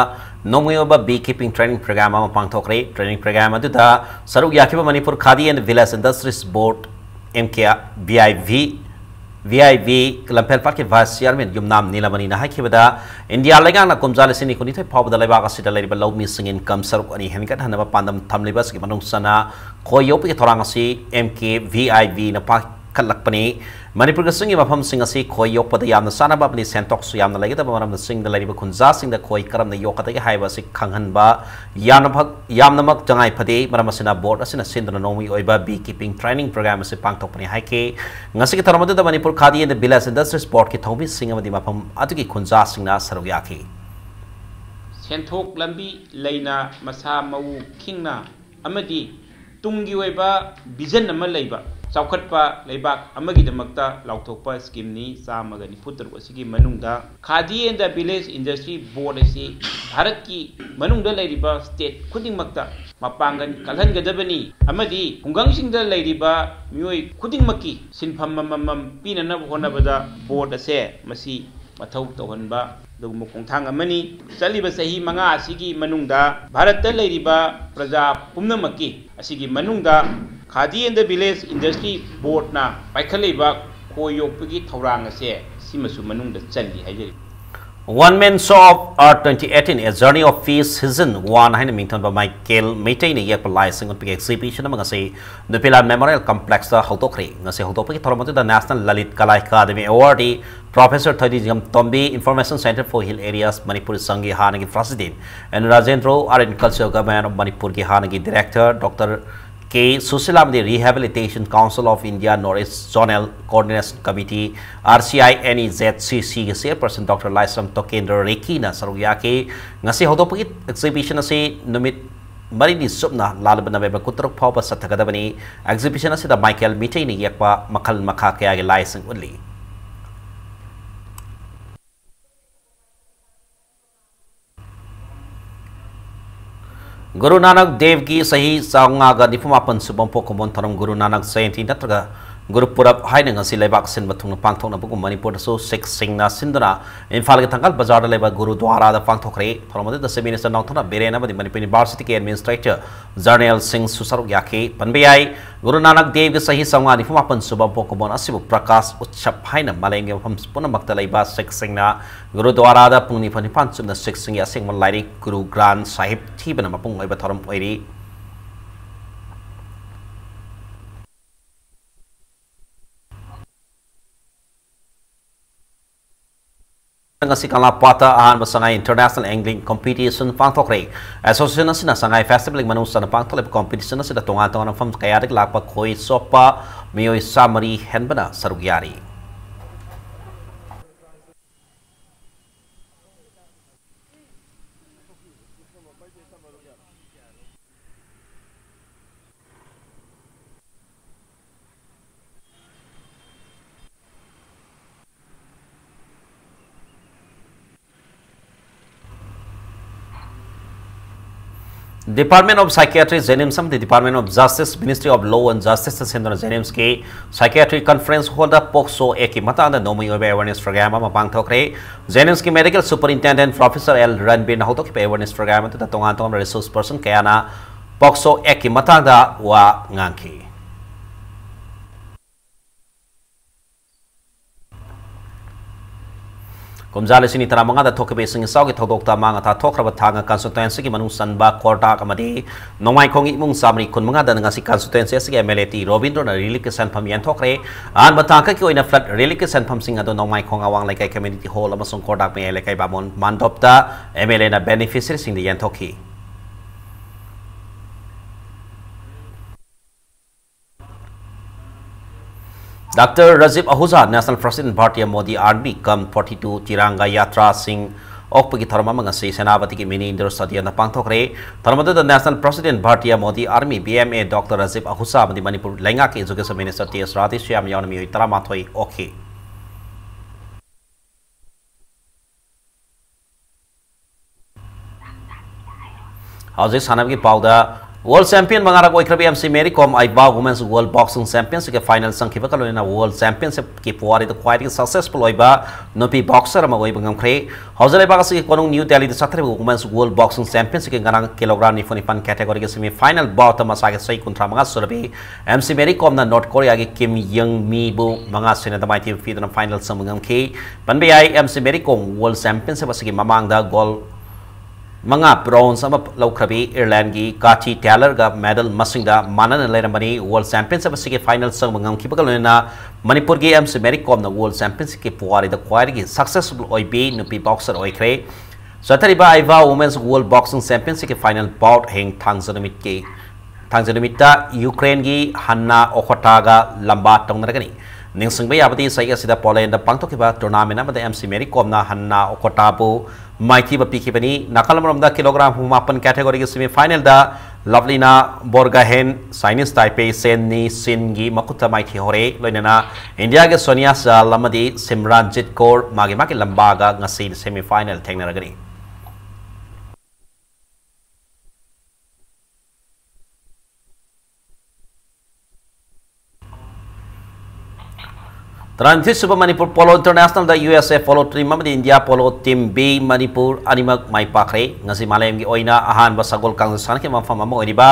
ꯅꯣꯡꯃꯒꯤ ꯑꯣꯏꯕ bee keeping training program ꯑꯃ ꯄꯥꯡꯊꯣꯛꯈ꯭ꯔꯦ꯫ Training program ꯑꯗꯨꯗ ꯁꯔꯨꯛ ꯌꯥꯈꯤꯕ Manipur Khadi and Village Industries Board, M K V I V, V I V ꯂꯝꯐꯦꯜꯄꯥꯠꯀꯤ Vice Chairman ꯌꯨꯝꯅꯥꯝ ꯅꯤꯂꯃꯅꯤꯅ ꯍꯥꯏꯈꯤꯕꯗ, ꯏꯟꯗꯤꯌꯥ ꯂꯩꯉꯥꯛꯅ ꯀꯨꯝꯖꯥ ꯂꯤꯁꯤꯡ ꯑꯅꯤ ꯀꯨꯟꯅꯤꯊꯣꯏ ꯐꯥꯎꯕꯗ ꯂꯩꯕꯥꯛ ꯑꯁꯤꯗ ꯂꯩꯔꯤꯕ ꯂꯧꯃꯤꯁꯤꯡ income ꯁꯔꯨꯛ ꯑꯅꯤ ꯍꯦꯟꯒꯠꯍꯟꯅꯕ ꯄꯥꯟꯗꯝ ꯊꯝꯂꯤꯕ ꯑꯁꯤꯒꯤ ꯃꯅꯨꯡ ꯆꯟꯅ ꯈꯣꯏ ꯌꯣꯛꯄꯒꯤ ꯊꯧꯔꯥꯡ ꯑꯁꯤ M K V I V ꯅ ꯄꯥꯏꯈꯠꯂꯛꯄꯅꯤ꯫ ꯃꯅꯤꯄꯨꯔꯒꯤ ꯆꯤꯡꯒꯤ ꯃꯐꯝꯁꯤꯡ ꯑꯁꯤ ꯈꯣꯏ ꯌꯣꯛꯄꯗ ꯌꯥꯝꯅ ꯆꯥꯅꯕ ꯑꯃꯗꯤ ꯁꯦꯟꯊꯣꯛꯁꯨ ꯌꯥꯝꯅ ꯂꯩꯒꯗꯕ ꯃꯔꯝꯅ ꯆꯤꯡꯗ ꯂꯩꯔꯤꯕ ꯈꯨꯟꯖꯥꯁꯤꯡꯗ ꯈꯣꯏ ꯀꯔꯝꯅ ꯌꯣꯛꯀꯗꯒꯦ ꯍꯥꯏꯕ ꯑꯁꯤ ꯈꯪꯍꯟꯕ ꯌꯥꯝꯅꯃꯛ, ꯌꯥꯝꯅꯃꯛ ꯇꯉꯥꯏ ꯐꯗꯦ꯫ ꯃꯔꯝ ꯑꯁꯤꯅ board ꯑꯁꯤꯅ ꯁꯤꯟꯗꯨꯅ ꯅꯣꯡꯃꯒꯤ ꯑꯣꯏꯕ bee keeping training program ꯑꯁꯤ ꯄꯥꯡꯊꯣꯛꯄꯅꯤ ꯍꯥꯏꯈꯤ꯫ ꯉꯁꯤꯒꯤ ꯊꯧꯔꯝ ꯑꯗꯨꯗ Manipur Khadi and Village Industries Board ꯀꯤ ꯊꯧꯃꯤꯁꯤꯡ ꯑꯃꯗꯤ ꯃꯐꯝ ꯑꯗꯨꯒꯤ ꯈꯨꯟꯖꯥꯁꯤꯡꯅ ꯁꯔꯨꯛ ꯌꯥꯈꯤ꯫ ꯁꯦꯟꯊꯣꯛ ꯂꯝꯕꯤ ꯂꯩꯅ, ꯃꯁꯥ ꯃꯎ ꯈꯤꯡꯅ ꯑꯃꯗꯤ ꯇꯨꯡꯒꯤ ꯑꯣꯏꯕ vision ꯑꯃ ꯂꯩꯕ ꯆꯥꯎꯈꯠꯄ ꯂꯩꯕꯥꯛ ꯑꯃꯒꯤꯗꯃꯛꯇ ꯂꯥꯎꯊꯣꯛꯄ scheme ꯅꯤ ꯆꯥꯝꯃꯒ ꯅꯤꯐꯨ ꯇꯔꯨꯛ ꯑꯁꯤꯒꯤ ꯃꯅꯨꯡꯗ Khadi and the Village Industry Board ꯑꯁꯤ ꯚꯥꯔꯠꯀꯤ ꯃꯅꯨꯡꯗ ꯂꯩꯔꯤꯕ state ꯈꯨꯗꯤꯡꯃꯛꯇ ꯃꯄꯥꯡꯒꯜ ꯀꯜꯍꯟꯒꯗꯕꯅꯤ ꯑꯃꯗꯤ ꯈꯨꯡꯒꯪꯁꯤꯡꯗ ꯂꯩꯔꯤꯕ ꯃꯤꯑꯣꯏ ꯈꯨꯗꯤꯡꯃꯛꯀꯤ ꯁꯤꯟꯐꯝ ꯑꯃꯃꯝ ꯄꯤꯅꯅꯕ ꯍꯣꯠꯅꯕꯗ board ꯑꯁꯦ ꯃꯁꯤ ꯃꯊꯧ ꯇꯧꯍꯟꯕ ꯑꯗꯨꯒꯨꯝꯕ ꯈꯣꯡꯊꯥꯡ ꯑꯃꯅꯤ꯫ ꯆꯠꯂꯤꯕ ꯆꯍꯤ ꯃꯉꯥ ꯑꯁꯤꯒꯤ ꯃꯅꯨꯡꯗ ꯚꯥꯔꯠꯇ ꯂꯩꯔꯤꯕ ꯄ꯭ꯔꯖꯥ ꯄꯨꯝꯅꯃꯛꯀꯤ ꯑꯁꯤꯒꯤ ꯃꯅꯨꯡꯗ Khadi and the Village Industry Board ꯅ ꯄꯥꯏꯈꯠꯂꯤꯕ ꯈꯣꯏ ꯌꯣꯛꯄꯒꯤ ꯊꯧꯔꯥꯡ ꯑꯁꯦ ꯁꯤꯃꯁꯨ ꯃꯅꯨꯡꯗ ꯆꯜꯂꯤ ꯍꯥꯏꯖꯔꯤ꯫ One Man Show of Art twenty eighteen, A Journey of Peace Season one ꯍꯥꯏꯅ ꯃꯤꯡꯊꯣꯟꯕ ꯃꯥꯏꯀꯦꯜ ꯃꯩꯇꯩꯅ ꯌꯦꯛꯄ ꯂꯥꯏꯁꯤꯡ ꯎꯠꯄꯒꯤ exhibition ꯑꯃ ꯉꯁꯤ ꯅꯨꯄꯤꯂꯥꯜ Memorial Complex ꯇ ꯍꯧꯗꯣꯛꯈ꯭ꯔꯦ꯫ ꯉꯁꯤ ꯍꯧꯗꯣꯛꯄꯒꯤ ꯊꯧꯔꯝ ꯑꯗꯨꯗ National Lalit Kala Academy Awardee Professor ꯊꯣꯏꯗꯤꯡꯖꯝ Tombi, Information Center for Hill Areas Manipur ꯁꯪꯒꯤ ꯍꯥꯟꯅꯒꯤ President N Rajendra, Art and Culture Government of ꯃꯅꯤꯄꯨꯔꯒꯤ ꯍꯥꯟꯅꯒꯤ Director Doctor K ꯁꯨꯁꯤꯂꯥ ꯑꯃꯗꯤ Rehabilitation Council of India North East Zonal Coordination Committee, R C I N E Z C C ꯒꯤ Chairperson Doctor ꯂꯥꯏꯁ꯭ꯔꯝ ꯇꯣꯀꯦꯟꯗ꯭ꯔ ꯔꯦꯈꯤꯅ ꯁꯔꯨꯛ ꯌꯥꯈꯤ꯫ ꯉꯁꯤ ꯍꯧꯗꯣꯛꯄꯒꯤ exhibition ꯑꯁꯤ ꯅꯨꯃꯤꯠ ꯃꯔꯤꯅꯤ ꯆꯨꯞꯅ ꯂꯥꯛꯂꯤꯕ November ꯀꯨꯟꯇꯔꯨꯛ ꯐꯥꯎꯕ ꯆꯠꯊꯒꯗꯕꯅꯤ꯫ Exhibition ꯑꯁꯤꯗ ꯃꯥꯏꯀꯦꯜ ꯃꯩꯇꯩꯅ ꯌꯦꯛꯄ ꯃꯈꯜ ꯃꯈꯥ ꯀꯌꯥꯒꯤ ꯂꯥꯏꯁꯤꯡ ꯎꯠꯂꯤ꯫ ꯒꯨꯔꯨ ꯅꯥꯅꯛ ꯗꯦꯕꯒꯤ ꯆꯍꯤ ꯆꯥꯝꯃꯉꯥꯒ ꯅꯤꯐꯨ ꯃꯥꯄꯟ ꯁꯨꯕ ꯄꯣꯛ ꯀꯨꯝꯑꯣꯟ ꯊꯧꯔꯝ ꯒꯨꯔꯨ ꯅꯥꯅꯛ ꯖꯌꯟꯇꯤ ꯅꯠꯇ꯭ꯔꯒ ꯒꯨꯔꯨ ꯄꯨꯔꯕ ꯍꯥꯏꯅ ꯉꯁꯤ ꯂꯩꯕꯥꯛ ꯁꯤꯟꯕ ꯊꯨꯡꯅ ꯄꯥꯡꯊꯣꯛꯅꯕꯒꯨꯝ ꯃꯅꯤꯄꯨꯔꯗꯁꯨ ꯁꯤꯈꯁꯤꯡꯅ ꯁꯤꯟꯗꯨꯅ ꯏꯝꯐꯥꯜꯒꯤ ꯊꯪꯒꯥꯜ ꯕꯖꯥꯔꯗ ꯂꯩꯕ ꯒꯨꯔꯨꯗ꯭ꯋꯥꯔꯥꯗ ꯄꯥꯡꯊꯣꯛꯈ꯭ꯔꯦ꯫ ꯊꯧꯔꯝ ꯑꯗꯨꯗ Chief Minister ꯅꯣꯡꯊꯣꯝꯕꯝ ꯕꯤꯔꯦꯟ ꯑꯃꯗꯤ ꯃꯅꯤꯄꯨꯔ Universityꯒꯤ Administrator Generalꯁꯤꯡꯁꯨ ꯁꯔꯨꯛ ꯌꯥꯈꯤ꯫ ꯄꯟꯕ ꯌꯥꯏ, ꯒꯨꯔꯨ ꯅꯥꯅꯛ ꯗꯦꯕꯒꯤ ꯆꯍꯤ ꯆꯥꯝꯃꯉꯥ ꯅꯤꯐꯨ ꯃꯥꯄꯟ ꯁꯨꯕ ꯄꯣꯛ ꯀꯨꯝꯑꯣꯟ ꯑꯁꯤꯕꯨ ꯄ꯭ꯔꯀꯥꯁ ꯎꯠꯁꯕ ꯍꯥꯏꯅ ꯃꯥꯂꯦꯝꯒꯤ ꯃꯐꯝ ꯄꯨꯝꯅꯃꯛꯇ ꯂꯩꯕ ꯁꯤꯈꯁꯤꯡꯅ ꯒꯨꯔꯨꯗ꯭ꯋꯥꯔꯥꯗ ꯄꯨꯡ ꯅꯤꯐꯨ ꯅꯤꯄꯥꯟ ꯆꯨꯞꯅ ꯁꯤꯈꯁꯤꯡꯒꯤ ꯑꯁꯦꯡꯕ ꯂꯥꯏꯔꯤꯛ ꯒꯨꯔꯨ ꯒ꯭ꯔꯥꯟꯊ ꯁꯥꯍꯤꯕ ꯊꯤꯕꯅ ꯃꯄꯨꯡ ꯑꯣꯏꯕ ꯊꯧꯔꯝ ꯑꯣꯏꯔꯤ꯫ ꯉꯁꯤ ꯀꯪꯂꯥꯄꯥꯠꯇ ꯑꯍꯥꯟꯕ ꯁꯉꯥꯏ International Angling Competition ꯄꯥꯡꯊꯣꯛꯈ꯭ꯔꯦ꯫ Association ꯑꯁꯤꯅ ꯁꯉꯥꯏ Festivalꯒꯤ ꯃꯅꯨꯡ ꯆꯟꯅ ꯄꯥꯡꯊꯣꯛꯂꯤꯕ competition ꯑꯁꯤꯗ ꯇꯣꯉꯥꯟ ꯇꯣꯉꯥꯟꯕ ꯃꯐꯝ ꯀꯌꯥꯗꯒꯤ ꯂꯥꯛꯄ ꯈꯣꯏ ꯆꯣꯞꯄ ꯃꯤꯑꯣꯏ ꯆꯥꯃꯔꯤ ꯍꯦꯟꯕꯅ ꯁꯔꯨꯛ ꯌꯥꯔꯤ꯫ Department of Psychiatry, JNIMS ꯑꯃꯗꯤ Department of Justice, Ministry of Law and Justice ꯁꯤꯟꯗꯨꯅ JNIMSꯀꯤ Psychiatry Conference Hallꯗ POCSO Actꯀꯤ ꯃꯇꯥꯡꯗ ꯅꯣꯡꯃꯒꯤ ꯑꯣꯏꯕ awareness program ꯑꯃ ꯄꯥꯡꯊꯣꯛꯈ꯭ꯔꯦ꯫ JNIMSꯀꯤ Medical Superintendent Professor L ꯔꯟꯕꯤꯔꯅ ꯍꯧꯗꯣꯛꯈꯤꯕ awareness program ꯑꯗꯨꯗ ꯇꯣꯉꯥꯟ ꯇꯣꯉꯥꯟꯕ resource person ꯀꯌꯥꯅ POCSO Actꯀꯤ ꯃꯇꯥꯡꯗ ꯋꯥ ꯉꯥꯡꯈꯤ꯫ ꯀꯨꯝꯖꯥ ꯂꯤꯁꯤꯡ ꯑꯅꯤ ꯇꯔꯥꯃꯉꯥꯗ ꯊꯣꯛꯈꯤꯕ ꯏꯁꯤꯡ ꯏꯆꯥꯎꯒꯤ ꯊꯧꯗꯣꯛꯇ ꯑꯃꯥꯡ ꯑꯇꯥ ꯊꯣꯛꯈ꯭ꯔꯕ ꯊꯥꯡꯒ constituencyꯒꯤ ꯃꯅꯨꯡ ꯆꯟꯕ ꯀꯣꯔꯇꯥꯛ ꯑꯃꯗꯤ ꯅꯣꯡꯃꯥꯏꯈꯣꯡꯒꯤ ꯏꯃꯨꯡ ꯆꯥꯃꯔꯤ ꯀꯨꯟꯃꯉꯥꯗ ꯉꯁꯤ constituency ꯑꯁꯤꯒꯤ MLA ꯇꯤ ꯔꯣꯕꯤꯟꯗ꯭ꯔꯣꯅ reliefꯀꯤ ꯁꯦꯟꯐꯝ ꯌꯦꯟꯊꯣꯛꯈ꯭ꯔꯦ꯫ ꯑꯍꯥꯟꯕ ꯇꯥꯡꯀꯛꯀꯤ ꯑꯣꯏꯅ flood reliefꯀꯤ ꯁꯦꯟꯐꯝꯁꯤꯡ ꯑꯗꯨ ꯅꯣꯡꯃꯥꯏꯈꯣꯡ ꯑꯋꯥꯡ ꯂꯩꯀꯥꯏ community hall ꯑꯃꯁꯨꯡ ꯀꯣꯔꯇꯥꯛ ꯃꯌꯥꯏ ꯂꯩꯀꯥꯏ ꯕꯥꯃꯣꯟ ꯃꯥꯟꯗꯣꯞꯇ MLAꯅ beneficiaryꯁꯤꯡꯗ ꯌꯦꯟꯊꯣꯛꯈꯤ꯫ Doctor Rajib Ahuja, National President Bharatiya Modi Army cum forty-two Tiranga Yatra ꯁꯤꯡ ꯑꯣꯛꯄꯒꯤ ꯊꯧꯔꯝ ꯑꯃ ꯉꯁꯤ ꯁꯦꯅꯥꯄꯇꯤꯒꯤ mini indoor stadiumꯗ ꯄꯥꯡꯊꯣꯛꯈ꯭ꯔꯦ꯫ ꯊꯧꯔꯝ ꯑꯗꯨꯗ National President Bharatiya Modi Army, BMA, doctor Rajib Ahuja ꯑꯃꯗꯤ ꯃꯅꯤꯄꯨꯔ ꯂꯩꯉꯥꯛꯀꯤ Education Minister T S Radheshyam ꯌꯥꯎꯅ ꯃꯤꯑꯣꯏ ꯇꯔꯥꯃꯥꯊꯣꯏ ꯑꯣꯛꯈꯤ꯫ ꯍꯧꯖꯤꯛ ꯁꯥꯟꯅꯕꯒꯤ ꯄꯥꯎꯗ World champion ꯃꯉꯥꯔꯛ ꯑꯣꯏꯈ꯭ꯔꯕ ꯑꯦꯝ ꯁꯤ ꯃꯦꯔꯤ ꯀꯣꯝ ꯑꯥꯏꯕꯥ Women's World Boxing Championshipꯀꯤ final ꯆꯪꯈꯤꯕꯒ ꯂꯣꯏꯅꯅ World Championshipꯀꯤ ꯄꯨꯋꯥꯔꯤꯗ ꯈ꯭ꯋꯥꯏꯗꯒꯤ successful ꯑꯣꯏꯕ ꯅꯨꯄꯤ boxer ꯑꯃ ꯑꯣꯏꯕ ꯉꯝꯈ꯭ꯔꯦ꯫ ꯍꯧꯖꯤꯛ ꯂꯩꯕꯥꯛ ꯑꯁꯤꯒꯤ ꯀꯣꯅꯨꯡ ꯅ꯭ꯌꯨ ꯗꯦꯜꯂꯤꯗ ꯆꯠꯊꯔꯤꯕ Women's World Boxing Championshipꯀꯤ ꯉꯔꯥꯡ kilogram ꯅꯤꯐꯨ ꯅꯤꯄꯥꯟ categoryꯒꯤ semi final boutꯇ ꯃꯁꯥꯒꯤ ꯆꯍꯤ ꯀꯨꯟꯊ꯭ꯔꯥ ꯃꯉꯥ ꯁꯨꯔꯕꯤ ꯑꯦꯝ ꯁꯤ ꯃꯦꯔꯤ ꯀꯣꯝꯅ North Koreaꯒꯤ Kim Young Mibu ꯃꯉꯥ ꯁꯤꯅꯣꯗ ꯃꯥꯏꯊꯤꯕ ꯄꯤꯗꯨꯅ final ꯆꯪꯕ ꯉꯝꯈꯤ꯫ ꯄꯟꯕ ꯌꯥꯏ, ꯑꯦꯝ ꯁꯤ ꯃꯦꯔꯤ ꯀꯣꯝ World Championship ꯑꯁꯤꯒꯤ ꯃꯃꯥꯡꯗ gold ꯃꯉꯥ bronze ꯑꯃ ꯂꯧꯈ꯭ꯔꯕꯤ Irelandꯒꯤ Katie Taylorꯒ medal ꯃꯁꯤꯡꯗ ꯃꯥꯟꯅꯅ ꯂꯩꯔꯝꯕꯅꯤ꯫ World Championship ꯑꯁꯤꯒꯤ final ꯆꯪꯕ ꯉꯝꯈꯤꯕꯒ ꯂꯣꯏꯅꯅ ꯃꯅꯤꯄꯨꯔꯒꯤ ꯑꯦꯝ ꯁꯤ ꯃꯦꯔꯤ ꯀꯣꯝꯅ World Championshipꯀꯤ ꯄꯨꯋꯥꯔꯤꯗ ꯈ꯭ꯋꯥꯏꯗꯒꯤ successful ꯑꯣꯏꯕꯤ ꯅꯨꯄꯤ boxer ꯑꯣꯏꯈ꯭ꯔꯦ꯫ ꯆꯠꯊꯔꯤꯕ ꯑꯥꯏꯕꯥ Women's World Boxing Championshipꯀꯤ final bout ꯍꯌꯦꯡ ꯊꯥꯡꯖ ꯅꯨꯃꯤꯠꯀꯤ ꯊꯥꯡꯖ ꯅꯨꯃꯤꯠꯇ Ukraineꯒꯤ Hanna Okhotaꯒ ꯂꯝꯕꯥ ꯇꯧꯅꯔꯒꯅꯤ꯫ ꯅꯤꯡꯁꯤꯡꯕ ꯌꯥꯕꯗꯤ, ꯆꯍꯤ ꯑꯁꯤꯗ Polandꯗ ꯄꯥꯡꯊꯣꯛꯈꯤꯕ tournament ꯑꯃꯗ ꯑꯦꯝ ꯁꯤ ꯃꯦꯔꯤ ꯀꯣꯝꯅ Hanna Okhotaꯕꯨ ꯃꯥꯏꯊꯤꯕ ꯄꯤꯈꯤꯕꯅꯤ꯫ ꯅꯥꯀꯜ ꯑꯃꯔꯣꯝꯗ kilogram ꯍꯨꯝꯐꯨ ꯃꯥꯄꯟ categoryꯒꯤ semi finalꯗ Lovlina Borgohain, Chinese Taipei, Chen Ni Chinꯒꯤ ꯃꯈꯨꯠꯇ ꯃꯥꯏꯊꯤꯍꯧꯔꯦ꯫ ꯂꯣꯏꯅꯅ ꯏꯟꯗꯤꯌꯥꯒꯤ Sonia Shah ꯑꯃꯗꯤ Simranjit Kaur ꯃꯥꯒꯤ ꯃꯥꯒꯤ ꯂꯝꯕꯥꯒ ꯉꯁꯤ semi final ꯊꯦꯡꯅꯔꯒꯅꯤ꯫ ꯇꯔꯥꯅꯤꯊꯣꯏ ꯁꯨꯕ ꯃꯅꯤꯄꯨꯔ Polo Internationalꯗ ꯌꯨ ꯑꯦꯁ ꯑꯦ Polo Team ꯑꯃꯗꯤ India Polo Team B Manipur ꯑꯅꯤꯃꯛ ꯃꯥꯏ ꯄꯥꯛꯈ꯭ꯔꯦ꯫ ꯉꯁꯤ ꯃꯥꯂꯦꯝꯒꯤ ꯑꯣꯏꯅ ꯑꯍꯥꯟꯕ ꯁꯒꯣꯜ ꯀꯥꯡꯖꯩ ꯁꯥꯟꯅꯈꯤꯕ ꯃꯐꯝ ꯑꯃ ꯑꯣꯏꯔꯤꯕ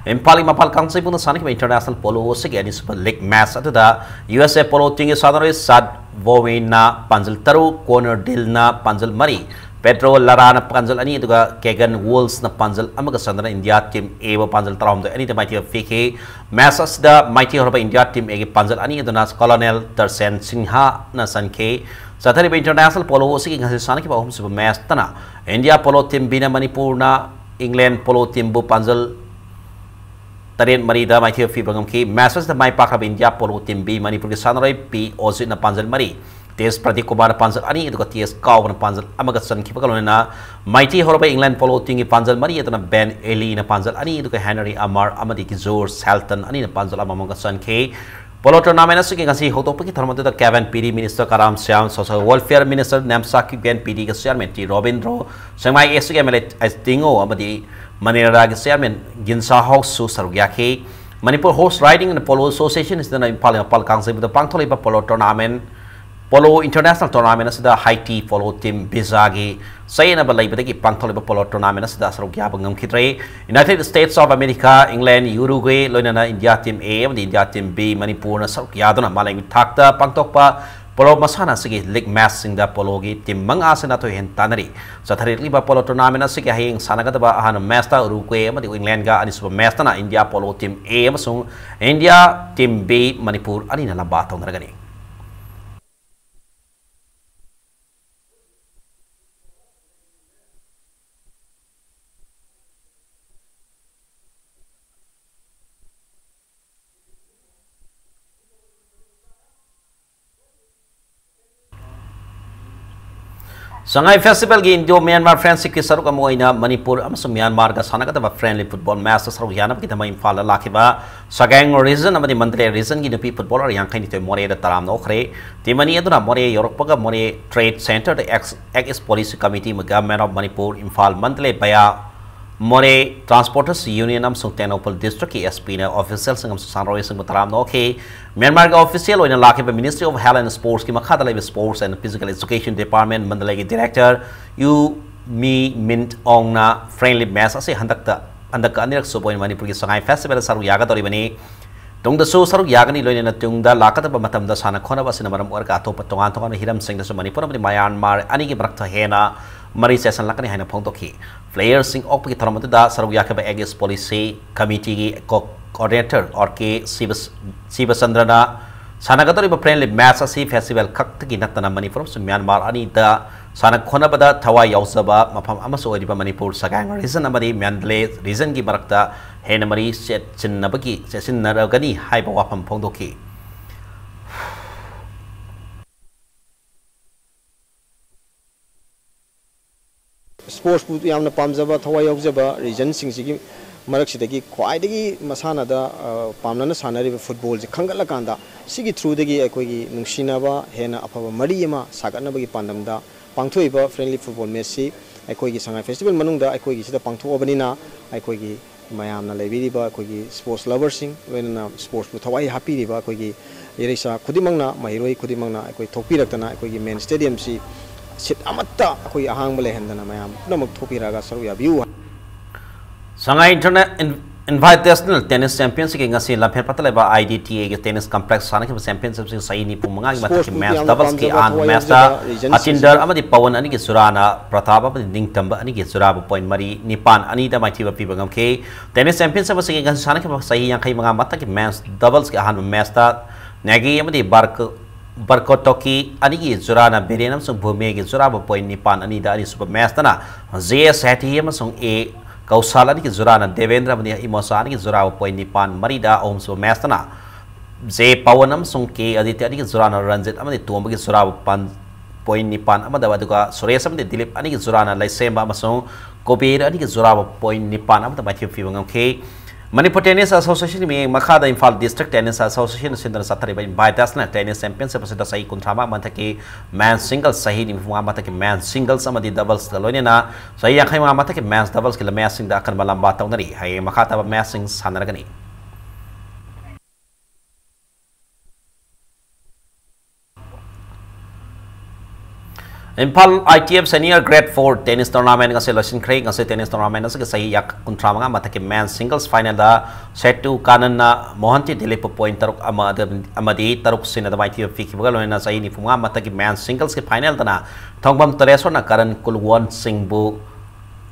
ꯏꯝꯐꯥꯜꯒꯤ ꯃꯄꯥꯜ ꯀꯥꯡꯖꯩꯕꯨꯡꯗ ꯁꯥꯟꯅꯈꯤꯕ international polo ꯑꯁꯤꯒꯤ ꯑꯅꯤꯁꯨꯕ league match ꯑꯗꯨꯗ ꯌꯨ ꯑꯦꯁ ꯑꯦ Polo Teamꯒꯤ ꯁꯥꯟꯅꯔꯣꯏ ꯁꯥꯠ ꯕꯣꯋꯤꯟꯅ ꯄꯥꯟꯖꯜ ꯇꯔꯨꯛ, ꯀꯣꯅꯔ ꯗꯤꯜꯅ ꯄꯥꯟꯖꯜ ꯃꯔꯤ, ꯄꯦꯗ꯭ꯔꯣ ꯂꯥꯔꯥꯅ ꯄꯥꯟꯖꯜ ꯑꯅꯤ, ꯑꯗꯨꯒ ꯀꯦꯒꯟ ꯋꯨꯜꯁꯅ ꯄꯥꯟꯖꯜ ꯑꯃꯒ ꯆꯟꯗꯨꯅ ꯏꯟꯗꯤꯌꯥ Team Aꯕꯨ ꯄꯥꯟꯖꯜ ꯇꯔꯥꯍꯨꯝꯗꯣꯏ ꯑꯅꯤꯗ ꯃꯥꯏꯊꯤꯕ ꯄꯤꯈꯤ꯫ Match ꯑꯁꯤꯗ ꯃꯥꯏꯊꯤ ꯍꯧꯔꯕ ꯏꯟꯗꯤꯌꯥ Team Aꯒꯤ ꯄꯥꯟꯖꯜ ꯑꯅꯤ ꯑꯗꯨꯅ Colonel ꯇꯔꯁꯦꯟ ꯁꯤꯡꯍꯅ ꯆꯟꯈꯤ꯫ ꯆꯠꯊꯔꯤꯕ international polo ꯑꯁꯤꯒꯤ ꯉꯁꯤ ꯁꯥꯟꯅꯈꯤꯕ ꯑꯍꯨꯝꯁꯨꯕ matchꯇꯅ ꯏꯟꯗꯤꯌꯥ Polo Team Bꯅ ꯃꯅꯤꯄꯨꯔꯅ England Polo Teamꯕꯨ ꯄꯥꯟꯖꯜ ꯇꯔꯦꯠ ꯃꯔꯤꯗ ꯃꯥꯏꯊꯤꯕ ꯄꯤꯕ ꯉꯝꯈꯤ꯫ Match ꯑꯁꯤꯗ ꯃꯥꯏ ꯄꯥꯛꯈ꯭ꯔꯕ ꯏꯟꯗꯤꯌꯥ Polo Team B ꯃꯅꯤꯄꯨꯔꯒꯤ ꯁꯥꯟꯅꯔꯣꯏ ꯄꯤ ꯑꯣꯖꯤꯠꯅ ꯄꯥꯟꯖꯜ ꯃꯔꯤ, ꯇꯤ ꯑꯦꯁ ꯄ꯭ꯔꯗꯤꯞ ꯀꯨꯃꯥꯔꯅ ꯄꯥꯟꯖꯜ ꯑꯅꯤ, ꯑꯗꯨꯒ ꯇꯤ ꯑꯦꯁ ꯀꯥꯎꯕꯅ ꯄꯥꯟꯖꯜ ꯑꯃꯒ ꯆꯟꯈꯤꯕꯒ ꯂꯣꯏꯅꯅ ꯃꯥꯏꯊꯤ ꯍꯧꯔꯕ England Polo Teamꯒꯤ ꯄꯥꯟꯖꯜ ꯃꯔꯤ ꯑꯗꯨꯅ ꯕꯦꯟ ꯑꯦꯂꯤꯅ ꯄꯥꯟꯖꯜ ꯑꯅꯤ, ꯑꯗꯨꯒ ꯍꯦꯅꯔꯤ ꯑꯃꯥꯔ ꯑꯃꯗꯤ ꯖꯣꯔꯖ ꯁꯦꯜꯇꯟ ꯑꯅꯤꯅ ꯄꯥꯟꯖꯜ ꯑꯃꯃꯝꯒ ꯆꯟꯈꯤ꯫ Polo tournament ꯑꯁꯤꯒꯤ ꯉꯁꯤ ꯍꯧꯗꯣꯛꯄꯒꯤ ꯊꯧꯔꯝ ꯑꯗꯨꯗ Cabinet P Minister Karam Shyam, Social Welfare Minister Nemcha Kipgen, ꯄꯤꯗꯤꯒ Chairman T Robindro, Sengmai S ꯁꯤꯒꯤ ꯑꯦꯝ ꯑꯦꯜ ꯑꯦ ꯑꯩꯁ ꯇꯤꯡꯉꯣ ꯑꯃꯗꯤ ꯃꯅꯦꯔꯥꯒꯤ Chairman ꯒꯤꯟꯁꯥ ꯍꯥꯎꯁꯁꯨ ꯁꯔꯨꯛ ꯌꯥꯈꯤ꯫ Manipur Horse Riding and Polo Association ꯑꯁꯤꯅ ꯏꯝꯐꯥꯜ ꯃꯄꯥꯜ ꯀꯥꯡꯖꯩꯕꯨꯡꯗ ꯄꯥꯡꯊꯣꯛꯂꯤꯕ polo tournament, polo international tournament ꯑꯁꯤꯗ Haiti polo team Visaꯒꯤ ꯆꯌꯦꯠꯅꯕ ꯂꯩꯕꯗꯒꯤ ꯄꯥꯡꯊꯣꯛꯂꯤꯕ polo tournament ꯑꯁꯤꯗ ꯁꯔꯨꯛ ꯌꯥꯕ ꯉꯝꯈꯤꯗ꯭ꯔꯦ꯫ United States of America, England, Uruguay, ꯂꯣꯏꯅꯅ India team A ꯑꯃꯗꯤ India team B, ꯃꯅꯤꯄꯨꯔꯅ ꯁꯔꯨꯛ ꯌꯥꯗꯨꯅ ꯃꯥꯂꯦꯝꯒꯤ ꯊꯥꯛꯇ ꯄꯥꯡꯊꯣꯛꯄ polo ꯃꯁꯥꯟꯅ ꯑꯁꯤꯒꯤ league matchꯁꯤꯡꯗ poloꯒꯤ team ꯃꯉꯥ ꯑꯁꯤꯅ ꯊꯣꯏꯍꯦꯟ ꯇꯥꯟꯅꯔꯤ꯫ ꯆꯠꯊꯔꯛꯂꯤꯕ polo tournamentꯅ ꯑꯁꯤꯒꯤ ꯍꯌꯦꯡ ꯁꯥꯟꯅꯒꯗꯕ ꯑꯍꯥꯟꯕ matchꯇ Uruguay ꯑꯃꯗꯤ Englandꯒ, ꯑꯅꯤꯁꯨꯕ matchꯇꯅ India polo team A ꯑꯃꯁꯨꯡ India team B, ꯃꯅꯤꯄꯨꯔ ꯑꯅꯤꯅ ꯂꯝꯕꯥ ꯇꯧꯅꯔꯒꯅꯤ꯫ Sangai Festivalꯒꯤ Indo Myanmar Friendshipꯀꯤ ꯁꯔꯨꯛ ꯑꯃ ꯑꯣꯏꯅ ꯃꯅꯤꯄꯨꯔ ꯑꯃꯁꯨꯡ ꯃ꯭ꯌꯥꯟꯃꯥꯔꯒ ꯁꯥꯟꯅꯒꯗꯕ friendly football matchꯇ ꯁꯔꯨꯛ ꯌꯥꯅꯕꯒꯤꯗꯃꯛ ꯏꯝꯐꯥꯜꯗ ꯂꯥꯛꯈꯤꯕ ꯁꯒꯥꯡ region ꯑꯃꯗꯤ ꯃꯟꯗꯂꯦ regionꯒꯤ ꯅꯨꯄꯤ footballer ꯌꯥꯡꯈꯩꯅꯤꯊꯣꯏ ꯃꯣꯔꯦꯗ ꯇꯔꯥꯝꯅ ꯑꯣꯛꯈ꯭ꯔꯦ꯫ Team ꯑꯅꯤ ꯑꯗꯨꯅ ꯃꯣꯔꯦ ꯌꯧꯔꯛꯄꯒ ꯃꯣꯔꯦ trade centreꯗ ex, ex police committee ꯑꯃꯒ Government of Manipur, Imphal, Mandalay via ꯃꯣꯔꯦ Transporters Union ꯑꯃꯁꯨꯡ ꯇꯦꯡꯅꯧꯄꯜ districtꯀꯤ S Pꯅ officialꯁꯤꯡ ꯑꯃꯁꯨꯡ ꯁꯥꯟꯅꯔꯣꯏꯁꯤꯡꯕꯨ ꯇꯔꯥꯝꯅ ꯑꯣꯛꯈꯤ꯫ ꯃ꯭ꯌꯥꯟꯃꯥꯔꯒꯤ official ꯑꯣꯏꯅ ꯂꯥꯛꯈꯤꯕ Ministry of Health and Sportsꯀꯤ ꯃꯈꯥꯗ ꯂꯩꯕ Sports and Physical Education Department ꯃꯟꯗꯂꯦꯒꯤ director ꯌꯨ ꯃꯤ ꯃꯤꯟꯠ ꯑꯣꯡꯅ friendly match ꯑꯁꯤ ꯍꯟꯗꯛꯇ, ꯍꯟꯗꯛꯀ ꯑꯅꯤꯔꯛ ꯁꯨꯕ ꯑꯣꯏꯅ ꯃꯅꯤꯄꯨꯔꯒꯤ ꯁꯉꯥꯏ Festivalꯗ ꯁꯔꯨꯛ ꯌꯥꯒꯗꯧꯔꯤꯕꯅꯤ꯫ ꯇꯨꯡꯗꯁꯨ ꯁꯔꯨꯛ ꯌꯥꯒꯅꯤ, ꯂꯣꯏꯅꯅ ꯇꯨꯡꯗ ꯂꯥꯛꯀꯗꯕ ꯃꯇꯝꯗ ꯁꯥꯟꯅ ꯈꯣꯠꯅꯕ ꯑꯁꯤꯅ ꯃꯔꯝ ꯑꯣꯏꯔꯒ ꯑꯇꯣꯞꯄ ꯇꯣꯉꯥꯟ ꯇꯣꯉꯥꯟꯕ ꯍꯤꯔꯝꯁꯤꯡꯗꯁꯨ ꯃꯅꯤꯄꯨꯔ ꯑꯃꯗꯤ ꯃ꯭ꯌꯥꯟꯃꯥꯔ ꯑꯅꯤꯒꯤ ꯃꯔꯛꯇ ꯍꯦꯟꯅ ꯃꯔꯤ ꯆꯦꯠꯁꯤꯜꯂꯛꯀꯅꯤ ꯍꯥꯏꯅ ꯐꯣꯡꯗꯣꯛꯈꯤ꯫ Playerꯁꯤꯡ ꯑꯣꯛꯄꯒꯤ ꯊꯧꯔꯝ ꯑꯗꯨꯗ ꯁꯔꯨꯛ ꯌꯥꯈꯤꯕ ex police committeeꯒꯤ co, coordinator R K Shiba, ꯁꯤꯕꯆꯟꯗ꯭ꯔꯅ ꯁꯥꯟꯅꯒꯗꯧꯔꯤꯕ friendly match ꯑꯁꯤ festival ꯈꯛꯇꯒꯤ ꯅꯠꯇꯅ ꯃꯅꯤꯄꯨꯔ ꯑꯃꯁꯨꯡ ꯃ꯭ꯌꯥꯟꯃꯥꯔ ꯑꯅꯤꯗ ꯁꯥꯟꯅ ꯈꯣꯠꯅꯕꯗ ꯊꯋꯥꯏ ꯌꯥꯎꯖꯕ ꯃꯐꯝ ꯑꯃꯁꯨ ꯑꯣꯏꯔꯤꯕ ꯃꯅꯤꯄꯨꯔ ꯁꯒꯥꯡ region ꯑꯃꯗꯤ ꯃꯦꯟꯗꯂꯦ regionꯒꯤ ꯃꯔꯛꯇ ꯍꯦꯟꯅ ꯃꯔꯤ ꯆꯦꯠꯁꯤꯟꯅꯕꯒꯤ, ꯆꯦꯠꯁꯤꯟꯅꯔꯒꯅꯤ ꯍꯥꯏꯕ ꯋꯥꯐꯝ ꯐꯣꯡꯗꯣꯛꯈꯤ꯫ Sportsꯄꯨ ꯌꯥꯝꯅ ꯄꯥꯝꯖꯕ, ꯊꯋꯥꯏ ꯌꯥꯎꯖꯕ regionꯁꯤꯡꯁꯤꯒꯤ ꯃꯔꯛꯁꯤꯗꯒꯤ ꯈ꯭ꯋꯥꯏꯗꯒꯤ ꯃꯁꯥꯟꯅꯗ ꯄꯥꯝꯅꯅ ꯁꯥꯟꯅꯔꯤꯕ ꯐꯨꯠꯕꯣꯜꯁꯤ ꯈꯪꯒꯠꯂꯀꯥꯟꯗ, ꯁꯤꯒꯤ ꯊ꯭ꯔꯨꯗꯒꯤ ꯑꯩꯈꯣꯏꯒꯤ ꯅꯨꯡꯁꯤꯅꯕ ꯍꯦꯟꯅ ꯑꯐꯕ ꯃꯔꯤ ꯑꯃ ꯁꯥꯒꯠꯅꯕꯒꯤ ꯄꯥꯟꯗꯝꯗ ꯄꯥꯡꯊꯣꯛꯏꯕ ꯐ꯭ꯔꯦꯟꯂꯤ ꯐꯨꯠꯕꯣꯜ ꯃꯦꯠꯁꯁꯤ ꯑꯩꯈꯣꯏꯒꯤ ꯁꯉꯥꯏ ꯐꯦꯁꯇꯤꯚꯦꯜ ꯃꯅꯨꯡꯗ ꯑꯩꯈꯣꯏꯒꯤ ꯁꯤꯗ ꯄꯥꯡꯊꯣꯛꯑꯕꯅꯤꯅ, ꯑꯩꯈꯣꯏꯒꯤ ꯃꯌꯥꯝꯅ ꯂꯩꯕꯤꯔꯤꯕ ꯑꯩꯈꯣꯏꯒꯤ ꯁ꯭ꯄꯣꯔꯠꯁ ꯂꯚꯔꯁꯤꯡ, ꯂꯣꯏꯅꯅ ꯁ꯭ꯄꯣꯔꯠꯁꯄꯨ ꯊꯋꯥꯏ ꯍꯥꯞꯄꯤꯔꯤꯕ ꯑꯩꯈꯣꯏꯒꯤ ꯏꯔꯩꯆꯥ ꯈꯨꯗꯤꯡꯃꯛꯅ, ꯃꯍꯩꯔꯣꯏ ꯈꯨꯗꯤꯡꯃꯛꯅ ꯑꯩꯈꯣꯏ ꯊꯣꯛꯄꯤꯔꯛꯇꯅ ꯑꯩꯈꯣꯏꯒꯤ ꯃꯦꯟ ꯁ꯭ꯇꯦꯗꯤꯌꯝꯁꯤ ꯁꯤꯠ ꯑꯃꯠꯇ ꯑꯩꯈꯣꯏ ꯑꯍꯥꯡꯕ ꯂꯩꯍꯟꯗꯅ ꯃꯌꯥꯝ ꯄꯨꯝꯅꯃꯛ ꯊꯣꯛꯄꯤꯔꯛꯑꯒ ꯁꯔꯨꯛ ꯌꯥꯕꯤꯌꯨ꯫ ꯁꯉꯥꯏ ꯏꯟꯇꯔꯅꯦ-, ꯏꯟ-, ꯏꯟꯚꯥꯏꯇꯦꯁꯅꯦꯜ ꯇꯦꯅꯤꯁ ꯆꯦꯝꯄꯤꯌꯟꯁꯤꯞꯀꯤ ꯉꯁꯤ ꯂꯝꯐꯦꯜꯄꯥꯠꯇ ꯂꯩꯕ ꯑꯥꯏ ꯗꯤ ꯇꯤ ꯑꯦꯒꯤ ꯇꯦꯅꯤꯁ ꯀꯝꯄ꯭ꯂꯦꯛꯁ ꯁꯥꯟꯅꯈꯤꯕ ꯆꯦꯝꯄꯤꯌꯟꯁꯤꯞꯁꯤ ꯆꯍꯤ ꯅꯤꯐꯨ ꯃꯉꯥꯒꯤ ꯃꯊꯛꯀꯤ ꯁ꯭ꯄꯣꯔꯠꯁꯄꯨ ꯃꯦꯟꯁ ꯌꯥꯝꯅ ꯗꯕꯜꯁꯀꯤ ꯄꯥꯝꯖꯕ ꯑꯍꯥꯟꯕ ꯊꯋꯥꯏ ꯃꯦꯟꯁꯇ ꯌꯥꯎꯖꯕ ꯂꯤꯖꯦꯟꯁꯤꯡꯁꯤꯅ ꯑꯇꯤꯟꯗꯔ ꯑꯃꯗꯤ ꯄꯋꯟ ꯑꯅꯤꯒꯤ ꯖꯨꯔꯥꯅ, ꯄ꯭ꯔꯇꯥꯞ ꯑꯃꯗꯤ ꯅꯤꯡꯇꯝꯕ ꯑꯅꯤꯒꯤ ꯖꯨꯔꯥꯕꯨ ꯄꯣꯏꯟ ꯃꯔꯤ, ꯅꯤꯄꯥꯟ, ꯑꯅꯤꯗ ꯃꯥꯏꯊꯤꯕ ꯄꯤꯕ ꯉꯝꯈꯤ꯫ ꯇꯦꯅꯤꯁ ꯆꯦꯝꯄꯤꯌꯟꯁꯤꯞ ꯑꯁꯤꯒꯤ ꯉꯁꯤ ꯁꯥꯟꯅꯈꯤꯕ ꯆꯍꯤ ꯌꯥꯡꯈꯩ ꯃꯉꯥ ꯃꯊꯛꯀꯤ ꯃꯦꯟꯁ ꯗꯕꯜꯁꯀꯤ ꯑꯍꯥꯟꯕ ꯃꯦꯟꯁꯇ ꯅꯦꯒꯤ ꯑꯃꯗꯤ ꯕꯥꯔꯀ-, ꯕꯔꯀꯣꯇꯣꯀꯤ ꯑꯅꯤꯒꯤ ꯖꯨꯔꯥꯅ ꯕꯤꯔꯦꯟ ꯑꯃꯁꯨꯡ ꯚꯨꯃꯦꯒꯤ ꯖꯨꯔꯥꯕꯨ ꯄꯣꯏꯟ ꯅꯤꯄꯥꯟ, ꯑꯅꯤꯗ ꯑꯅꯤꯁꯨꯕ ꯃꯦꯟꯁꯇꯅ ꯖꯦ ꯁꯦꯊꯤ ꯑꯃꯁꯨꯡ ꯑꯦ ꯀꯧꯁꯥꯜ ꯑꯅꯤꯒꯤ ꯖꯨꯔꯥꯅ ꯗꯦꯕꯦꯟꯗ꯭ꯔ ꯑꯃꯗꯤ ꯏꯃꯣꯁꯥ ꯑꯅꯤꯒꯤ ꯖꯨꯔꯥꯕꯨ ꯄꯣꯏꯟ ꯅꯤꯄꯥꯟ, ꯃꯔꯤꯗ ꯑꯍꯨꯝꯁꯨꯕ ꯃꯦꯟꯁꯇꯅ ꯖꯦ ꯄꯋꯟ ꯑꯃꯁꯨꯡ ꯀꯦ ꯑꯗꯤꯇ꯭ꯌ ꯑꯅꯤꯒꯤ ꯖꯨꯔꯥꯅ ꯔꯟꯖꯤꯠ ꯑꯃꯗꯤ ꯇꯣꯝꯕꯒꯤ ꯖꯨꯔꯥꯕꯨ ꯄꯥꯟ-, ꯄꯣꯏꯟ ꯅꯤꯄꯥꯟ ꯑꯃꯗ, ꯑꯗꯨꯒ ꯁꯨꯔꯦꯁ ꯑꯃꯗꯤ ꯗꯤꯂꯤꯞ ꯑꯅꯤꯒꯤ ꯖꯨꯔꯥꯅ ꯂꯩꯁꯦꯝꯕ ꯑꯃꯁꯨꯡ ꯀꯨꯕꯦꯔ ꯑꯅꯤꯒꯤ ꯖꯨꯔꯥꯕꯨ ꯄꯣꯏꯟ ꯅꯤꯄꯥꯟ ꯑꯃꯗ ꯃꯥꯏꯊꯤꯕ ꯄꯤꯕ ꯉꯝꯈꯤ꯫ ꯃꯅꯤꯄꯨꯔ ꯇꯦꯅꯤꯁ ꯑꯦꯁꯣꯁꯤꯌꯦꯁꯟꯒꯤ ꯃꯤꯠꯌꯦꯡ ꯃꯈꯥꯗ ꯏꯝꯐꯥꯜ ꯗꯤꯁꯇ꯭ꯔꯤꯛ ꯇꯦꯅꯤꯁ ꯑꯦꯁꯣꯁꯤꯌꯦꯁꯟꯅ ꯁꯤꯟꯗꯨꯅ ꯆꯠꯊꯔꯤꯕ ꯏꯟꯚꯥꯏꯇꯦꯁꯅꯦꯜ ꯇꯦꯅꯤꯁ ꯆꯦꯝꯄꯤꯌꯟꯁꯤꯞ ꯑꯁꯤꯗ ꯆꯍꯤ ꯀꯨꯟꯊ꯭ꯔꯥ ꯃꯉꯥ ꯃꯊꯛꯀꯤ ꯃꯦꯟꯁ ꯁꯤꯡꯒꯜꯁ, ꯆꯍꯤ ꯅꯤꯐꯨ ꯃꯉꯥ ꯃꯊꯛꯀꯤ ꯃꯦꯟꯁ ꯁꯤꯡꯒꯜꯁ ꯑꯃꯗꯤ ꯗꯕꯜꯁꯀ ꯂꯣꯏꯅꯅ ꯆꯍꯤ ꯌꯥꯡꯈꯩ ꯃꯉꯥ ꯃꯊꯛꯀꯤ ꯃꯦꯟꯁ ꯗꯕꯜꯁꯀꯤ ꯂꯝꯌꯥꯁꯤꯡꯗ ꯑꯀꯟꯕ ꯂꯝꯕꯥ ꯇꯧꯅꯔꯤ꯫ ꯍꯌꯦꯡ ꯃꯈꯥ ꯇꯥꯕ ꯃꯦꯟꯁꯁꯤꯡ ꯁꯥꯟꯅꯔꯒꯅꯤ꯫ Imphal I T F senior grade four tennis tournament ꯉꯁꯤ ꯂꯣꯏꯁꯤꯟꯈ꯭ꯔꯦ꯫ ꯉꯁꯤ ꯇꯦꯅꯤꯁ ꯇꯣꯔꯅꯥꯃꯦꯟ ꯑꯁꯤꯒꯤ ꯆꯍꯤ ꯌꯥꯡ-, ꯀꯨꯟꯊ꯭ꯔꯥ ꯃꯉꯥ ꯃꯊꯛꯀꯤ ꯃꯦꯟ ꯁꯤꯡꯒꯜꯁ ꯐꯥꯏꯅꯦꯜꯗ ꯁꯦꯇꯨ ꯀꯥꯅꯟꯅ ꯃꯣꯍꯟꯇꯤ ꯗꯤꯂꯤꯞꯄꯨ ꯄꯣꯏꯟ ꯇꯔꯨꯛ ꯑꯃ ꯑꯃꯗꯤ ꯇꯔꯨꯛ ꯁꯤꯅꯣꯗ ꯃꯥꯏꯊꯤꯕ ꯄꯤꯈꯤꯕꯒ ꯂꯣꯏꯅꯅ ꯆꯍꯤ ꯅꯤꯐꯨ ꯃꯉꯥ ꯃꯊꯛꯀꯤ ꯃꯦꯟ ꯁꯤꯡꯒꯜꯁꯀꯤ ꯐꯥꯏꯅꯦꯜꯗꯅ ꯊꯣꯡꯕꯝ ꯇꯔꯦꯁꯣꯔꯅ ꯀꯔꯟ ꯀꯨꯜꯋꯣꯟ ꯁꯤꯡꯕꯨ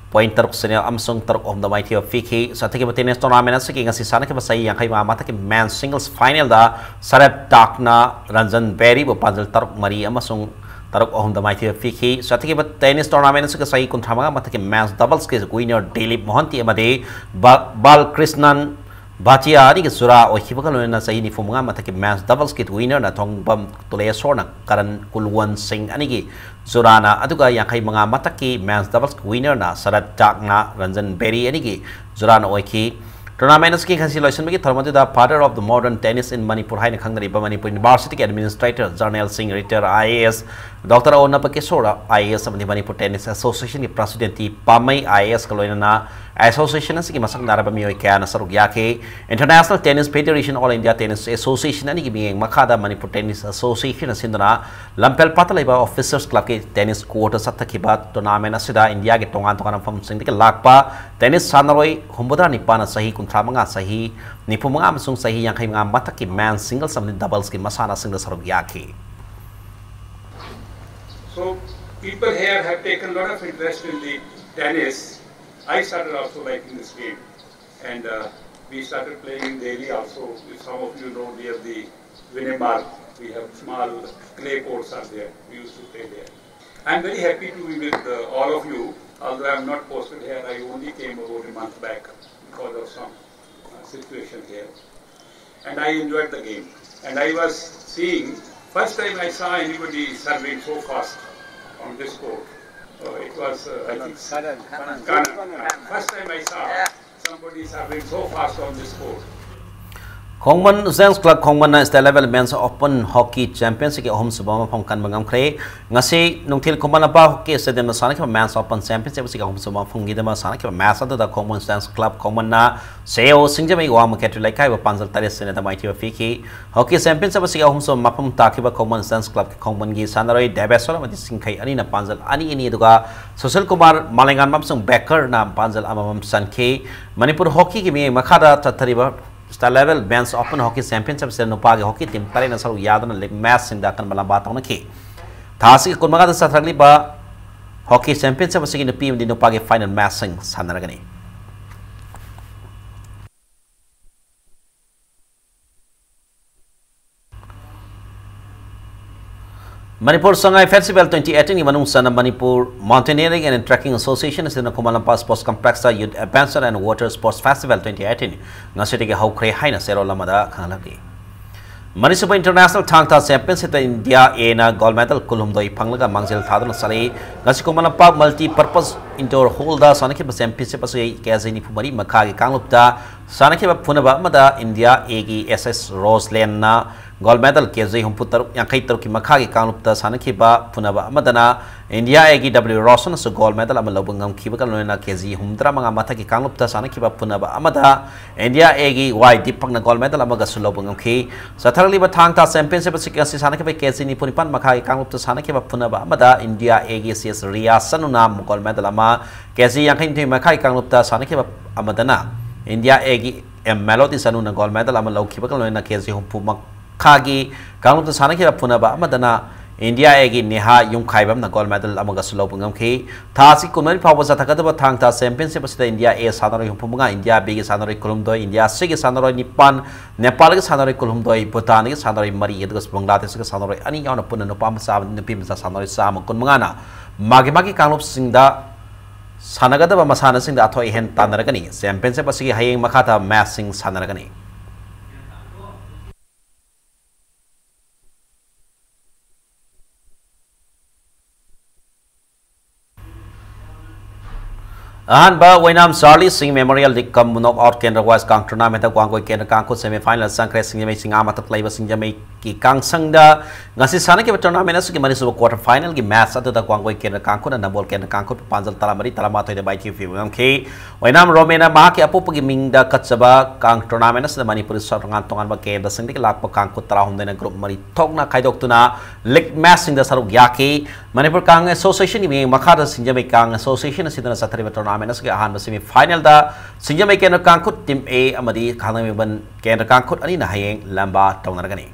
ꯄꯣꯏꯟ ꯇꯔꯨꯛ ꯁꯤꯅꯣ ꯑꯃꯁꯨꯡ ꯇꯔꯨꯛ ꯑꯍꯨꯝꯗ ꯃꯥꯏꯊꯤꯕ ꯄꯤꯈꯤ꯫ ꯆꯠꯊꯈꯤꯕ ꯇꯦꯅꯤꯁ ꯇꯣꯔꯅꯥꯃꯦꯟ ꯑꯁꯤꯒꯤ ꯉꯁꯤ ꯁꯥꯟꯅꯈꯤꯕ ꯆꯍꯤ ꯌꯥꯡꯈꯩ ꯃꯉꯥ ꯃꯊꯛꯀꯤ ꯃꯦꯟ ꯁꯤꯡꯒꯜꯁ ꯐꯥꯏꯅꯦꯜꯗ ꯁꯔꯠ ꯇꯥꯛꯅ ꯔꯟꯖꯟ ꯕꯦꯔꯤꯕꯨ ꯄꯥꯟꯖꯜ ꯇꯔꯨꯛ ꯃꯔꯤ ꯑꯃꯁꯨꯡ ꯇꯔꯨꯛ ꯑꯍꯨꯝꯗ ꯃꯥꯏꯊꯤꯕ ꯄꯤꯈꯤ꯫ ꯆꯠꯊꯈꯤꯕ ꯇꯦꯅꯤꯁ ꯇꯣꯔꯅꯥꯃꯦꯟ ꯑꯁꯤꯒꯤ ꯆꯍꯤ ꯀꯨꯟꯊ꯭ꯔꯥ ꯃꯉꯥ ꯃꯊꯛꯀꯤ ꯃꯦꯟꯁ ꯗꯕꯜꯁꯀꯤ ꯋꯤꯅꯔ ꯗꯤꯂꯤꯞ ꯃꯣꯍꯟꯇꯤ ꯑꯃꯗꯤ ꯕ-, ꯕꯥꯜꯀ꯭ꯔꯤꯁꯅꯟ ꯚꯥꯇꯤꯌꯥ ꯑꯅꯤꯒꯤ ꯖꯨꯔꯥ ꯑꯣꯏꯈꯤꯕꯒ ꯂꯣꯏꯅꯅ ꯆꯍꯤ ꯅꯤꯐꯨ ꯃꯉꯥ ꯃꯊꯛꯀꯤ men's doubleꯁꯀꯤ winnerꯅ ꯊꯣꯡꯕꯝ ꯇꯨꯂꯦꯁꯣꯔꯅ ꯀꯔꯟ ꯀꯨꯜꯋꯟ ꯁꯤꯡ ꯑꯅꯤꯒꯤ ꯖꯨꯔꯥꯅ, ꯑꯗꯨꯒ ꯌꯥꯡꯈꯩ ꯃꯉꯥ ꯃꯊꯛꯀꯤ men's doubleꯁꯀꯤ winnerꯅ ꯁꯔꯠ ꯖꯥꯛꯅ ꯔꯟꯖꯟ ꯕꯦꯔꯤ ꯑꯅꯤꯒꯤ ꯖꯨꯔꯥꯅ ꯑꯣꯏꯈꯤ꯫ Tournament ꯑꯁꯤꯒꯤ ꯉꯁꯤ ꯂꯣꯏꯁꯤꯟꯕꯒꯤ ꯊꯧꯔꯝ ꯑꯗꯨꯗ Father of the Modern Tennis in Manipur ꯍꯥꯏꯅ ꯈꯪꯅꯔꯤꯕ ꯃꯅꯤꯄꯨꯔ Universityꯒꯤ administrator general ꯁꯤꯡ, retired IAS Doctor ꯑꯣ ꯅꯕꯀꯤꯁꯣꯔ IAS ꯑꯃꯗꯤ ꯃꯅꯤꯄꯨꯔ Tennis Associationꯒꯤ President ꯄꯥꯃꯩ IASꯀ ꯂꯣꯏꯅꯅ association ꯑꯁꯤꯒꯤ ꯃꯁꯛ ꯅꯥꯏꯔꯕ ꯃꯤꯑꯣꯏ ꯀꯌꯥꯅ ꯁꯔꯨꯛ ꯌꯥꯈꯤ꯫ International Tennis Federation, All India Tennis Association ꯑꯅꯤꯒꯤ ꯃꯤꯠꯌꯦꯡ ꯃꯈꯥꯗ ꯃꯅꯤꯄꯨꯔ Tennis Association ꯁꯤꯟꯗꯨꯅ ꯂꯝꯐꯦꯜ ꯄꯥꯠꯇ ꯂꯩꯕ Officers Clubꯀꯤ tennis courtꯇ ꯆꯠꯊꯈꯤꯕ tournament ꯑꯁꯤꯗ ꯏꯟꯗꯤꯌꯥꯒꯤ ꯇꯣꯉꯥꯟ ꯇꯣꯉꯥꯟꯕ ꯃꯐꯝꯁꯤꯡꯗꯒꯤ ꯂꯥꯛꯄ tennis ꯁꯥꯟꯅꯔꯣꯏ ꯍꯨꯝꯐꯨꯇꯔꯥ ꯅꯤꯄꯥꯟꯅ ꯆꯍꯤ ꯀꯨꯟꯊ꯭ꯔꯥ ꯃꯉꯥ, ꯆꯍꯤ ꯅꯤꯐꯨ ꯃꯉꯥ ꯑꯃꯁꯨꯡ ꯆꯍꯤ ꯌꯥꯡꯈꯩ ꯃꯉꯥ ꯃꯊꯛꯀꯤ men's singles ꯑꯃꯗꯤ doubleꯁꯀꯤ ꯃꯁꯥꯟꯅꯁꯤꯡꯗ ꯁꯔꯨꯛ ꯌꯥꯈꯤ꯫ So people here have taken a lot of interest in the tennis. I started also liking this game, and uh, we started playing in Delhi also. If some of you know, near the Vinay Marg, we have small clay courts are there. We used to play there. I'm very happy to be with uh, all of you. Although I'm not posted here, I only came about a month back because of some uh, situation here. And I enjoyed the game. And I was seeing, first time I saw anybody serving so fast on this court. Uh, it was, uh, I think, Kanan. First time I saw somebody serving so fast on this court. ꯈꯣꯡꯃꯟ Gents Club ꯈꯣꯡꯃꯟꯅ State Level Men's Open Hockey Championshipꯀꯤ ꯑꯍꯨꯝꯁꯨꯕ ꯃꯐꯝ ꯀꯟꯕ ꯉꯝꯈ꯭ꯔꯦ꯫ ꯉꯁꯤ ꯅꯨꯡꯊꯤꯜ ꯈꯨꯃꯟ ꯂꯝꯄꯥꯛ Hockey Stadiumꯗ ꯁꯥꯟꯅꯈꯤꯕ Men's Open Championship ꯑꯁꯤꯒꯤ ꯑꯍꯨꯝꯁꯨꯕ ꯃꯐꯝꯒꯤꯗꯃꯛ ꯁꯥꯟꯅꯈꯤꯕ match ꯑꯗꯨꯗ ꯈꯣꯡꯃꯟ Gents Club ꯈꯣꯡꯃꯟꯅ ꯁꯦ ꯑꯣ ꯁꯤꯡꯖꯃꯩ ꯋꯥꯡꯃ ꯈꯦꯇ꯭ꯔꯤ ꯂꯩꯀꯥꯏꯕꯨ ꯄꯥꯟꯖꯜ ꯇꯔꯦꯠ ꯁꯤꯅꯣꯗ ꯃꯥꯏꯊꯤꯕ ꯄꯤꯈꯤ꯫ Hockey Championship ꯑꯁꯤꯒꯤ ꯑꯍꯨꯝꯁꯨꯕ ꯃꯐꯝ ꯇꯥꯈꯤꯕ ꯈꯣꯡꯃꯟ Gents Clubꯀꯤ ꯈꯣꯡꯃꯟꯒꯤ ꯁꯥꯟꯅꯔꯣꯏ ꯗꯦꯕꯦꯁꯣꯔ ꯑꯃꯗꯤ ꯁꯤꯡꯈꯩ ꯑꯅꯤꯅ ꯄꯥꯟꯖꯜ ꯑꯅꯤ ꯑꯅꯤ, ꯑꯗꯨꯒ ꯁꯨꯁꯤꯜ ꯀꯨꯃꯥꯔ ꯃꯥꯂꯦꯉꯥꯟꯕꯝ ꯑꯃꯁꯨꯡ ꯕꯦꯀꯔꯅ ꯄꯥꯟꯖꯜ ꯑꯃꯃꯝ ꯆꯟꯈꯤ꯫ ꯃꯅꯤꯄꯨꯔ Hockeyꯒꯤ ꯃꯤꯠꯌꯦꯡ ꯃꯈꯥꯗ ꯆꯠꯊꯔꯤꯕ State Level Men's Open Hockey Championship ꯑꯁꯤꯗ ꯅꯨꯄꯥꯒꯤ hockey team ꯇꯔꯦꯠꯅ ꯁꯔꯨꯛ ꯌꯥꯗꯨꯅ league matchꯁꯤꯡꯗ ꯑꯀꯟꯕ ꯂꯝꯕꯥ ꯇꯧꯅꯈꯤ꯫ ꯊꯥ ꯑꯁꯤꯒꯤ ꯀꯨꯟꯃꯉꯥꯗ ꯆꯠꯊꯔꯛꯂꯤꯕ Hockey Championship ꯑꯁꯤꯒꯤ ꯅꯨꯄꯤ ꯑꯃꯗꯤ ꯅꯨꯄꯥꯒꯤ final matchꯁꯤꯡ ꯁꯥꯟꯅꯔꯒꯅꯤ꯫ Manipur Sangai Festival twenty eighteen ꯒꯤ ꯃꯅꯨꯡ ꯆꯟꯅ Manipur Mountaineering and Trekking Association ꯑꯁꯤꯅ ꯈꯨꯃꯟ ꯂꯝꯄꯥꯛ Sports Complex ꯇ Youth Adventure and Water Sports Festival twenty eighteen ꯉꯁꯤꯗꯒꯤ ꯍꯧꯈ꯭ꯔꯦ ꯍꯥꯏꯅ ꯆꯦꯔꯣꯜ ꯑꯃꯗ ꯈꯪꯍꯜꯂꯛꯂꯤ꯫ ꯃꯅꯤꯁꯨꯕ International ꯊꯥꯡ ꯇꯥ Championship ꯇ India A ꯅ gold medal ꯀꯨꯟꯍꯨꯝꯗꯣꯏ ꯐꯪꯂꯒ ꯃꯥꯡꯖꯤꯜ ꯊꯥꯗꯨꯅ ꯆꯠꯂꯤ꯫ ꯉꯁꯤ Khuman Lampak Multi Purpose Indoor Hall ꯗ ꯁꯥꯟꯅꯈꯤꯕ championship ꯑꯁꯤ ꯀꯦ ꯖꯤ ꯅꯤꯐꯨ ꯃꯔꯤ ꯃꯈꯥꯒꯤ ꯀꯥꯡꯂꯨꯞꯇ ꯁꯥꯟꯅꯈꯤꯕ ꯐꯨꯅꯕ ꯑꯃꯗ India A ꯒꯤ ꯑꯦꯁ ꯑꯦꯁ ꯔꯣꯖꯂꯦꯟꯅ gold medal ꯀꯦ ꯖꯤ ꯍꯨꯝꯐꯨ ꯇꯔꯨꯛ, ꯌꯥꯡꯈꯩ ꯇꯔꯨꯛꯀꯤ ꯃꯈꯥꯒꯤ ꯀꯥꯡꯂꯨꯞꯇ ꯁꯥꯟꯅꯈꯤꯕ ꯐꯨꯅꯕ ꯑꯃꯗꯅ India A ꯒꯤ ꯗꯕ꯭ꯂꯤꯎ ꯔꯣꯁꯟꯅꯁꯨ gold medal ꯑꯃ ꯂꯧꯕ ꯉꯝꯈꯤꯕꯒ ꯂꯣꯏꯅꯅ ꯀꯦ ꯖꯤ ꯍꯨꯝꯐꯨꯇꯔꯥ ꯃꯉꯥ ꯃꯊꯛꯀꯤ ꯀꯥꯡꯂꯨꯞꯇ ꯁꯥꯟꯅꯈꯤꯕ ꯐꯨꯅꯕ ꯑꯃꯗ India A ꯒꯤ ꯋꯥꯏ ꯗꯤꯄꯛꯅ gold medal ꯑꯃꯒꯁꯨ ꯂꯧꯕ ꯉꯝꯈꯤ꯫ ꯆꯠꯊꯔꯛꯂꯤꯕ ꯊꯥꯡ ꯇꯥ championship ꯑꯁꯤ ꯉꯁꯤ ꯁꯥꯟꯅꯈꯤꯕ ꯀꯦ ꯖꯤ ꯅꯤꯐꯨ ꯅꯤꯄꯥꯟ ꯃꯈꯥꯒꯤ ꯀꯥꯡꯂꯨꯞꯇ ꯁꯥꯟꯅꯈꯤꯕ ꯐꯨꯅꯕ ꯑꯃꯗ India A ꯒꯤ ꯁꯤ ꯑꯦꯁ ꯔꯤꯌꯥ ꯁꯅꯨꯅ gold medal ꯑꯃ, ꯀꯦ ꯖꯤ ꯌꯥꯡꯈꯩꯅꯤꯊꯣꯏ ꯃꯈꯥꯒꯤ ꯀꯥꯡꯂꯨꯞꯇ ꯁꯥꯟꯅꯈꯤꯕ ꯑꯃꯗꯅ India A ꯒꯤ ꯑꯦꯝ ꯃꯦꯂꯣꯗꯤ ꯁꯅꯨꯅ gold medal ꯑꯃ ꯂꯧꯈꯤꯕꯒ ꯂꯣꯏꯅꯅ ꯀꯦ ꯖꯤ ꯍꯨꯝꯐꯨ ꯃꯈꯥꯒꯤ ꯀꯥꯡꯂꯨꯞꯇ ꯁꯥꯟꯅꯈꯤꯕ ꯐꯨꯅꯕ ꯑꯃꯗꯅ India A ꯒꯤ ꯅꯦꯍꯥ ꯌꯨꯝꯈꯥꯏꯕꯝꯅ gold medal ꯑꯃꯒꯁꯨ ꯂꯧꯕ ꯉꯝꯈꯤ꯫ ꯊꯥ ꯑꯁꯤ ꯀꯨꯟꯃꯔꯤ ꯐꯥꯎꯕ ꯆꯠꯊꯒꯗꯕ ꯊꯥꯡ ꯇꯥ championship ꯑꯁꯤꯗ India A ꯁꯥꯟꯅꯔꯣꯏ ꯍꯨꯝꯐꯨ ꯃꯉꯥ, India B ꯒꯤ ꯁꯥꯟꯅꯔꯣꯏ ꯀꯨꯟꯍꯨꯝꯗꯣꯏ, India C ꯒꯤ ꯁꯥꯟꯅꯔꯣꯏ ꯅꯤꯄꯥꯟ, ꯅꯦꯄꯥꯜꯒꯤ ꯁꯥꯟꯅꯔꯣꯏ ꯀꯨꯟꯍꯨꯝꯗꯣꯏ, ꯚꯨꯇꯥꯟꯒꯤ ꯁꯥꯟꯅꯔꯣꯏ ꯃꯔꯤ, ꯑꯗꯨꯒ ꯕꯪꯒ꯭ꯂꯥꯗꯦꯁꯀꯤ ꯁꯥꯟꯅꯔꯣꯏ ꯑꯅꯤ ꯌꯥꯎꯅ ꯄꯨꯟꯅ ꯅꯨꯄꯥ ꯃꯆꯥ ꯑꯃꯗꯤ ꯅꯨꯄꯤ ꯃꯆꯥ ꯁꯥꯟꯅꯔꯣꯏ ꯆꯥꯝꯃ ꯀꯨꯟꯃꯉꯥꯅ ꯃꯥꯒꯤ ꯃꯥꯒꯤ ꯀꯥꯡꯂꯨꯞꯁꯤꯡꯗ ꯁꯥꯟꯅꯒꯗꯕ ꯃꯁꯥꯟꯅꯁꯤꯡꯗ ꯑꯊꯣꯏ ꯑꯍꯦꯟ ꯇꯥꯟꯅꯔꯒꯅꯤ꯫ Championship ꯑꯁꯤꯒꯤ ꯍꯌꯦꯡ ꯃꯈꯥ ꯇꯥꯕ matchꯁꯤꯡ ꯁꯥꯟꯅꯔꯒꯅꯤ꯫ ꯑꯍꯥꯟꯕ ꯑꯣꯏꯅꯥꯝ ꯆꯥꯔꯂꯤ ꯁꯤꯡ Memorial League cum Knockout ꯀꯦꯟꯗ꯭ꯔ ꯋꯥꯏꯁ ꯀꯥꯡ tournamentꯇ ꯋꯥꯡꯒꯣꯏ ꯀꯦꯟꯗ꯭ꯔ ꯀꯥꯡꯈꯨꯠ semi final ꯆꯪꯈ꯭ꯔꯦ꯫ ꯁꯤꯡꯖꯃꯩ ꯆꯤꯡꯉꯥ ꯃꯊꯛ ꯂꯩꯕ ꯁꯤꯡꯖꯃꯩꯒꯤ ꯀꯥꯡꯁꯪꯗ ꯉꯁꯤ ꯁꯥꯟꯅꯈꯤꯕ tournament ꯑꯁꯤꯒꯤ ꯃꯔꯤꯁꯨꯕ quarter finalꯒꯤ match ꯑꯗꯨꯗ ꯋꯥꯡꯒꯣꯏ ꯀꯦꯟꯗ꯭ꯔ ꯀꯥꯡꯈꯨꯠꯅ ꯅꯝꯕꯣꯜ ꯀꯦꯟꯗ꯭ꯔ ꯀꯥꯡꯈꯨꯠꯄꯨ ꯄꯥꯟꯖꯜ ꯇꯔꯥꯃꯔꯤ ꯇꯔꯥꯃꯥꯊꯣꯏꯗ ꯃꯥꯏꯊꯤꯕ ꯄꯤꯕ ꯉꯝꯈꯤ꯫ ꯑꯣꯏꯅꯥꯝ ꯔꯣꯃꯦꯅ ꯃꯍꯥꯛꯀꯤ ꯑꯄꯣꯛꯄꯒꯤ ꯃꯤꯡꯗ ꯀꯠꯆꯕ ꯀꯥꯡ tournament ꯑꯁꯤꯗ ꯃꯅꯤꯄꯨꯔꯒꯤ ꯇꯣꯉꯥꯟ ꯇꯣꯉꯥꯟꯕ ꯀꯦꯟꯗ꯭ꯔꯁꯤꯡꯗꯒꯤ ꯂꯥꯛꯄ ꯀꯥꯡꯈꯨꯠ ꯇꯔꯥꯍꯨꯝꯗꯣꯏꯅ group ꯃꯔꯤ ꯊꯣꯛꯅ ꯈꯥꯏꯗꯣꯛꯇꯨꯅ league matchꯁꯤꯡꯗ ꯁꯔꯨꯛ ꯌꯥꯈꯤ꯫ ꯃꯅꯤꯄꯨꯔ ꯀꯥꯡ Associationꯒꯤ ꯃꯤꯠꯌꯦꯡ ꯃꯈꯥꯗ ꯁꯤꯡꯖꯃꯩ ꯀꯥꯡ Association ꯑꯁꯤꯗꯅ ꯆꯠꯊꯔꯤꯕ tournament ꯑꯁꯤꯒꯤ ꯑꯍꯥꯟꯕ semi finalꯗ ꯁꯤꯡꯖꯃꯩ ꯀꯦꯟꯗ꯭ꯔ ꯀꯥꯡꯈꯨꯠ team A ꯑꯃꯗꯤ ꯈꯥꯡꯉꯕꯣꯛ ꯀꯦꯟꯗ꯭ꯔ ꯀꯥꯡꯈꯨꯠ ꯑꯅꯤꯅ ꯍꯌꯦꯡ ꯂꯝꯕꯥ ꯇꯧꯅꯔꯒꯅꯤ꯫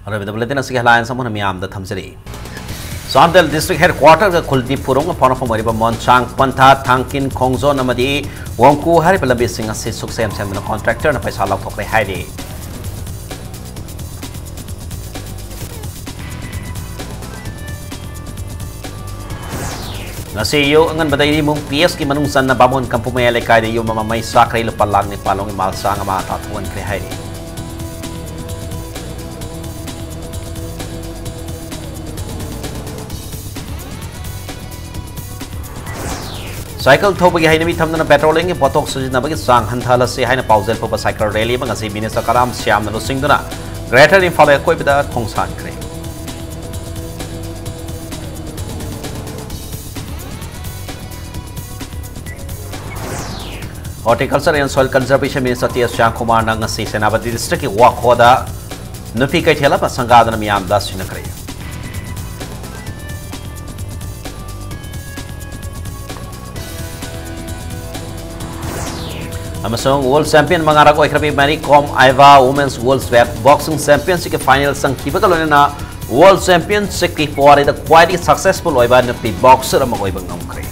ꯑꯔꯣꯏꯕꯗ ꯕꯨꯂꯦꯇꯤꯟ ꯑꯁꯤꯒꯤ ꯍꯦꯗꯂꯥꯏꯟꯁ ꯑꯃꯨꯛ ꯍꯟꯅ ꯃꯤꯌꯥꯝꯗ ꯊꯝꯖꯔꯤ꯫ ꯆꯥꯟꯗꯦꯜ ꯗꯤꯁꯇ꯭ꯔꯤꯛ ꯍꯦꯗꯀ꯭ꯋꯥꯇꯔꯒ ꯈꯨꯜꯗꯤ ꯐꯨꯔꯨꯡꯒ ꯐꯥꯎꯅꯐꯝ ꯑꯣꯏꯔꯤꯕ ꯃꯣꯟꯁꯥꯡ ꯄꯟꯊꯥ, ꯊꯥꯡꯀꯤꯟ, ꯈꯣꯡꯖꯣꯟ ꯑꯃꯗꯤ ꯋꯥꯡꯀꯨ ꯍꯥꯏꯔꯤꯕ ꯂꯝꯕꯤꯁꯤꯡ ꯑꯁꯤ ꯁꯨꯛꯁꯦꯝ ꯁꯦꯝꯗꯨꯅ ꯀꯣꯟꯇ꯭ꯔꯦꯛꯇꯔꯅ ꯄꯩꯁꯥ ꯂꯧꯊꯣꯛꯂꯦ ꯍꯥꯏꯔꯤ꯫ ꯉꯁꯤ ꯑꯌꯨꯛ ꯑꯉꯟꯕꯗ ꯏꯔꯤꯃꯨꯡ ꯄꯤ ꯑꯦꯁꯀꯤ ꯃꯅꯨꯡ ꯆꯟꯅ ꯕꯥꯃꯣꯟ ꯀꯝꯄꯨ ꯃꯌꯥꯏ ꯂꯩꯀꯥꯏꯗ ꯌꯨꯝ ꯑꯃ ꯃꯩ ꯆꯥꯛꯈ꯭ꯔꯦ, ꯂꯨꯄꯥ ꯂꯥꯈ ꯅꯤꯄꯥꯟ ꯂꯣꯝꯒꯤ ꯃꯥꯜ ꯆꯥꯡ ꯑꯃ ꯇꯥꯊꯣꯛꯍꯟꯈ꯭ꯔꯦ ꯍꯥꯏꯔꯤ꯫ ꯁꯥꯏꯀꯜ ꯊꯧꯕꯒꯤ ꯍꯩꯅꯕꯤ ꯊꯝꯗꯨꯅ ꯄꯦꯇ꯭ꯔꯣꯂꯤꯡꯒꯤ ꯄꯣꯠꯊꯣꯛ ꯁꯤꯖꯤꯟꯅꯕꯒꯤ ꯆꯥꯡ ꯍꯟꯊꯍꯜꯂꯁꯤ ꯍꯥꯏꯅ ꯄꯥꯎꯖꯦꯜ ꯄꯨꯕ ꯁꯥꯏꯀꯜ ꯔꯦꯂꯤ ꯑꯃ ꯉꯁꯤ ꯃꯤꯅꯤꯁꯇꯔ ꯀꯔꯥꯝ ꯁ꯭ꯌꯥꯝꯅ ꯂꯨꯆꯤꯡꯗꯨꯅ ꯒ꯭ꯔꯦꯇꯔ ꯏꯝꯐꯥꯜ ꯑꯀꯣꯏꯕꯗ ꯈꯣꯡꯁꯥꯟꯈ꯭ꯔꯦ꯫ Horticulture and Soil Conservation Minister T S ꯁ꯭ꯌꯥꯝꯀꯨꯃꯥꯔꯅ ꯉꯁꯤ ꯁꯦꯅꯥꯄꯇꯤ ꯗꯤꯁꯇ꯭ꯔꯤꯛꯀꯤ ꯋꯥꯈꯣꯗ ꯅꯨꯄꯤ ꯀꯩꯊꯦꯜ ꯑꯃ ꯁꯪꯒꯥꯗꯨꯅ ꯃꯤꯌꯥꯝꯗ ꯁꯤꯟꯅꯈ꯭ꯔꯦ꯫ ꯑꯃꯁꯨꯡ ꯋꯥꯔꯜꯗ ꯆꯦꯝꯄꯤꯌꯟ ꯃꯉꯥꯔꯛ ꯑꯣꯏꯈ꯭ꯔꯕꯤ ꯃꯦꯔꯤ ꯀꯣꯝ ꯑꯥꯏꯕꯥ ꯋꯨꯃꯦꯟꯁ ꯋꯥꯔꯜꯗ ꯕꯣꯛꯁꯤꯡ ꯆꯦꯝꯄꯤꯌꯟꯁꯤꯞꯀꯤ ꯐꯥꯏꯅꯦꯜ ꯆꯪꯈꯤꯕꯒ ꯂꯣꯏꯅꯅ ꯋꯥꯔꯜꯗ ꯆꯦꯝꯄꯤꯌꯟꯁꯤꯞꯀꯤ ꯄꯨꯋꯥꯔꯤꯗ ꯈ꯭ꯋꯥꯏꯗꯒꯤ ꯁꯛꯁꯦꯁꯐꯨꯜ ꯑꯣꯏꯕ ꯅꯨꯄꯤ ꯕꯣꯛꯁꯔ ꯑꯃ ꯑꯣꯏꯕ ꯉꯝꯈ꯭ꯔꯦ꯫